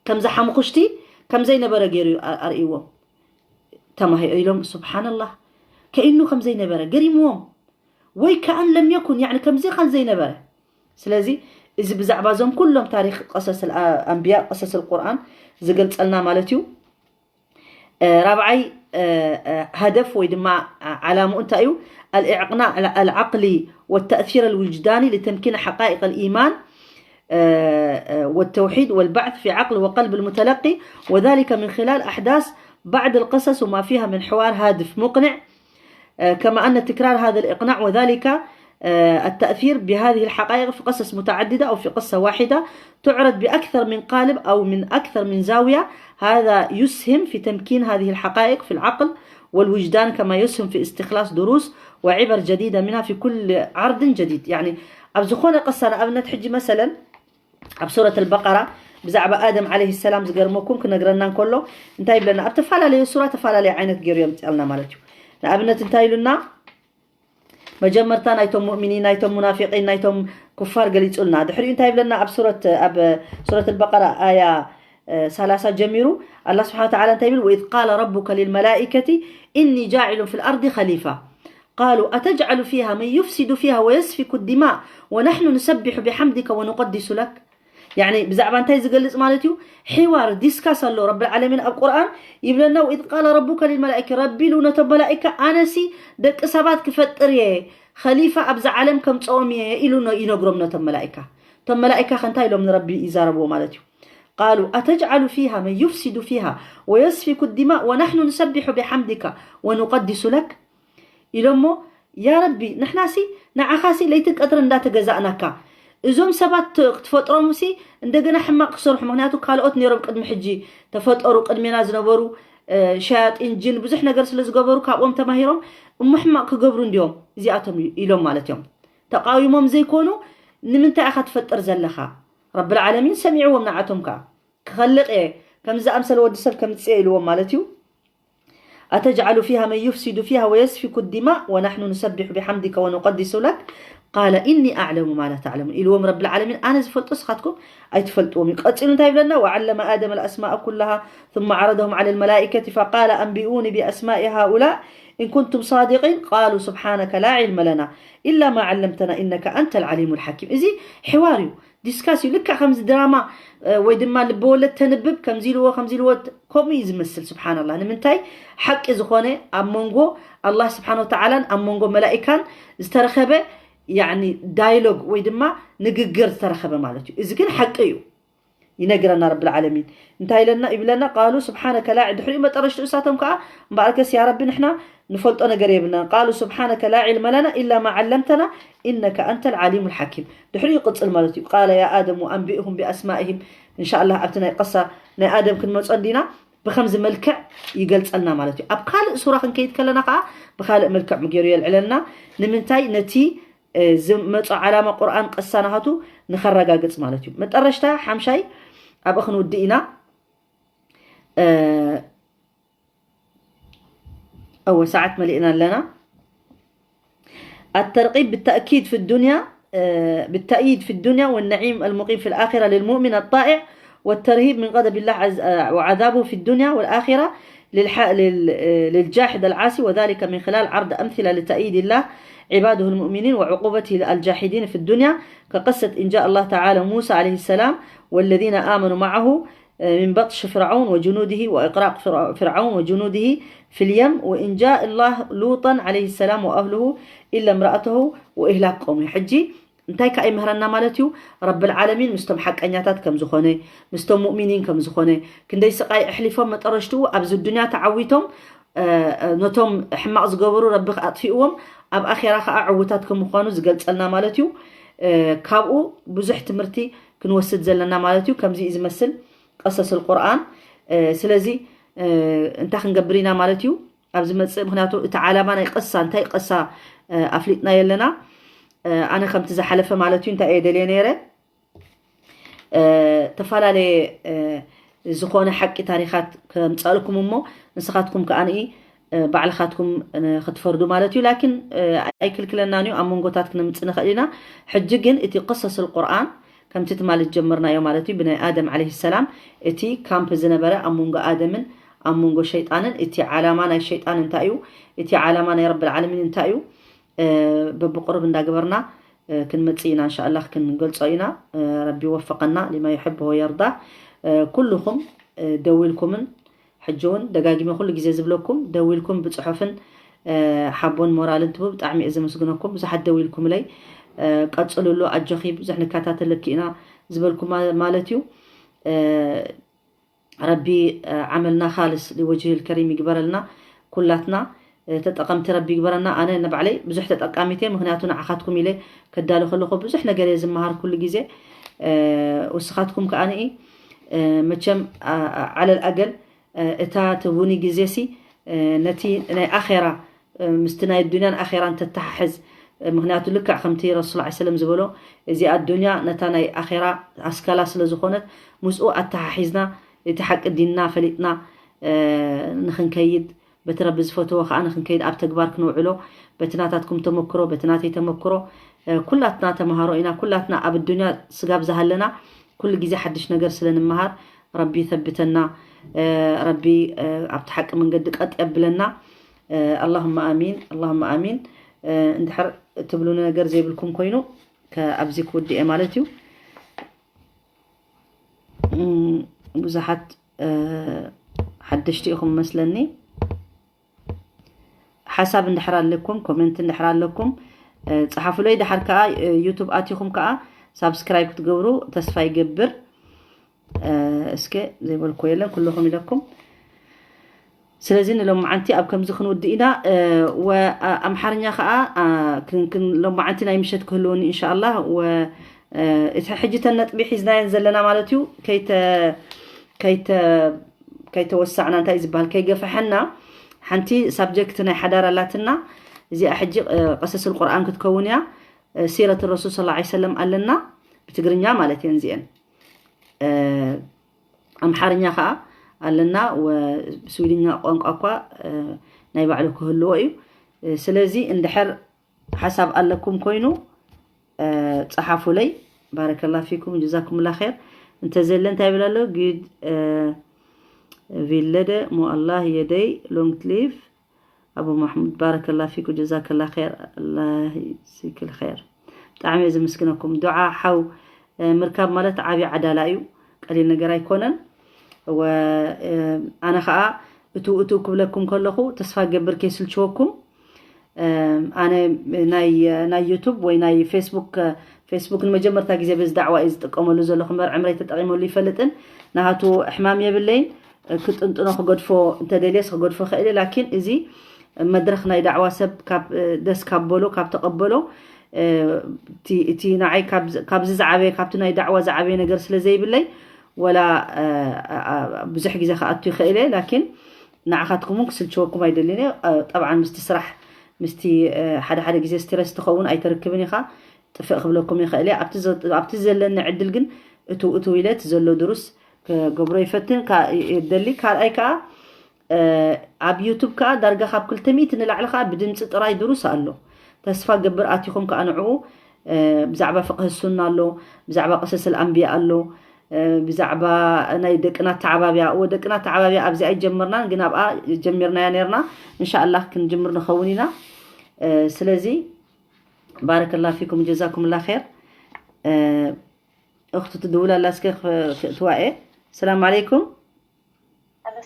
ከምዚ ሓሙኽሽቲ ከም ዘይነበረ ገይሩ እዩ ኣ- ኣርእይዎም። ተማሂ ኢሎም ስብሓንላህ ከኢኑ ከም ዘይነበረ ገሪምዎም። ወይ ከኣን ለም የኩን ያዕኒ ከምዚ ኻን ዘይነበረ። ስለዚ እዚ ብዛዕባ እዞም ኩሎም ታሪክ ቀሰስ ኣንብያ ቀሰስ ቁርኣን ዝገልጸልና ማለት እዩ። ራብዓይ ሃደፍ ወይ ድማ ዓላምኡ እንታይ እዩ? الإقناع العقلي والتأثير الوجداني لتمكين حقائق الإيمان والتوحيد والبعث في عقل وقلب المتلقي، وذلك من خلال أحداث بعض القصص وما فيها من حوار هادف مقنع، كما أن تكرار هذا الإقناع وذلك التأثير بهذه الحقائق في قصص متعددة أو في قصة واحدة تعرض بأكثر من قالب أو من أكثر من زاوية، هذا يسهم في تمكين هذه الحقائق في العقل والوجدان، كما يسهم في استخلاص دروس وعبر جديدة منها في كل عرض جديد. يعني، ኣብ ዝኾነ ቅሳ ንኣብነት ሕጂ መሰለን ኣብ ሱረት ኣልበቀራ ብዛዕባ ኣደም ዓለይሂ ሰላም ዝገርመኩም ክነግረና እንከሎ እንታይ ይብለና? ኣብ ተፈላለየ ሱራ ተፈላለየ ዓይነት ገይሩ የምፅኣልና ማለት እዩ። ንኣብነት እንታይ ኢሉና? መጀመርታ ናይቶም ሙእሚኒን ናይቶም ሙናፊቂን ናይቶም ኩፋር ገሊፁልና። ድሕሪኡ እንታይ ይብለና? ኣብ ሱረት ኣብ ሱረት ኣልበቀራ ኣያ ሰላሳ ጀሚሩ ኣላ ስብሓን ተዓላ እንታይ ይብል? وإذ قال ربك للملائكة إني جاعل في الأرض خليفة قالوا أتجعل فيها من يفسد فيها ويسفك الدماء ونحن نسبح بحمدك ونقدس لك. ያኒ ብዛዕባ እንታይ ዝገልጽ ማለት እዩ? ሒዋር ዲስካስ ኣሎ ረብል ዓለሚን ኣብ ቁርኣን ይብለና። وإذ قال ربك للملائكة ረቢ ኢሉ ነቶም መላኢካ ኣነሲ ደቂ ሰባት ክፈጥር እየ ኸሊፋ ኣብዛ ዓለም ከምፅኦም እየ ኢሉ ነ- ይነግሮም ነቶም መላኢካ። እቶም መላኢካ ከ እንታይ ኢሎም ንረቢ ይዛረብዎ ማለት እዩ? قالوا أتجعل فيها من يفسد فيها ويسفك الدماء ونحن نسبح بحمدك ونقدس لك ኢሎሞ ያ ረቢ ንሕናሲ ንዓኻሲ ለይትን ቀትርን እንዳተገዛእናካ እዞም ሰባት ት- ክትፈጥሮምሲ እንደገና ሕማቅ ክሰርሑ ምክንያቱ ካልኦት ነይሮም ቅድሚ ሕጂ ተፈጠሩ ቅድሜና ዝነበሩ እ፣ ሸያጢን ጅን ብዙሕ ነገር ስለ ዝገበሩ ካብኦም ተማሂሮም እሞ ሕማቅ ክገብሩ እንዲዮም እዚኣቶም እዩ ኢሎም ማለት እዮም። ተቃዊሞም ዘይኮኑ ንምንታይ ኢኻ ትፈጥር ዘለኻ? ረብል ዓለሚን ሰሚዕዎም ንዓቶም ከዓ ክኸልቕ እየ ከምዚ ዝኣምሰለ ወዲ ሰብ ከምፅእ እየ ኢልዎም ማለት እዩ። أتجعل فيها من يفسد فيها ويسفك الدماء ونحن نسبح بحمدك ونقدس لك قال إني أعلم ما لا تعلمون ኢልዎም ረብል ዓለሚን ኣነ ዝፈልጦ ንስኻትኩም ኣይትፈልጥዎም እዩ። ቀፂሉ እንታይ ይብለና? وعلم آدم الأسماء كلها ثم عرضهم على الملائكة فقال أنبئوني بأسماء هؤلاء إن كنتم صادقين قالوا سبحانك لا علم لنا إلا ما علمتنا إنك أنت العليم الحكيم። እዚ ሕዋር እዩ ዲስካስ እዩ ልክዕ ከምዚ ድራማ እ፣ ወይ ድማ ልበወለድ ተንብብ ከምዚ ኢልዎ ከምዚ ኢልዎ ት- ከምኡ እዩ ዝመስል። ስብሓንላ ንምንታይ ሓቂ ዝኾነ ኣብ መንጎ ኣላህ ስብሓን ወተዓላን ኣብ መንጎ መላኢካን ዝተረኸበ ያኒ ዳይሎግ ወይ ድማ ንግግር ዝተረኸበ ማለት እዩ። እዚ ግን ሓቂ እዩ። ይነግረና ረብል ዓለሚን እንታይ ኢለና ይብለና? ቃሉ ስብሓነከ ላ ድሕሪኡ መጠረሽትኡ እሳቶም ከዓ እምበኣርከስ ያ ረቢ ንሕና ንፈልጦ ነገር የብልና። ቃሉ ስብሓነከ ላ ዒልመ ለና ኢላ ማ ዓለምተና ኢነከ ኣንተ ልዓሊሙ ልሓኪም። ድሕሪኡ ይቅፅል ማለት እዩ። ቃለ ያ ኣደም ወኣንቢእሁም ቢኣስማኢሂም። እንሻላ ኣብቲ ናይ ቀሳ ናይ ኣደም ክንመፆ እንዲና ብከምዚ መልክዕ ይገልፀልና ማለት እዩ። ኣብ ካልእ ሱራ ክንከይድ ከለና ከዓ ብካልእ መልክዕ ገይሩ የልዕለልና። ንምንታይ ነቲ ዝመጾ ዓላማ ቁርኣን ቀሳ ናሃቱ ንኸረጋግጽ ማለት እዩ። መጠረሽታ ሓምሻይ ኣብኡ ክንውድእ ኢና። እወ ሰዓት መሊእና ኣለና። الترغيب بالتأكيد في الدنيا بالتأييد في الدنيا والنعيم المقيم في الآخرة للمؤمن الطائع والترهيب من غضب الله عز وعذابه في الدنيا والآخرة للح... لل... للجاحد العاصي، وذلك من خلال عرض أمثلة لتأييد الله عباده المؤمنين وعقوبته الجاحدين في الدنيا، كقصة إن جاء الله تعالى موسى عليه السلام والذين آمنوا معه من بطش فرعون وجنوده وإغراق فرع- فرعون وجنوده في اليم، وإن جاء الله لوطا عليه السلام وأهله إلا امرأته وإهلاك قومه. ሕጂ እንታይ ከኣ ይምህረና ማለት እዩ? ረብል ዓለሚን ምስቶም ሓቀኛታት ከም ዝኾነ፣ ምስቶም ሙእሚኒን ከም ዝኾነ፣ ክንደይ ስቓይ ኣሕሊፎም መጠረሽትኡ ኣብዚ ዱንያ ተዓዊቶም፣ እ፣ እ፣ ነቶም ሕማቕ ዝገበሩ ረቢ ኣጥፊእዎም፣ ኣብ ኣኼራ ከኣ ዕውታት ከም ምዃኑ ዝገልጸልና ማለት እዩ። እ፣ ካብኡ ብዙሕ ትምህርቲ ክንወስድ ዘለና ማለት እዩ። ከምዚ እዩ ዝመስል ቀሰስ ቁርኣን። እ፣ ስለዚ፣ እ፣ እንታይ ክንገብር ኢና ማለት እዩ? ኣብ ዝመጽእ፣ ምኽንያቱ እቲ ዓላማ ናይ ቀሳ እንታይ ቀሳ፣ እ፣ ኣፍሊጥናዮ ኣለና። እ፣ ኣነ ከምቲ ዝሓለፈ ማለት እዩ እንታይ እየ ደልየ ነይረ፣ እ፣ ተፈላለየ፣ እ፣ ዝኾነ ሓቂ ታሪኻት ከምጸልኩም እሞ ንስኻትኩም ከኣ ንኢ፣ እ፣ ባዕልኻትኩም፣ እ፣ ክትፈርዱ ማለት እዩ። ላኪን፣ እ፣ ኣይክልክለናን እዩ፣ ኣብ መንጎታት ክነምጽእ ንኽእል ኢና። ሕጂ ግን እቲ ቀሰስ ቁርኣን ከምቲ ትማሊ ዝጀመርናዮ ማለት እዩ፣ ብናይ ኣደም ዓለይሂ ሰላም እቲ ካምፕ ዝነበረ ኣብ መንጎ ኣደምን ኣብ መንጎ ሸይጣንን፣ እቲ ዓላማ ናይ ሸይጣን እንታይ እዩ፣ እቲ ዓላማ ናይ ረብል ዓለሚን እንታይ እዩ፣ እ፣ በብቁሩብ እንዳገበርና፣ እ፣ ክንመጽእ ኢና። እንሻኣላህ ክንገልጾ ኢና። እ፣ ረቢ ይወፈቐና ሊማ ይሕብሆ የርዳ። እ፣ ኩልኹም፣ እ፣ ደዊልኩምን ሕጂ እውን ደጋጊመ ኩሉ ግዜ ዝብለኩም፣ ደዊልኩም ብጽሑፍን፣ እ፣ ሓቦን ሞራልን ትቡ። ብጣዕሚ እየ ዘመስግነኩም። ብዙሓት ደዊልኩምለይ፣ እ፣ ቀጽሉሉ፣ ኣጆኺ፣ ብዙሕ ንከታተለኪ ኢና ዝበልኩም ማ-፣ ማለት እዩ። እ፣ ረቢ፣ እ፣ ዓመልና ካልስ ሊወጅሂል ከሪም ይግበረልና። ኩላትና፣ እ፣ ተጠቀምቲ ረቢ ይግበረና። ኣነ ንባዕለይ ብዙሕ ተጠቃሚት እየ፣ ምኽንያቱ ንዓኻትኩም ኢለ ከዳሉ ከለኹ ብዙሕ ነገር እየ ዝመሃር ኩሉ ግዜ። እ፣ ውስኻትኩም ከኣ ንኢ፣ እ፣ መቸም፣ ኣ-፣ ኣ-፣ ዓለል ኣገል፣ እ፣ እታ ትቡኒ ግዜሲ፣ እ፣ ነቲ ናይ ኣኼራ፣ እ፣ ምስቲ ናይ ዱንያን ኣኼራን ተተሓሕዝ። እ፣ ምኽንያቱ ልክዕ ከምቲ ረሱል ዐለይሂ ሰለም ዝበሎ፣ እዚኣ ዱንያ ነታ ናይ ኣኼራ ኣስካላ ስለ ዝኾነት፣ ምስኡ ኣተሓሒዝና እቲ ሓቂ ዲንና ፈሊጥና፣ እ፣ ንኽንከይድ፣ በቲ ረቢ ዝፈተዎ ከኣ ንኽንከይድ፣ ኣብ ተግባር ክነውዕሎ፣ በቲ ናታትኩም ተመክሮ፣ በቲ ናተይ ተመክሮ፣ እ፣ ኩላትና ተምሃሮ ኢና። ኩላትና ኣብ ዱንያ ስጋብ ዝሃለና ኩሉ ግዜ ሓድሽ ነገር ስለ ንምሃር፣ ረቢ ይሰብተና። እ፣ ረቢ፣ እ፣ ኣብቲ ሓቂ መንገዲ ቀጥ የብለና። እ፣ ኣላሁመ ኣሚን፣ ኣላሁመ ኣሚን። እ፣ እንድሕር ትብሉኒ ነገር ዘይብልኩም ኮይኑ፣ ከ-፣ ኣብዚ ክውድእ እየ ማለት እዩ። እም፣ ብዙሓት፣ እ፣ ሓደሽቲ ኢኹም መስለኒ። ሓሳብ እንድሕር ኣለኩም፣ ኮሜንት እንድሕር ኣለኩም፣ እ፣ ጸሓፉለይ። ድሓር ከኣ፣ እ፣ ዩቱብ ኣቲኹም ከኣ ሳብስክራይብ ክትገብሩ ተስፋ ይገብር። እ፣ እስከ ዘይበልኩ የለን፣ ኩልኹም ኢለኩም። ስለዚ ንሎማዓንቲ ኣብ ከምዚ ክንውድእ ኢና። እ፣ ወ-፣ ኣ-፣ ኣምሓርኛ ከኣ፣ ኣ፣ ክን-፣ ክን-፣ ሎማዓንቲ ናይ ምሸት ክህልወኒ ኢንሻኣላህ። ወ-፣ እ፣ እቲ ሕጂ ተን ነጥቢ ሒዝናየን ዘለና ማለት እዩ። ከይተ-፣ ከይተ-፣ ከይተወሳዕና እንታይ ዝበሃል ከይገፈሐና ሓንቲ ሳብጀክት ናይ ሓዳር ኣላትና። እዚኣ ሕጂ፣ እ፣ ቀሰስል ቁርኣን ክትከውን እያ። እ፣ ሲረት ረሱል ሰለላሁ ዐለይሂ ወሰለም ኣለና ብትግርኛ ማለት እየን እዚአን። እ፣ ኣምሓርኛ ከኣ ኣለና፣ ወ-፣ ብስዊድኛ ቋንቋ እኳ፣ እ፣ ናይ ባዕሉ ክህልዎ እዩ። እ፣ ስለዚ እንድሕር ሓሳብ ኣለኩም ኮይኑ፣ እ፣ ጸሓፉለይ። ባረከላ ፊኩም፣ ጀዛኩምላ ኸይር። እንተ ዘለ እንታይ ይብል ኣሎ? ጉድ፣ እ፣ ቪለደ ሞ ኣላህ የደይ፣ ሎንግ ሊቭ ኣቡ ማሕሙድ። ባረከላ ፊኩ፣ ጀዛከላ ኸይር፣ ኣላህ ይጅዚክል ኸይር። ብጣዕሚ እየ ዘመስግነኩም። ዱዓ ሓው፣ እ፣ ምርካብ ማለት ዓብዪ ዓዳላ እዩ፣ ቀሊል ነገር ኣይኮነን። ወ-፣ እ፣ ኣነ ኸኣ እቱ፣ እቱ ክብለኩም ከለኹ ተስፋ ገብር ከይስልችወኩም። እም፣ ኣነ ናይ፣ ናይ ዩቱብ ወይ ናይ ፌስቡክ፣ ፌስቡክ ንመጀመርታ ግዜ በዚ ዳዕዋ እየ ዝጥቀመሉ ዘለኹ። እምበር ዕምረይ ተጠቒመሉ ይፈልጥን። ናሃቱ ሕማም የብለይን። ክጥንጥኖ ክገድፎ እንተደልየስ ክገድፎ ክእል እየ። ላኪን እዚ መድረኽ ናይ ዳዕዋ ሰብ ካብ፣ ደስ ካብ በሎ፣ ካብ ተቐበሎ፣ እቲ፣ እቲ ንዓይ ካብዚ፣ ካብዚ ዝዓበየ፣ ካብቲ ናይ ዳዕዋ ዝዓበየ ነገር ስለ ዘይብለይ፣ ወላ፣ እ፣ እ፣ ብዙሕ ግዜ ክኣቱ ይኽእል እየ። ላኪን ንዓኻትኩም እውን ክስልችወኩም ኣይደልን እየ። እ፣ ጠብዓን ምስቲ ስራሕ፣ ምስቲ፣ እ፣ ሓደ ሓደ ግዜ ስትረስ ትኸውን ኣይተርክብን ኢኻ። ጥፍእ ክብለኩም ይኽእል እየ። ኣብቲ ዘ-፣ ኣብቲ ዘለኒ ዕድል ግን እትው እትው ኢለ እቲ ዘሎ ድሩስ ክገብሮ ይፈትን፣ ካ-፣ ይደሊ። ካልኣይ ከኣ፣ እ፣ ኣብ ዩቱብ ከኣ ዳርጋ ካብ ክልተ ሚእቲ ንላዕሊ ከኣ ብድምጺ ጥራይ ድሩስ ኣሎ። ተስፋ ገብር ኣቲኹም ከኣ ንዕኡ፣ እ፣ ብዛዕባ ፍቅህ ሱና ኣሎ፣ ብዛዕባ ቅሰስ ኣንቢያ ኣሎ፣ ብዛዕባ ናይ ደቅና ተዓባብያ፣ እወ፣ ደቅና ተዓባብያ ኣብዚኣ ኣይጀመርናን፣ ግን ኣብኣ ጀሚርናያ ነርና። እንሻኣላህ ክንጅምር ንኸውን ኢና። ስለዚ ባረከላ ፊኩም ጀዛኩም ላ ር። እኽቱ ትድውል ኣላ፣ እስከ ክእትዋ እየ። ሰላም ዓለይኩም።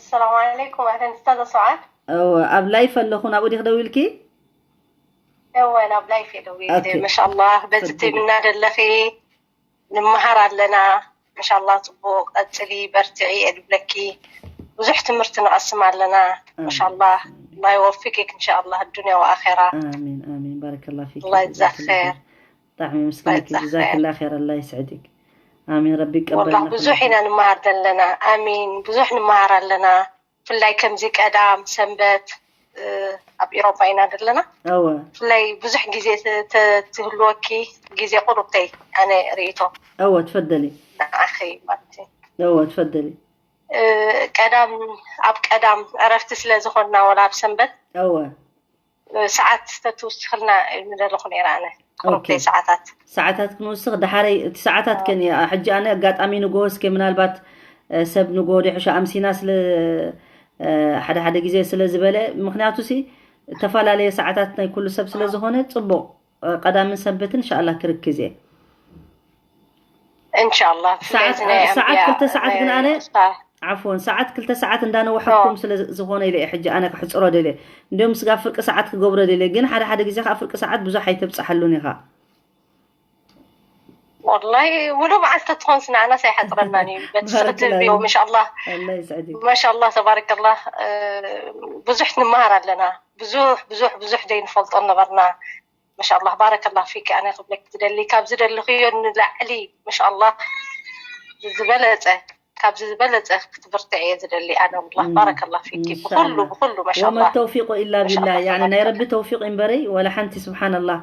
ሰላም ዓለይኩም። ኣህለን ስታዘ ሰዓድ። ኣብ ላይፍ ኣለኹ። ናብኡ ዲኽ ደዊልኪ? እወ፣ ናብ ላይፍ እየ ደዊለ። ማሻኣላህ፣ በዚ ትምና ደለኺ፣ ንምሃር ኣለና። ማሻኣላህ፣ ጽቡቅ ቀጽሊ፣ በርትዒ እየ ድብለኪ። ብዙሕ ትምህርቲ ንቐስም ኣለና። ማሻኣላህ፣ ኣላህ ይወፍቅክ ኢንሻኣላህ፣ ዱንያ ወኣኼራ። ኣሚን ኣሚን። ባረከላ ፊክ። ኣላህ ይጅዛክ ኸይር። ብጣዕሚ ምስክነኪ። ጀዛክላ ኸይር። ኣላህ ይስዕድክ። ኣሚን። ረቢ ይቀበልና። ብዙሕ ኢና ንምሃር ዘለና። ኣሚን። ብዙሕ ንምሃር ኣለና። ብፍላይ ከምዚ ቀዳም ሰንበት ኣብ ኤሮፓ ኢና ዘለና። እወ ብፍላይ ብዙሕ ግዜ ትህልወኪ ግዜ ቁሩብተይ ኣነ ርእይቶ። እወ ትፈደሊ። ንዓኺ ማለት እዩ። እወ ትፈደሊ። ቀዳም ኣብ ቀዳም ዕረፍቲ ስለ ዝኾንና ወላ ኣብ ሰንበት እወ ሰዓት ተትውስኽልና ምደለኹ ነይረ ኣነ። ቁሩብተይ ሰዓታት ሰዓታት ክንውስኽ። ደሓረይ እቲ ሰዓታት ከን እያ። ሕጂ ኣነ ኣጋጣሚ ንጎሆ እስከ ምናልባት ሰብ ንጎሆ ዲሕሻ ኣምሲና ስለ ሓደ ሓደ ግዜ ስለ ዝበለ፣ ምክንያቱ ሲ እተፈላለየ ሰዓታት ናይ ኩሉ ሰብ ስለ ዝኾነ ጽቡቕ። ቀዳምን ሰንበትን እንሻኣላ ክርክዝ እየ። እንሻላ ሰዓት ክልተ ሰዓት ግን ኣነ ዓፍወን ሰዓት ክልተ ሰዓት እንዳነውሐኩም ስለ ዝኾነ ኢለ ሕጂ ኣነ ክሕፅሮ ደለ። እንዲም ስጋ ፍርቂ ሰዓት ክገብሮ ደለ፣ ግን ሓደ ሓደ ግዜ ከዓ ፍርቂ ሰዓት ብዙሕ ኣይተብፅሓሉን ኢኻ። ወላሂ ሙሉ መዓልቲ ተትኾን ስናዕናስ ኣይሓፅረናን እዩ። በቲ ስኽትብዮ ማሻላ ኣላ ይስዕድክ። ማሻላ ተባረከላ። ብዙሕ ንመሃር ኣለና። ብዙሕ ብዙሕ ብዙሕ ዘይንፈልጦ ነበርና። ማሻላ ባረከላ ፊክ። ኣነ ክብለክ ትደሊ ካብ ዝደልኽዮ ንላዕሊ ማሻላ ዝበለፀ ካብ ዝበለፀ ክትብርትዕ እየ ዝደሊ ኣነ። ወላ ባረከላ ፊክ ብኩሉ ብኩሉ ማሻላ። ወመ ተውፊቁ ኢላ ቢላ። ያኒ ናይ ረቢ ተውፊቅ እምበረይ ወላ ሓንቲ። ስብሓንላህ።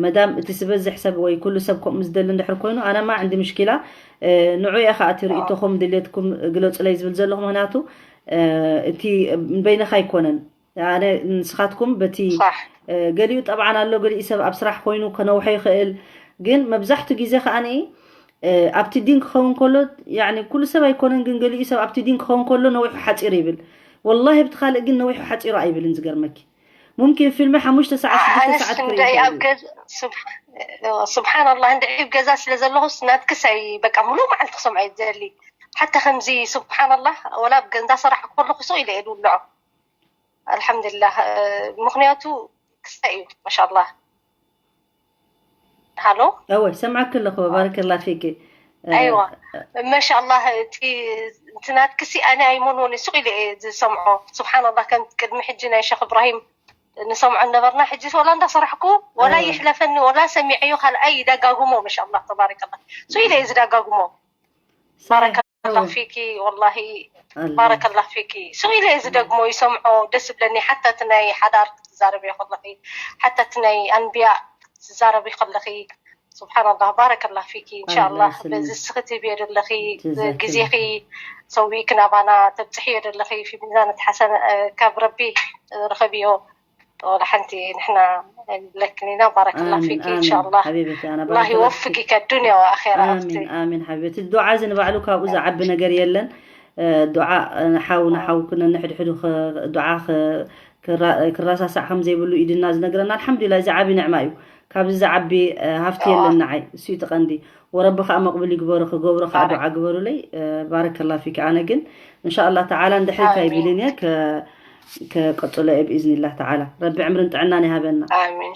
መዳም እቲ ዝበዝሕ ሰብ ወይ ኩሉ ሰብ ከምኡ ዝደሊ እንድሕር ኮይኑ ኣነማ ዕንዲ ምሽኪላ። ንዑ እየ ከዓ እቲ ርእይቶኹም ድሌትኩም ግለፁለይ ዝብል ዘለኹ። ምክንያቱ እቲ በይነኻ ኣይኮነን። ኣነ ንስኻትኩም በቲ ገሊኡ ጠብዓን ኣሎ፣ ገሊኡ ሰብ ኣብ ስራሕ ኮይኑ ከነውሐ ይኽእል። ግን መብዛሕቱ ግዜ ከዓኒ ኣብቲ ዲን ክኸውን ከሎ፣ ያኒ ኩሉ ሰብ ኣይኮነን፣ ግን ገሊኡ ሰብ ኣብቲ ዲን ክኸውን ከሎ ነዊሑ ሓፂሩ ይብል። ወላሂ ኣብቲ ካልእ ግን ነዊሑ ሓፂሩ ኣይብልን። ዝገርመኪ ሙምኪን ፊልሚ ሓሙሽተ ሰዓት ሽዱሽተ ሰዓት ክርኢ ይኽእል እዩ። ስብሓንላህ እንድዒ ኣብ ገዛ ስለ ዘለኹስ ናትክስ ኣይ በቃ ሙሉእ መዓልቲ ክሰምዖ እየ ዝደሊ። ሓታ ከምዚ ስብሓንላህ ወላ ኣብ ገ- እንዳሰራሕኩ ከለኹ ስቕ ኢለ እየ ዝውልዖ። ኣልሓምዱሊላህ። ምኽንያቱ ክስታይ እዩ። ማሻላ። ሃሎ እወ ሰምዓክ ኣለኹ። ባረከላ ፊኪ። ኣይዋ ማሻላ። እቲ ናትክሲ ኣነ ኣይመንዎን እየ፣ ሱቕ ኢለ እየ ዝሰምዖ። ስብሓንላ ከም ቅድሚ ሕጂ ናይ ሸኽ እብራሂም ንሰምዖ ነበርና። ሕጂ ወላ እንዳሰራሕኩ ወላ ይሕለፈኒ ወላ ሰሚዐዮ ካልኣይ ይደጋግሞ። ማሻላ ተባረከላ። ሱቕ ኢለ እየ ዝደጋግሞ። ባረከላ ፊኪ ወላሂ ባረከላ ፊኪ። ሱቕ ኢለ እየ ዝደግሞ ይሰምዖ ደስ ይብለኒ። ሓታ እቲ ናይ ሓዳር ክትዛረቢ ከለኺ ሓታ እቲ ናይ ኣንብያ ክትዛረቢ ከለኺ ስብሓንላህ ባረከላ ፊኪ። እንሻላ በዚ እስኺ ትብዮ ዘለኺ ግዜኺ ሰዊእኪ ናባና ተብፅሕዮ ዘለኺ ፊ ሚዛን ሓሰነ ካብ ረቢ ርኸብዮ። ወላ ሓንቲ ንሕና ኣይብለክን ኢና። ባረከላ ፊኪ እንሻላ። ኣላህ ይወፍቅኪ ከዱንያ ወኣኼራ። ኣሚን ኣሚን ሓቢበቲ። ዱዓ እዚ ንባዕሉ ካብኡ ዝዓቢ ነገር የለን። ዱዓ ንሓው ንሓው ነንሕድሕዱ ዱዓ ክረሳሳዕ ከም ዘይብሉ ኢድና ዝነግረና። ኣልሓምዱሊላ እዚ ዓቢ ንዕማ እዩ። ካብዚ ዝዓቢ ሃፍቲ የለን ንዓይ። እሱ እዩ እቲ ቀንዲ። ወረቢ ከዓ መቕብል ይግበሩ፣ ክገብሩ ከዓ ዱዓ ግበሩለይ። ባረከላ ፊኪ። ኣነ ግን እንሻላ ተዓላ እንድሕሪ እንታይ ቢልን እየ ከ- ከቀጽሎ እየ ብኢዝኒላህ ተዓላ። ረቢ ዕምርን ጥዕናን ይሃበና። ኣሚን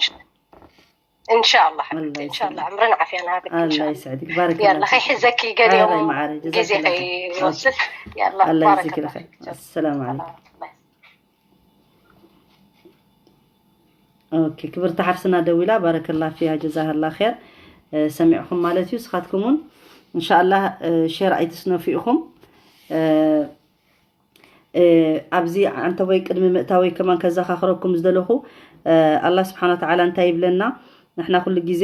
እንሻላ ሓቢብቲ። እንሻላ ዕምርን ዓፍያን ሃበኪ። ኣላ ይስዕድክ። ባረከላ ፊኪ። ከይሕዘኪ ገሊኦም ግዜ ከይወስድ። ኣላ ይስኪ። ኣሰላሙ ዓለይኩም። ኦኬ ክብርቲ ሓፍትና ደዊላ ባረከላ ፊያ ጀዛሃላ ኸር። ሰሚዕኹም ማለት እዩ። ስኻትኩም እውን እንሻኣላህ ሼር ኣይትስነፉ ኢኹም። ኣብዚ ዓንተቦይ ቅድሚ ምእታወይ ከማን ከዘኻኽረኩም ዝደለኹ ኣላህ ስብሓን ወተዓላ እንታይ ይብለና? ንሕና ኩሉ ግዜ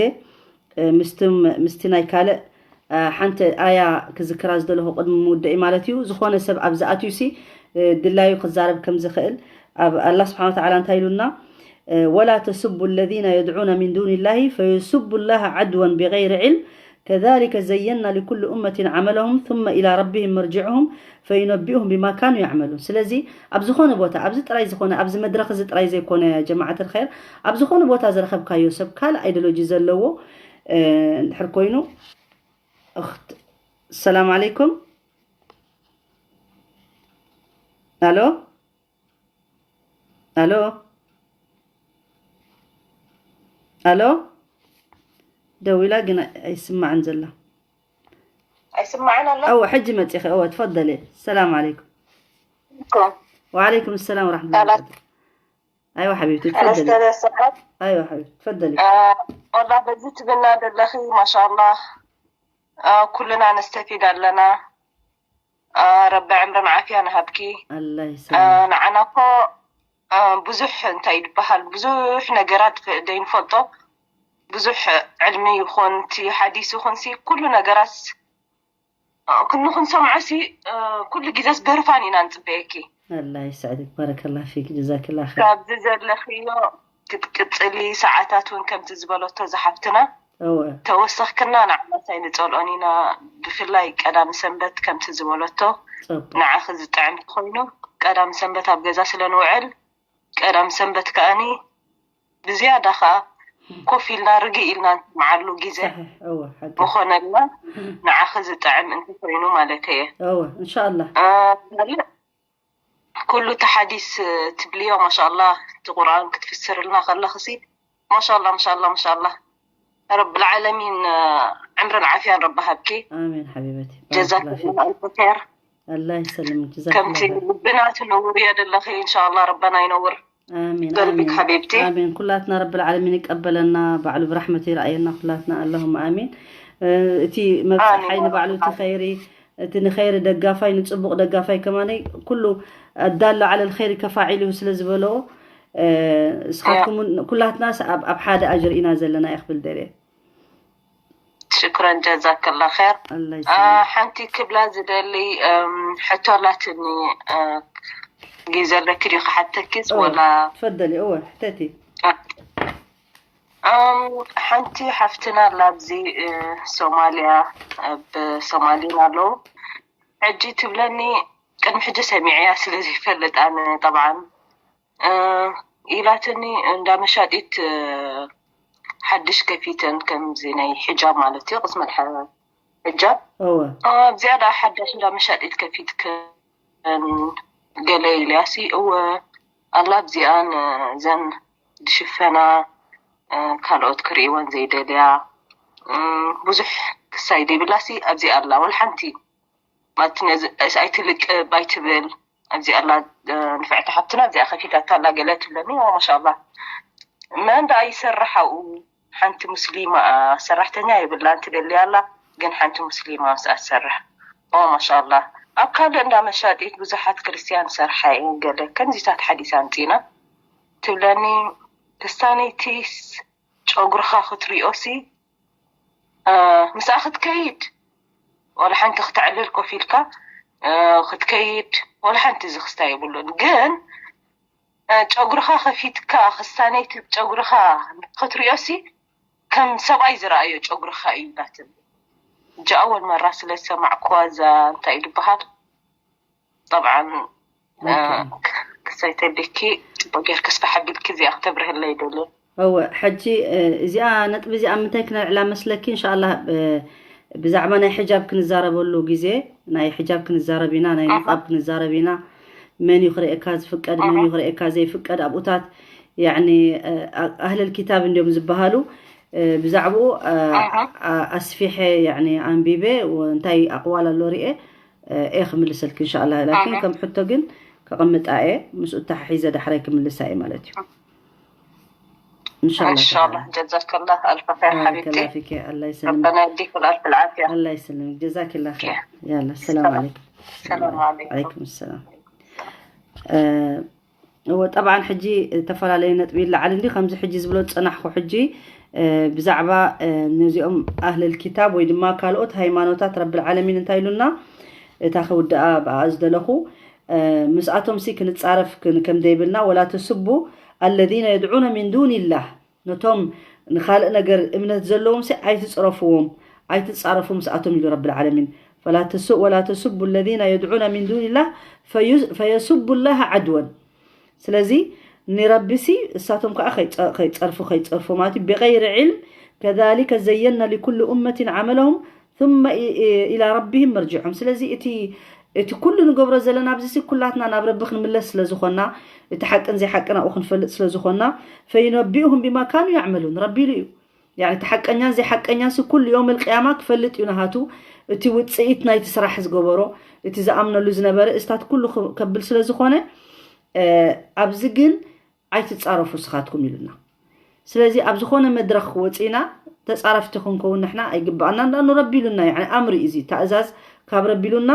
ምስቲ ምስቲ ናይ ካልእ ሓንቲ ኣያ ክዝክራ ዝደለኹ ቅድሚ ምውደኢ ማለት እዩ። ዝኾነ ሰብ ኣብ ዝኣትዩ ሲ ድላዩ ክዛረብ ከም ዝኽእል ኣብ ኣላህ ስብሓን ወተዓላ እንታይ ኢሉና? ወላ ተስቡ ለዚነ የድዑነ ሚን ዱኒ ላሂ ፈየስቡ ላህ ዓድወን ብገይሪ ዕልም كذلك زينا لكل أمة عملهم ثم إلى ربهم مرجعهم فينبئهم بما كانوا يعملون። ስለዚ ኣብ ዝኾነ ቦታ ኣብዚ ጥራይ ዝኾነ ኣብዚ መድረኽ እዚ ጥራይ ዘይኮነ ጀማዓት الخير ኣብ ዝኾነ ቦታ ዝረኸብካዮ ሰብ ካልእ ኣይዲዮሎጂ ዘለዎ እንድሕር ኮይኑ እኽት ሰላም عليكم الو الو الو ደዊላ ግን ኣይስማዕን ዘላ ኣይስማዕን ኣሎ أو حج መፂኺ أو تفضلي السلام عليكم እኮ وعليكم السلام ورحمة الله ሰላም وبركاته أيوة حبيبتي ኣነስተለ تفضلي ሰዓት أيوة حبيبتي تفضلي ወላ በዚ ትብልና ዘለኺ ማሻላ ኩልና ነስተፊድ ኣለና ረቢ ዕምርን ዓፍያን ሃብኪ الله يسلمك ንዓና እኮ ብዙሕ እንታይ ይበሃል ብዙሕ ነገራት ዘይንፈልጦ ብዙሕ ዕልሚ ይኹን እቲ ሓዲስ ይኹን ሲ ኩሉ ነገራት ክንሰምዖ ሲ ኩሉ ግዜስ ብህርፋን ኢና ንፅበየኪ الله يسعدك بارك الله فيك جزاك الله خير ካብዚ ዘለኽዮ ክትቅፅሊ ሰዓታት እውን ከምቲ ዝበለቶ ዝሓፍትና أوه ተወሰኽክና ንዓናስ ኣይንፀልኦን ኢና ብፍላይ ቀዳም ሰንበት ከምቲ ዝበለቶ صبر ንዓኺ ዝጥዕም ኮይኑ ቀዳም ሰንበት ኣብ ገዛ ስለ ንውዕል ቀዳም ሰንበት ከኣኒ ብዝያዳ ከዓ ኮፍ ኢልና ርግእ ኢልና ንሰምዓሉ ግዜ صحيح أوه حق ምኾነልና ንዓኺ ዝጥዕም እንተኮይኑ ማለት እየ أوه إن شاء الله ካልእ ኩሉ እቲ ሓዲስ ትብልዮ ማሻላ እቲ ቁርኣን ክትፍስርልና ከለኽሲ ማሻላ ማሻላ ማሻላ ረብ ልዓለሚን ዕምርን ዓፍያን ረቢ ሃብኪ آمين حبيبتي بارك ጀዛክ الله فيك ኸር الله يسلمك جزاك ከምቲ الله خير ልብና ትነውርዮ ዘለኺ እንሻላ ረበና ይነውር آمين قلبك آمين حبيبتي. آمين ኩላትና رب العالمين ይቀበለና ባዕሉ ብራሕመቱ ይረኣየና ኩላትና اللهم آمين እ፣ እቲ መብፅሓይ آمين. ንባዕሉ እቲ ኸይሪ እቲ ንኸይሪ ደጋፋይ ንፅቡቕ ደጋፋይ ከማነይ ኩሉ الدال على الخير كفاعله ስለ ዝበለዎ እ፣ እስኻትኩም እውን ኩላትናስ ኣብ ኣብ ሓደ ኣጅር ኢና ዘለና እየ ክብል ደልየ ሽክረን ጀዛከላ ኸር الله አ፣ يسلمك ሓንቲ ክብላ ዝደሊ እም፣ ሕቶ ኣላትኒ እ፣ ግዜ ኣለኪ ድዩ ክሓተኪስ أوه ወላ تفضلي أوه احتتي እም፣ ሓንቲ ሓፍትና ኣላ ኣብዚ እ፣ ሶማልያ ኣብ ሶማሊን ኣለዉ ሕጂ ትብለኒ ቅድሚ ሕጂ ሰሚዐያ ስለ ዘይፈልጥ ኣነ ጠብዓን እ፣ ኢላትኒ እንዳ መሻጢት እ፣ ሓድሽ ከፊተን ከምዚ ናይ ሕጃብ ማለት እዩ ቅስመት ሓ- ሕጃብ أوه እ፣ ኣብዚኣ ደኣ ሓዳሽ እንዳ መሻጢት ከፊትክን ገለ ኢልያሲ እወ ኣላ ኣብዚኣን እ፣ ዘን ዝሽፈና እ፣ ካልኦት ክርእይወን ዘይደልያ እ፣ ብዙሕ ክሳይ ዘይብላሲ ኣብዚኣ ኣላ ወላ ሓንቲ ማለት ነዚ ኣይትልቅብ ኣይትብል ኣብዚ ኣላ ንፍዕቲ ሓብትና እዚኣ ከፊታታ ኣላ ገለ ትብለኒ ዋ ማሻላ መን ደኣ ይሰርሕ ኣብኡ ሓንቲ ሙስሊማ ሰራሕተኛ የብላን ትደሊ ኣላ ግን ሓንቲ ሙስሊማ ምስኣ ትሰርሕ ኦ ማሻላ ኣብ ካልእ እንዳ መሻጢት ብዙሓት ክርስትያን ሰርሓ እየን ገለ ከምዚታት ሓዲስ ኣምፂና ትብለኒ ክስታነይቲስ ጨጉርኻ ክትሪኦሲ ምስኣ ክትከይድ ዋላ ሓንቲ ክተዕልል ኮፍ ኢልካ ክትከይድ ዋላ ሓንቲ ዝኽስታ የብሉን ግን ጨጉርኻ ከፊትካ ክስታነይቲ ጨጉርኻ ክትሪኦሲ ከም ሰብኣይ ዝረኣዮ ጨጉርኻ እዩ ናትን እጂ ኣወል መራ ስለ ዝሰማዕኩዋ እዛ እንታይ እዩ ዝበሃል ጠብዓን ክሰይተልኪ ፅቡቅ ጌርኪ ስራሕ ኣቢልኪ እዚኣ ክተብርህለይ ደልየ እወ ሕጂ እዚኣ ነጥቢ እዚኣ ምንታይ ክነልዕላ መስለኪ እንሻላ ብዛዕባ ናይ ሕጃብ ክንዛረበሉ ግዜ ናይ ሕጃብ ክንዛረብ ኢና ናይ ንቃብ ክንዛረብ ኢና መን እዩ ክርእየካ ዝፍቀድ መን እዩ ክርእየካ ዘይፍቀድ ኣብኡታት ያኒ ኣህለል ኪታብ እንዲዮም ዝበሃሉ ብዛዕባኡ ኣስፊሐ ያኒ ኣንቢበ እንታይ ኣቅዋል ኣሎ ርኤ እየ ክምልሰልኪ እንሻላ ላኪን ከም ሕቶ ግን ከቐምጣ እየ ምስኡ ተሓሒዘ ዳሕራይ ክምልሳ እየ ማለት እዩ እንሻላ ጀዛከላ ኣልፈ ኸይር ሓቢብቲ ፊክ ኣላ ይሰልም ረበና የዲክ ወልኣልፍ ልዓፍያ ኣላ ይሰልም ጀዛኪላ ኸይር ያላ ሰላም ዓለይኩም ሰላም ዓለይኩም ዓለይኩም ሰላም እወ ጠብዓን ሕጂ ዝተፈላለዩ ነጥቢ ይለዓል እንዲ ከምዚ ሕጂ ዝብሎ ዝፀናሕኩ ሕጂ ብዛዕባ ነዚኦም ኣህለል ኪታብ ወይ ድማ ካልኦት ሃይማኖታት ረብል ዓለሚን እንታይ ኢሉና እታ ክውድኣ ብኣ ዝደለኹ ምስኣቶም ሲ ክንፃረፍ ከም ዘይብልና ወላ ተስቡ الذين يدعون من دون الله ነቶም ንኻልእ ነገር እምነት ዘለዎም ሲ ኣይትፅረፍዎም ኣይትጻረፉ ምስኣቶም ኢሉ ረብል ዓለሚን። ፈላ ተሱ-፣ ወላ ተስቡ ለዚነ የድዑነ ሚን ዱንላህ ፈዩ-፣ ፈየስቡ ላህ ዓድወን። ስለዚ ንረቢሲ እሳቶም ከዓ ከይጸ-፣ ከይጸርፉ፣ ከይጸርፉ ማለት እዩ። ብገይሪ ዕልም ከዛሊከ ዘየና ሊኩሉ ኡመቲን ዓመለሁም ثم ኢ-፣ ኢ-፣ ኢላ ረቢሂም መርጅዑም። ስለዚ እቲ፣ እቲ ኩሉ ንገብሮ ዘለና ኣብዚ ሲ ኩላትና ናብ ረቢ ክንምለስ ስለ ዝኾና፣ እቲ ሓቅን ዘይሓቅን ኣብኡ ክንፈልጥ ስለ ዝኾና፣ ፈዩነቢኡሁም ቢማ ካኑ ያዕመሉን ረቢ ኢሉ እዩ። ያኒ እቲ ሓቀኛን ዘይሓቀኛን ሲ ኩሉ ዮም ልቅያማ ክፈልጥ እዩ ናሃቱ። እቲ ውፅኢት ናይቲ ስራሕ ዝገበሮ፣ እቲ ዝኣምነሉ ዝነበረ እስታት ኩሉ ክ-፣ ከብል ስለ ዝኾነ፣ እ፣ ኣብዚ ግን ኣይትጻረፉ ስኻትኩም ኢሉና። ስለዚ ኣብ ዝኾነ መድረኽ ወፂና ተጻረፍቲ ክንከውን ንሕና ኣይግባኣናን። ዳኑ ረቢ ኢሉና፣ ያኒ ኣምሪ እዩ እዚ፣ ታእዛዝ ካብ ረቢ ኢሉና።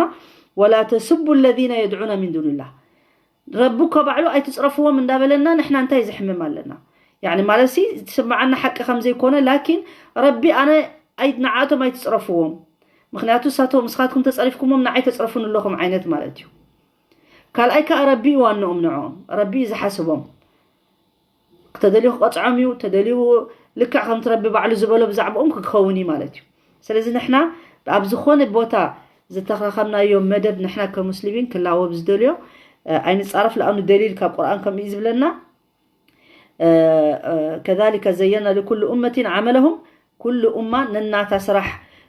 ወላ ተስቡ ለዚነ የድዑነ ሚን ዱንላህ። ረቢ እኮ ባዕሉ ኣይትጽረፍዎም እንዳበለና ንሕና እንታይ ዘሕምም ኣለና? ያኒ ማለት ሲ ዝስምዓና ሓቂ ከም ዘይኮነ፣ ላኪን ረቢ ኣነ ኣይ-፣ ንዓቶም ኣይትጽረፍዎም። ምኽንያቱ እሳቶም፣ ንስኻትኩም ተጸሪፍኩሞም ንዓይ ተጽረፉን ኣለኹም ዓይነት ማለት እዩ። ካልኣይ ከኣ ረቢ እዩ ዋንኦም ንዕኦም። ረቢ እዩ ዝሓስቦም። ተደልዩ ክቐጽዖም እዩ፣ ተደልዩ ልክዕ ከምቲ ረቢ ባዕሉ ዝበሎ ብዛዕባኦም ክኸውን እዩ ማለት እዩ። ስለዚ ንሕና ኣብ ዝኾነ ቦታ ዝተኸኸብናዮ መደብ ንሕና ከሙስሊሚን ክላወብ ዝደልዮ፣ እ፣ ኣይንጻረፍ። ለኣኑ ደሊል ካብ ቁርኣን ከምኡ እዩ ዝብለና። እ፣ እ፣ ከዛሊከ ዘየና ሊኩሉ ኡመቲን ዓመለሁም፣ ኩሉ ኡማ ነናታ ስራሕ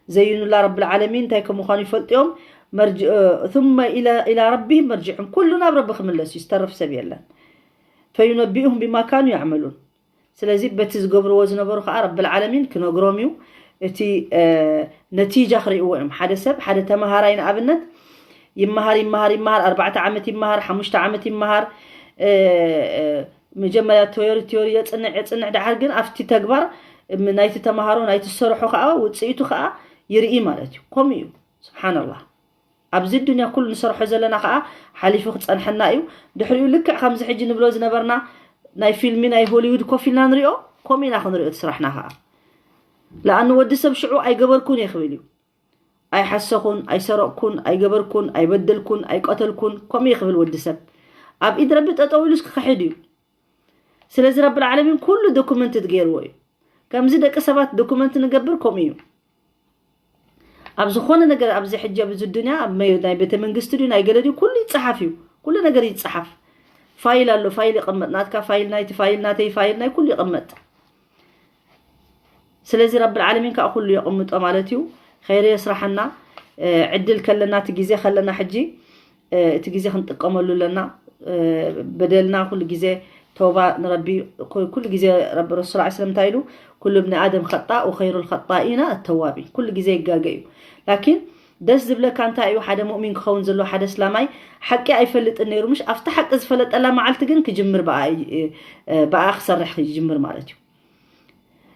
ዘይኑላ ረብል ዓለሚን እንታይ ከም ምዃኑ ይፈልጡ እዮም። መርጅ-፣ እ፣ ثم ኢላ፣ ኢላ ረቢሂም መርጅዑም፣ ኩሉ ናብ ረቢ ክምለስ እዩ፣ ዝተርፍ ሰብ የለን። ፈዩነቢኡሁም ቢማ ካኑ ያዕመሉን። ስለዚ በቲ ዝገብርዎ ዝነበሩ ከዓ ረብል ዓለሚን ክነግሮም እዩ። እቲ፣ እ፣ ነቲጃ ክርእይዎ እዮም። ሓደ ሰብ፣ ሓደ ተምሃራይ ንኣብነት ይመሃር፣ ይመሃር፣ ይመሃር፣ ኣርባዕተ ዓመት ይመሃር፣ ሓሙሽተ ዓመት ይመሃር፣ እ፣ እ፣ መጀመርያ ቲዮሪ፣ ቲዮሪ የጽንዕ፣ የጽንዕ፣ ደሓር ግን ኣብቲ ተግባር፣ ም-፣ ናይቲ ተምሃሮ፣ ናይቲ ዝሰርሖ ከዓ፣ ውጽኢቱ ከዓ ይርኢ ማለት እዩ። ከምኡ እዩ። ስብሓንላህ። ኣብዚ ዱንያ ኩሉ ንሰርሖ ዘለና ከዓ ሓሊፉ ክጸንሐና እዩ። ድሕሪኡ ልክዕ ከምዚ ሕጂ ንብሎ ዝነበርና ናይ ፊልሚ፣ ናይ ሆሊውድ ኮፍ ኢልና ንሪኦ፣ ከምኡ ኢና ክንሪኦ እቲ ስራሕና ከዓ። ለኣኑ ወዲ ሰብ ሽዑ ኣይገበርኩን እየ ክብል እዩ። ኣይሓሰኹን፣ ኣይሰረቕኩን፣ ኣይገበርኩን፣ ኣይበደልኩን፣ ኣይቀተልኩን፣ ከምኡ እዩ ክብል ወዲ ሰብ። ኣብ ኢድ ረቢ ጠጠው ኢሉስ ክኽሕድ እዩ። ስለዚ ረብል ዓለሚን ኩሉ ዶኩመንትድ ገይርዎ እዩ። ከምዚ ደቂ ሰባት ዶኩመንት ንገብር ከምኡ እዩ። ኣብ ዝኾነ ነገር ኣብዚ ሕጂ ኣብዚ ዱንያ ኣብ መ-፣ ናይ ቤተ መንግስቲ ድዩ ናይ ገለ ድዩ ኩሉ ይጸሓፍ እዩ። ኩሉ ነገር ይጸሓፍ። ፋይል ኣሎ፣ ፋይል ይቕመጥ። ናትካ ፋይል፣ ናይቲ ፋይል፣ ናተይ ፋይል፣ ናይ ኩሉ ይቕመጥ። ስለዚ ረብል ዓለሚን ከዓ ኩሉ የቕምጦ ማለት እዩ። ኸይሪ የስራሐና። እ፣ ዕድል ከለና፣ እቲ ግዜ ከለና ሕጂ፣ እ፣ እቲ ግዜ ክንጥቀመሉ ኣለና። እ፣ በደልና ኩሉ ግዜ ተውባ ንረቢ፣ ኩ-፣ ኩሉ ግዜ ረቢ ረሱል ዐለይሂ ሰላም እንታይ ኢሉ? ኩሉ እብኒ ኣደም ኸጣእ ወኸይሩል ኸጣኢና ኣተዋቢን። ኩሉ ግዜ ይጋገ እዩ። ላኪን ደስ ዝብለካ እንታይ እዩ? ሓደ ሙእሚን ክኸውን ዘለዎ ሓደ እስላማይ ሓቂ ኣይፈልጥን ነይሩ፣ ምሽ ኣብቲ ሓቂ ዝፈለጠላ መዓልቲ ግን ክጅምር ብኣ፣ እ፣ ብኣ ክሰርሕ ይጅምር ማለት እዩ።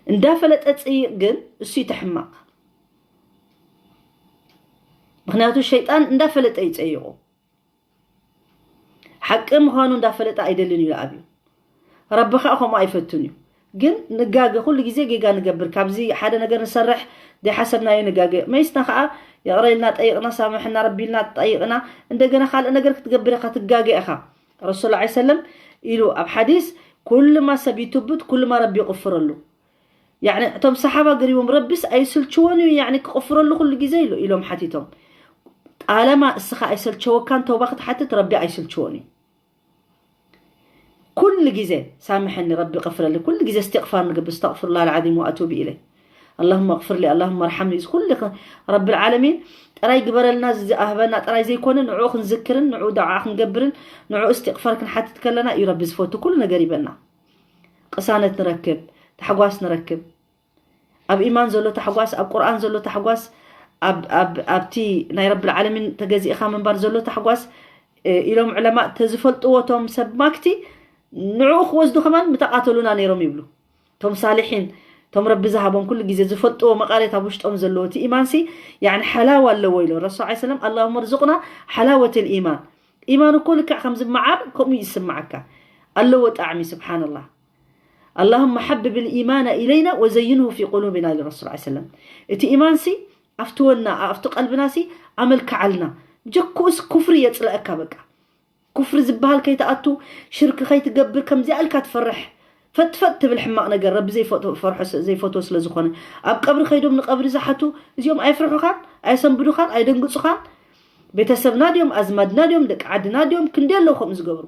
እንዳፈለጠ ጽይቕ ግን እሱ እዩ እቲ ሕማቕ። ምኽንያቱ ሸይጣን እንዳፈለጠ እዩ ጸይቑ። ሓቂ ምዃኑ እንዳፈለጠ ኣይደልን እዩ ኣብዩ። ረቢ ኸኣ ከምኡ ኣይፈቱን እዩ። ግን ንጋገ፣ ኩሉ ግዜ ጌጋ ንገብር። ካብዚ ሓደ ነገር ንሰርሕ፣ ዘይሓሰብናዮ ንጋገ። መይስና ኸኣ ይቕረ ኢልና ጠይቕና፣ ሳምሕና ረቢ ኢልና ጠይቕና፣ እንደገና ካልእ ነገር ክትገብር ኢኻ፣ ትጋገ ኢኻ። ረሱል ዐለይሂ ሰለም ኢሉ ኣብ ሓዲስ፣ ኩሉማ ሰብ ይትብት፣ ኩሉማ ረቢ ይቕፍረሉ። ያዕኒ እቶም ሰሓባ ገሪቦም፣ ረቢስ ኣይስልችዎን እዩ ያዕኒ ክቕፍረሉ ኩሉ ግዜ ኢሉ፣ ኢሎም ሓቲቶም። ጣለማ እስኻ ኣይሰልቸወካን ተውባ ክትሓትት፣ ረቢ ኣይስልችዎን እዩ። ኩሉ ግዜ ሳምሐኒ ረቢ፣ ቅፍረሊ። ኩሉ ግዜ እስትቕፋር ንገብር፣ እስተቕፍሩላህ ልዓዚም ወኣቱቡ ኢለይ። ኣላሁመ እግፍርሊ፣ ኣላሁመ ርሓምኒ። እዚ ኩሉ ኸ-፣ ረብል ዓለሚን ጥራይ ግበረልና፣ እዚ ዝኣህበና ጥራይ ዘይኮነ፣ ንዕኡ ክንዝክርን፣ ንዕኡ ዳዓ ክንገብርን፣ ንዕኡ እስትቕፋር ክንሓትት ከለና እዩ ረቢ ዝፈቱ። ኩሉ ነገር ይበና። ቅሳነት ንረክብ፣ ታሕጓስ ንረክብ። ኣብ ኢማን ዘሎ ታሕጓስ፣ ኣብ ቁርኣን ዘሎ ታሕጓስ፣ ኣብ፣ ኣብ፣ ኣብቲ ናይ ረብል ዓለሚን ተገዚእኻ ምንባር ዘሎ ታሕጓስ፣ እ፣ ኢሎም ዑለማ፣ ተዝፈልጥዎ እቶም ሰብ ማክቲ ንዕኡ ክወስዱ ከማን ምተቓተሉና ነይሮም ይብሉ። እቶም ሳሊሒን፣ እቶም ረቢ ዝሃቦም ኩሉ ግዜ ዝፈልጥዎ መቓሬት ኣብ ውሽጦም ዘለዎ እቲ ኢማንሲ፣ ያዕኒ ሓላዋ ኣለዎ ኢሉ ረሱል ዐለይሂ ሰላም፣ ኣላሁመ ርዙቅና ሓላወተል ኢማን። ኢማን እኮ ልክዕ ከምዚ መዓር ከምኡ ይስምዓካ ኣለዎ ጣዕሚ፣ ስብሓንላህ። ኣላሁመ ሓብብ ልኢማና ኢለይና ወዘይንሁ ፊ ቁሉቢና ኢሉ ረሱል ዐለይሂ ሰላም። እቲ ኢማንሲ ኣብቲ ወና፣ ኣብቲ ቀልብናሲ ኣመልክዓልና። ጀክኡስ ኩፍሪ የጽልአካ በቃ። ኩፍሪ ዝበሃል ከይትኣቱ፣ ሽርክ ከይትገብር፣ ከምዚኣ ኢልካ ትፈርሕ። ፈጥፈጥ ትብል ሕማቕ ነገር ረቢ ዘይፈርሖ ዘይፈትዎ ስለ ዝኾነ፣ ኣብ ቀብሪ ከይዶም ንቀብሪ ዝሓቱ እዚኦም ኣይፍርሑኻን፣ ኣየሰንብዱኻን፣ ኣይደንግጹኻን። ቤተሰብና ድዮም፣ ኣዝማድና ድዮም፣ ደቂ ዓድና ድዮም? ክንደይ ኣለዉ ከምኡ ዝገብሩ።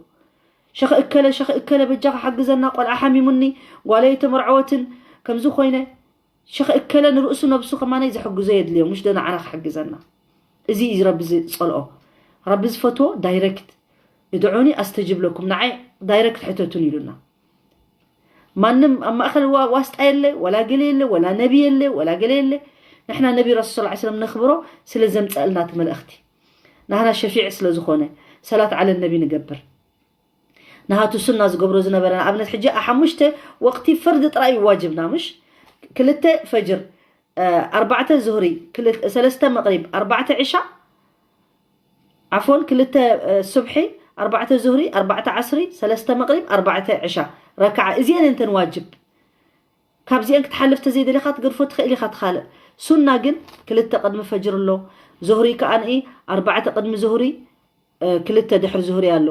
ሸኸ እከለ ሸኸ እከለ በጃኻ ሓግዘና፣ ቆልዓ ሓሚሙኒ፣ ጓለይ ተመርዐወትን ከምዚ ኮይነ። ሸኸ እከለ ንርእሱ ነብሱ ከማነይ ዘሕግዞ የድልዮ፣ ምሽ ዶ ንዓና ክሕግዘና? እዚ እዩ ረቢ ዝጸልኦ። ረቢ ዝፈትዎ ዳይረክት፣ ادعوني أستجب لكم፣ ንዓይ ዳይረክት ሕተቱን ኢሉና። ማንም ኣብ ማእኸል ዋስጣ የለ፣ ወላ ገለ የለ፣ ወላ ነቢ የለ፣ ወላ ገለ የለ። ንሕና ነቢ ረሱል ስ ሰለም ነኽብሮ ስለ ዘምፀእልና እቲ መልእኽቲ፣ ናህና ሸፊዕ ስለ ዝኾነ ሰላት ዓለ ነቢ ንገብር። ናሃቱ ሱና ዝገብሮ ዝነበረ ንኣብነት ሕጂ ሓሙሽተ ወቅቲ ፈርዲ ጥራይ እዩ ዋጅብና፣ ምሽ ክልተ ፈጅር፣ ኣርባዕተ ዙህሪ፣ ሰለስተ መቅሪብ፣ ኣርባዕተ ዕሻ፣ ዓፎን ክልተ ሱብሒ፣ ኣርባዕተ ዙህሪ፣ ኣርባዕተ ዓስሪ፣ ሰለስተ መቅሪብ፣ ኣርባዕተ ዕሻ ረክዓ። እዚአን እንተን ዋጅብ ካብዚአን ክትሓልፍ ተዘይደሊኻ ትገድፎ ትኽእል ኢኻ። ትኻልእ ሱና ግን ክልተ ቅድሚ ፈጅር ኣሎ፣ ዙህሪ ከኣ ንኢ ኣርባዕተ ቅድሚ ዙህሪ፣ ክልተ ድሕሪ ዙህሪ ኣሎ።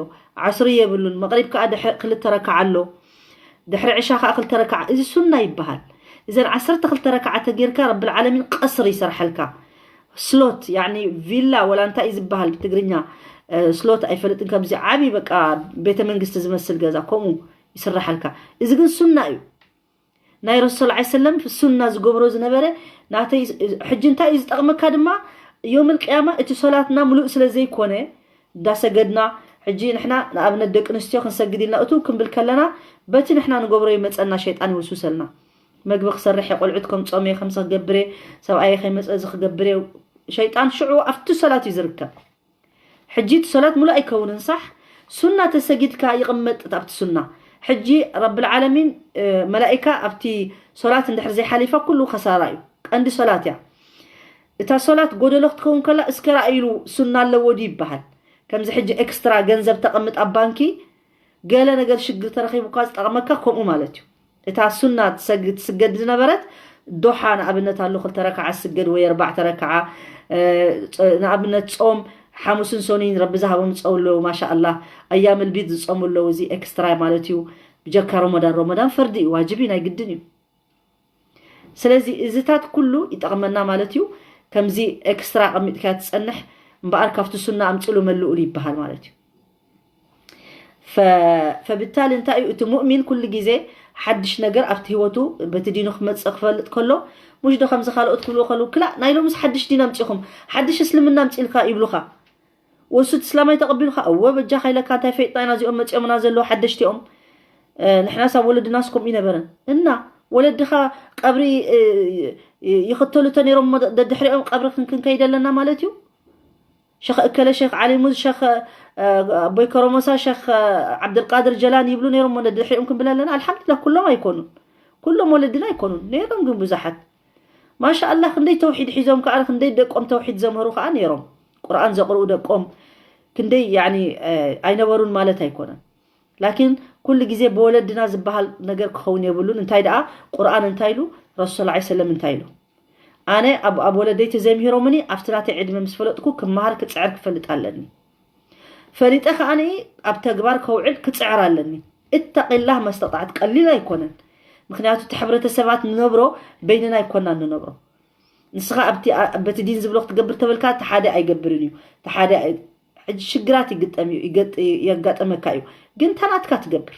ዓስሪ የብሉን። መቕሪብ ከኣ ድሕሪ ክልተ ረክዓ ኣሎ። ድሕሪ ዕሻ ከኣ ክልተ ረክዓ። እዚ ሱና ይበሃል። እዘን ዓሰርተ ክልተ ረክዓ ተጌርካ ረብል ዓለሚን ቀስሪ ይሰርሐልካ። ስሎት ያኒ ቪላ ወላ እንታይ እዩ ዝበሃል ብትግርኛ፣ ስሎት ኣይፈልጥን። ከምዚ ዓቢ በቃ ቤተ መንግስቲ ዝመስል ገዛ ከምኡ ይስራሓልካ። እዚ ግን ሱና እዩ። ናይ ረሱል ዓ ሰለም ሱና ዝገብሮ ዝነበረ ናተይ። ሕጂ እንታይ እዩ ዝጠቕመካ ድማ ዮም ልቅያማ እቲ ሶላትና ምሉእ ስለ ዘይኮነ እንዳሰገድና፣ ሕጂ ንሕና ንኣብነት ደቂ ኣንስትዮ ክንሰግድ ኢልና እቱ ክንብል ከለና በቲ ንሕና ንገብሮ ይመፀና ሸይጣን ይውስውሰልና። መግቢ ክሰርሕ እየ፣ ቆልዑት ከምፆም እየ፣ ከምዚ ክገብር እየ፣ ሰብኣየ ከይመፀ እዚ ክገብር እየ። ሸይጣን ሽዑ ኣብቲ ሶላት እዩ ዝርከብ። ሕጂ እቲ ሶላት ሙሉእ ኣይከውንን ሳሕ። ሱና ተሰጊድካ ይቕመጥ ኣብቲ ሱና። ሕጂ ረብል ዓለሚን መላኢካ ኣብቲ ሶላት እንድሕር ዘይሓሊፋ ኩሉ ከሳራ እዩ። ቀንዲ ሶላት እያ። እታ ሶላት ጎደሎ ክትከውን ከላ እስከ ራእይሉ ሱና ኣለዎ ድዩ ይበሃል። ከምዚ ሕጂ ኤክስትራ ገንዘብ ተቐምጥ ኣብ ባንኪ ገለ ነገር ሽግር ተረኺቡካ ዝጠቕመካ ከምኡ ማለት እዩ። እታ ሱና ትሰግ- ትስገድ ዝነበረት ዶሓ ንኣብነት ኣሎ ክልተ ረክዓ ዝስገድ ወይ ኣርባዕተ ረክዓ፣ እ፣ ጸ- ንኣብነት ጾም ሓሙስን ሰኑይን ረቢ ዝሃቦም ዝጸው ኣለዉ። ማሻኣላ ኣያም ልቢድ ዝጸሙ ኣለዉ። እዚ ኤክስትራ ማለት እዩ። ብጀካ ረመዳን፣ ረመዳን ፈርዲ እዩ፣ ዋጅብ እዩ፣ ናይ ግድን እዩ። ስለዚ እዚታት ኩሉ ይጠቕመና ማለት እዩ። ከምዚ ኤክስትራ ኣቐሚጥካ ትጸንሕ እምበኣር ካብቲ ሱና ኣምፅሉ መልእሉ ይበሃል ማለት እዩ። ፈብታሊ እንታይ እዩ እቲ ሙእሚን ኩሉ ግዜ ሓድሽ ነገር ኣብቲ ህይወቱ በቲ ዲኑ ክመፅእ ክፈልጥ ከሎ፣ ሙሽ ዶ ከምዚ ካልኦት ክብልዎ ከለዉ ክላእ ናይ ሎምስ ሓድሽ ዲን ኣምፂኹም፣ ሓድሽ እስልምና ኣምፂልካ ይብሉኻ። ወሱ እቲ እስላማይ ተቐቢሉኻ እወ በጃኻ ኢለካ እንታይ ፈይጥና ኢና እዚኦም መፂኦምና ዘለዉ ሓደሽቲ እዮም። ንሕናስ ኣብ ወለድናስ ከምኡ ይነበረን እና ወለድኻ ቀብሪ ይኽተሉ ተነይሮም ደድሕሪኦም ቀብሪ ክንክንከይድ ኣለና ማለት እዩ። ሸኽ እከለ ሸኽ ዓሊሙዝ ሸኽ ኣቦይ ከረሞሳ ሸኽ ዓብደልቃድር ጀላን ይብሉ ነይሮም ወለዲ ድሕሪኦም ክንብል ኣለና። ኣልሓምዱላ ኩሎም ኣይኮኑን፣ ኩሎም ወለድና ኣይኮኑን ነይሮም ግን ብዙሓት ማሻ ኣላ ክንደይ ተውሒድ ሒዞም ከዓ ክንደይ ደቆም ተውሒድ ዘምህሩ ከዓ ነይሮም። ቁርኣን ዘቕርኡ ደቆም ክንደይ ያኒ ኣይነበሩን ማለት ኣይኮነን። ላኪን ኩሉ ግዜ ብወለድና ዝበሃል ነገር ክኸውን የብሉን። እንታይ ደኣ ቁርኣን እንታይ ኢሉ፣ ረሱል ላ ሰለም እንታይ ኢሉ። ኣነ ኣብ ኣብ ወለደይ ተዘይምሂሮምኒ ኣብቲ ናተይ ዕድመ ምስ ፈለጥኩ ክመሃር ክፅዕር ክፈልጥ ኣለኒ። ፈሊጠ ከዓኒ ኣብ ተግባር ከውዕል ክፅዕር ኣለኒ። እተቂላህ መስተጣዕት ቀሊል ኣይኮነን። ምክንያቱ እቲ ሕብረተሰባት ንነብሮ በይንና ኣይኮናን ንነብሮ። ንስኻ ኣብቲ በቲ ዲን ዝብሎ ክትገብር ተበልካ እቲ ሓደ ኣይገብርን እዩ። እቲ ሓደ ሕጂ ሽግራት ይግጠም እዩ የጋጠመካ እዩ። ግን ተናትካ ትገብር።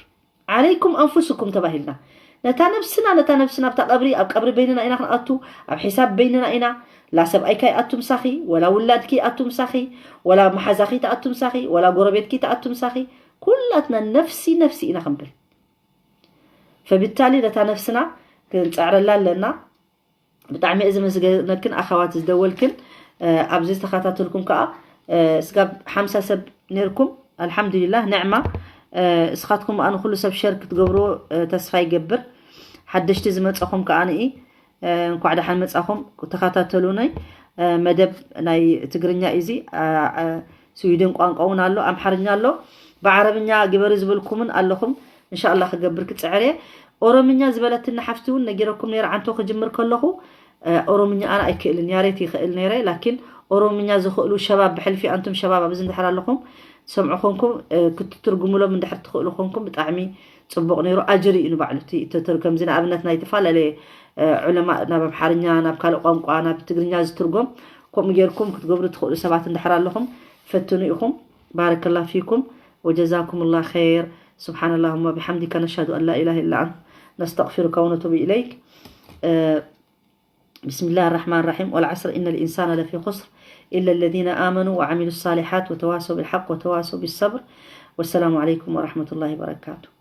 ዓለይኩም ኣንፉስኩም ተባሂልና ነታ ነብስና ነታ ነብስና ኣብታ ቀብሪ ኣብ ቀብሪ በይንና ኢና ክንኣቱ። ኣብ ሒሳብ በይንና ኢና። ላ ሰብኣይካ ይኣቱ ምሳኺ፣ ወላ ውላድኪ ይኣቱ ምሳኺ፣ ወላ መሓዛኺ ትኣቱ ምሳኺ፣ ወላ ጎረቤትኪ ትኣቱ ምሳኺ። ኩላትና ነፍሲ ነፍሲ ኢና ክንብል። ፈብታሊ ነታ ነፍስና ክንፅዕረላ ኣለና። ብጣዕሚ እየ ዘመስገነክን ኣኻዋት ዝደወልክን ኣብዚ ዝተኸታተልኩም ከዓ ስጋብ ሓምሳ ሰብ ነርኩም። ኣልሓምዱሊላህ ንዕማ። እስኻትኩም ኣነ ኩሉ ሰብ ሸር ክትገብርዎ ተስፋ ይገብር። ሓደሽቲ ዝመፀኹም ከዓ ንኢ እንኳዕ ደሓን መፃኹም። ተኸታተሉነይ። መደብ ናይ ትግርኛ እዩ እዚ። ስዊድን ቋንቋ እውን ኣሎ፣ ኣምሓርኛ ኣሎ። ብዓረብኛ ግበሪ ዝበልኩምን ኣለኹም። እንሻላ ክገብር ክፅዕር እየ። ኦሮምኛ ዝበለትኒ ሓፍቲ እውን ነጊረኩም ነይረ ዓንቶ ክጅምር ከለኹ። ኦሮምኛ ኣነ ኣይክእልን፣ ያሬት ይኽእል ነይረ። ላኪን ኦሮምኛ ዝኽእሉ ሸባብ ብሕልፊ ኣንቱም ሸባብ ኣብዚ እንድሕር ኣለኹም ሰምዑ ኮንኩም ክትትርጉምሎም እንድሕር ትኽእሉ ኮንኩም ብጣዕሚ ፅቡቕ ነይሩ። ኣጅሪ እዩ ንባዕሉ እቲ ትትር ከምዚ ንኣብነት ናይ ተፈላለየ ዑለማ ናብ ኣምሓርኛ ናብ ካልእ ቋንቋ ናብ ትግርኛ ዝትርጎም ከምኡ ጌርኩም ክትገብሩ ትኽእሉ ሰባት እንድሕር ኣለኹም ፈትኑ ኢኹም። ባረከላ ፊኩም ወጀዛኩም ላ ኸይር። سبحان اللهم وبحمدك نشهد أن لا إله إلا أنت نستغفرك ونتوب إليك. بسم الله الرحمن الرحيم. والعصر إن الإنسان لفي خسر إلا الذين آمنوا وعملوا الصالحات وتواصوا بالحق وتواصوا بالصبر. والسلام عليكم ورحمة الله وبركاته.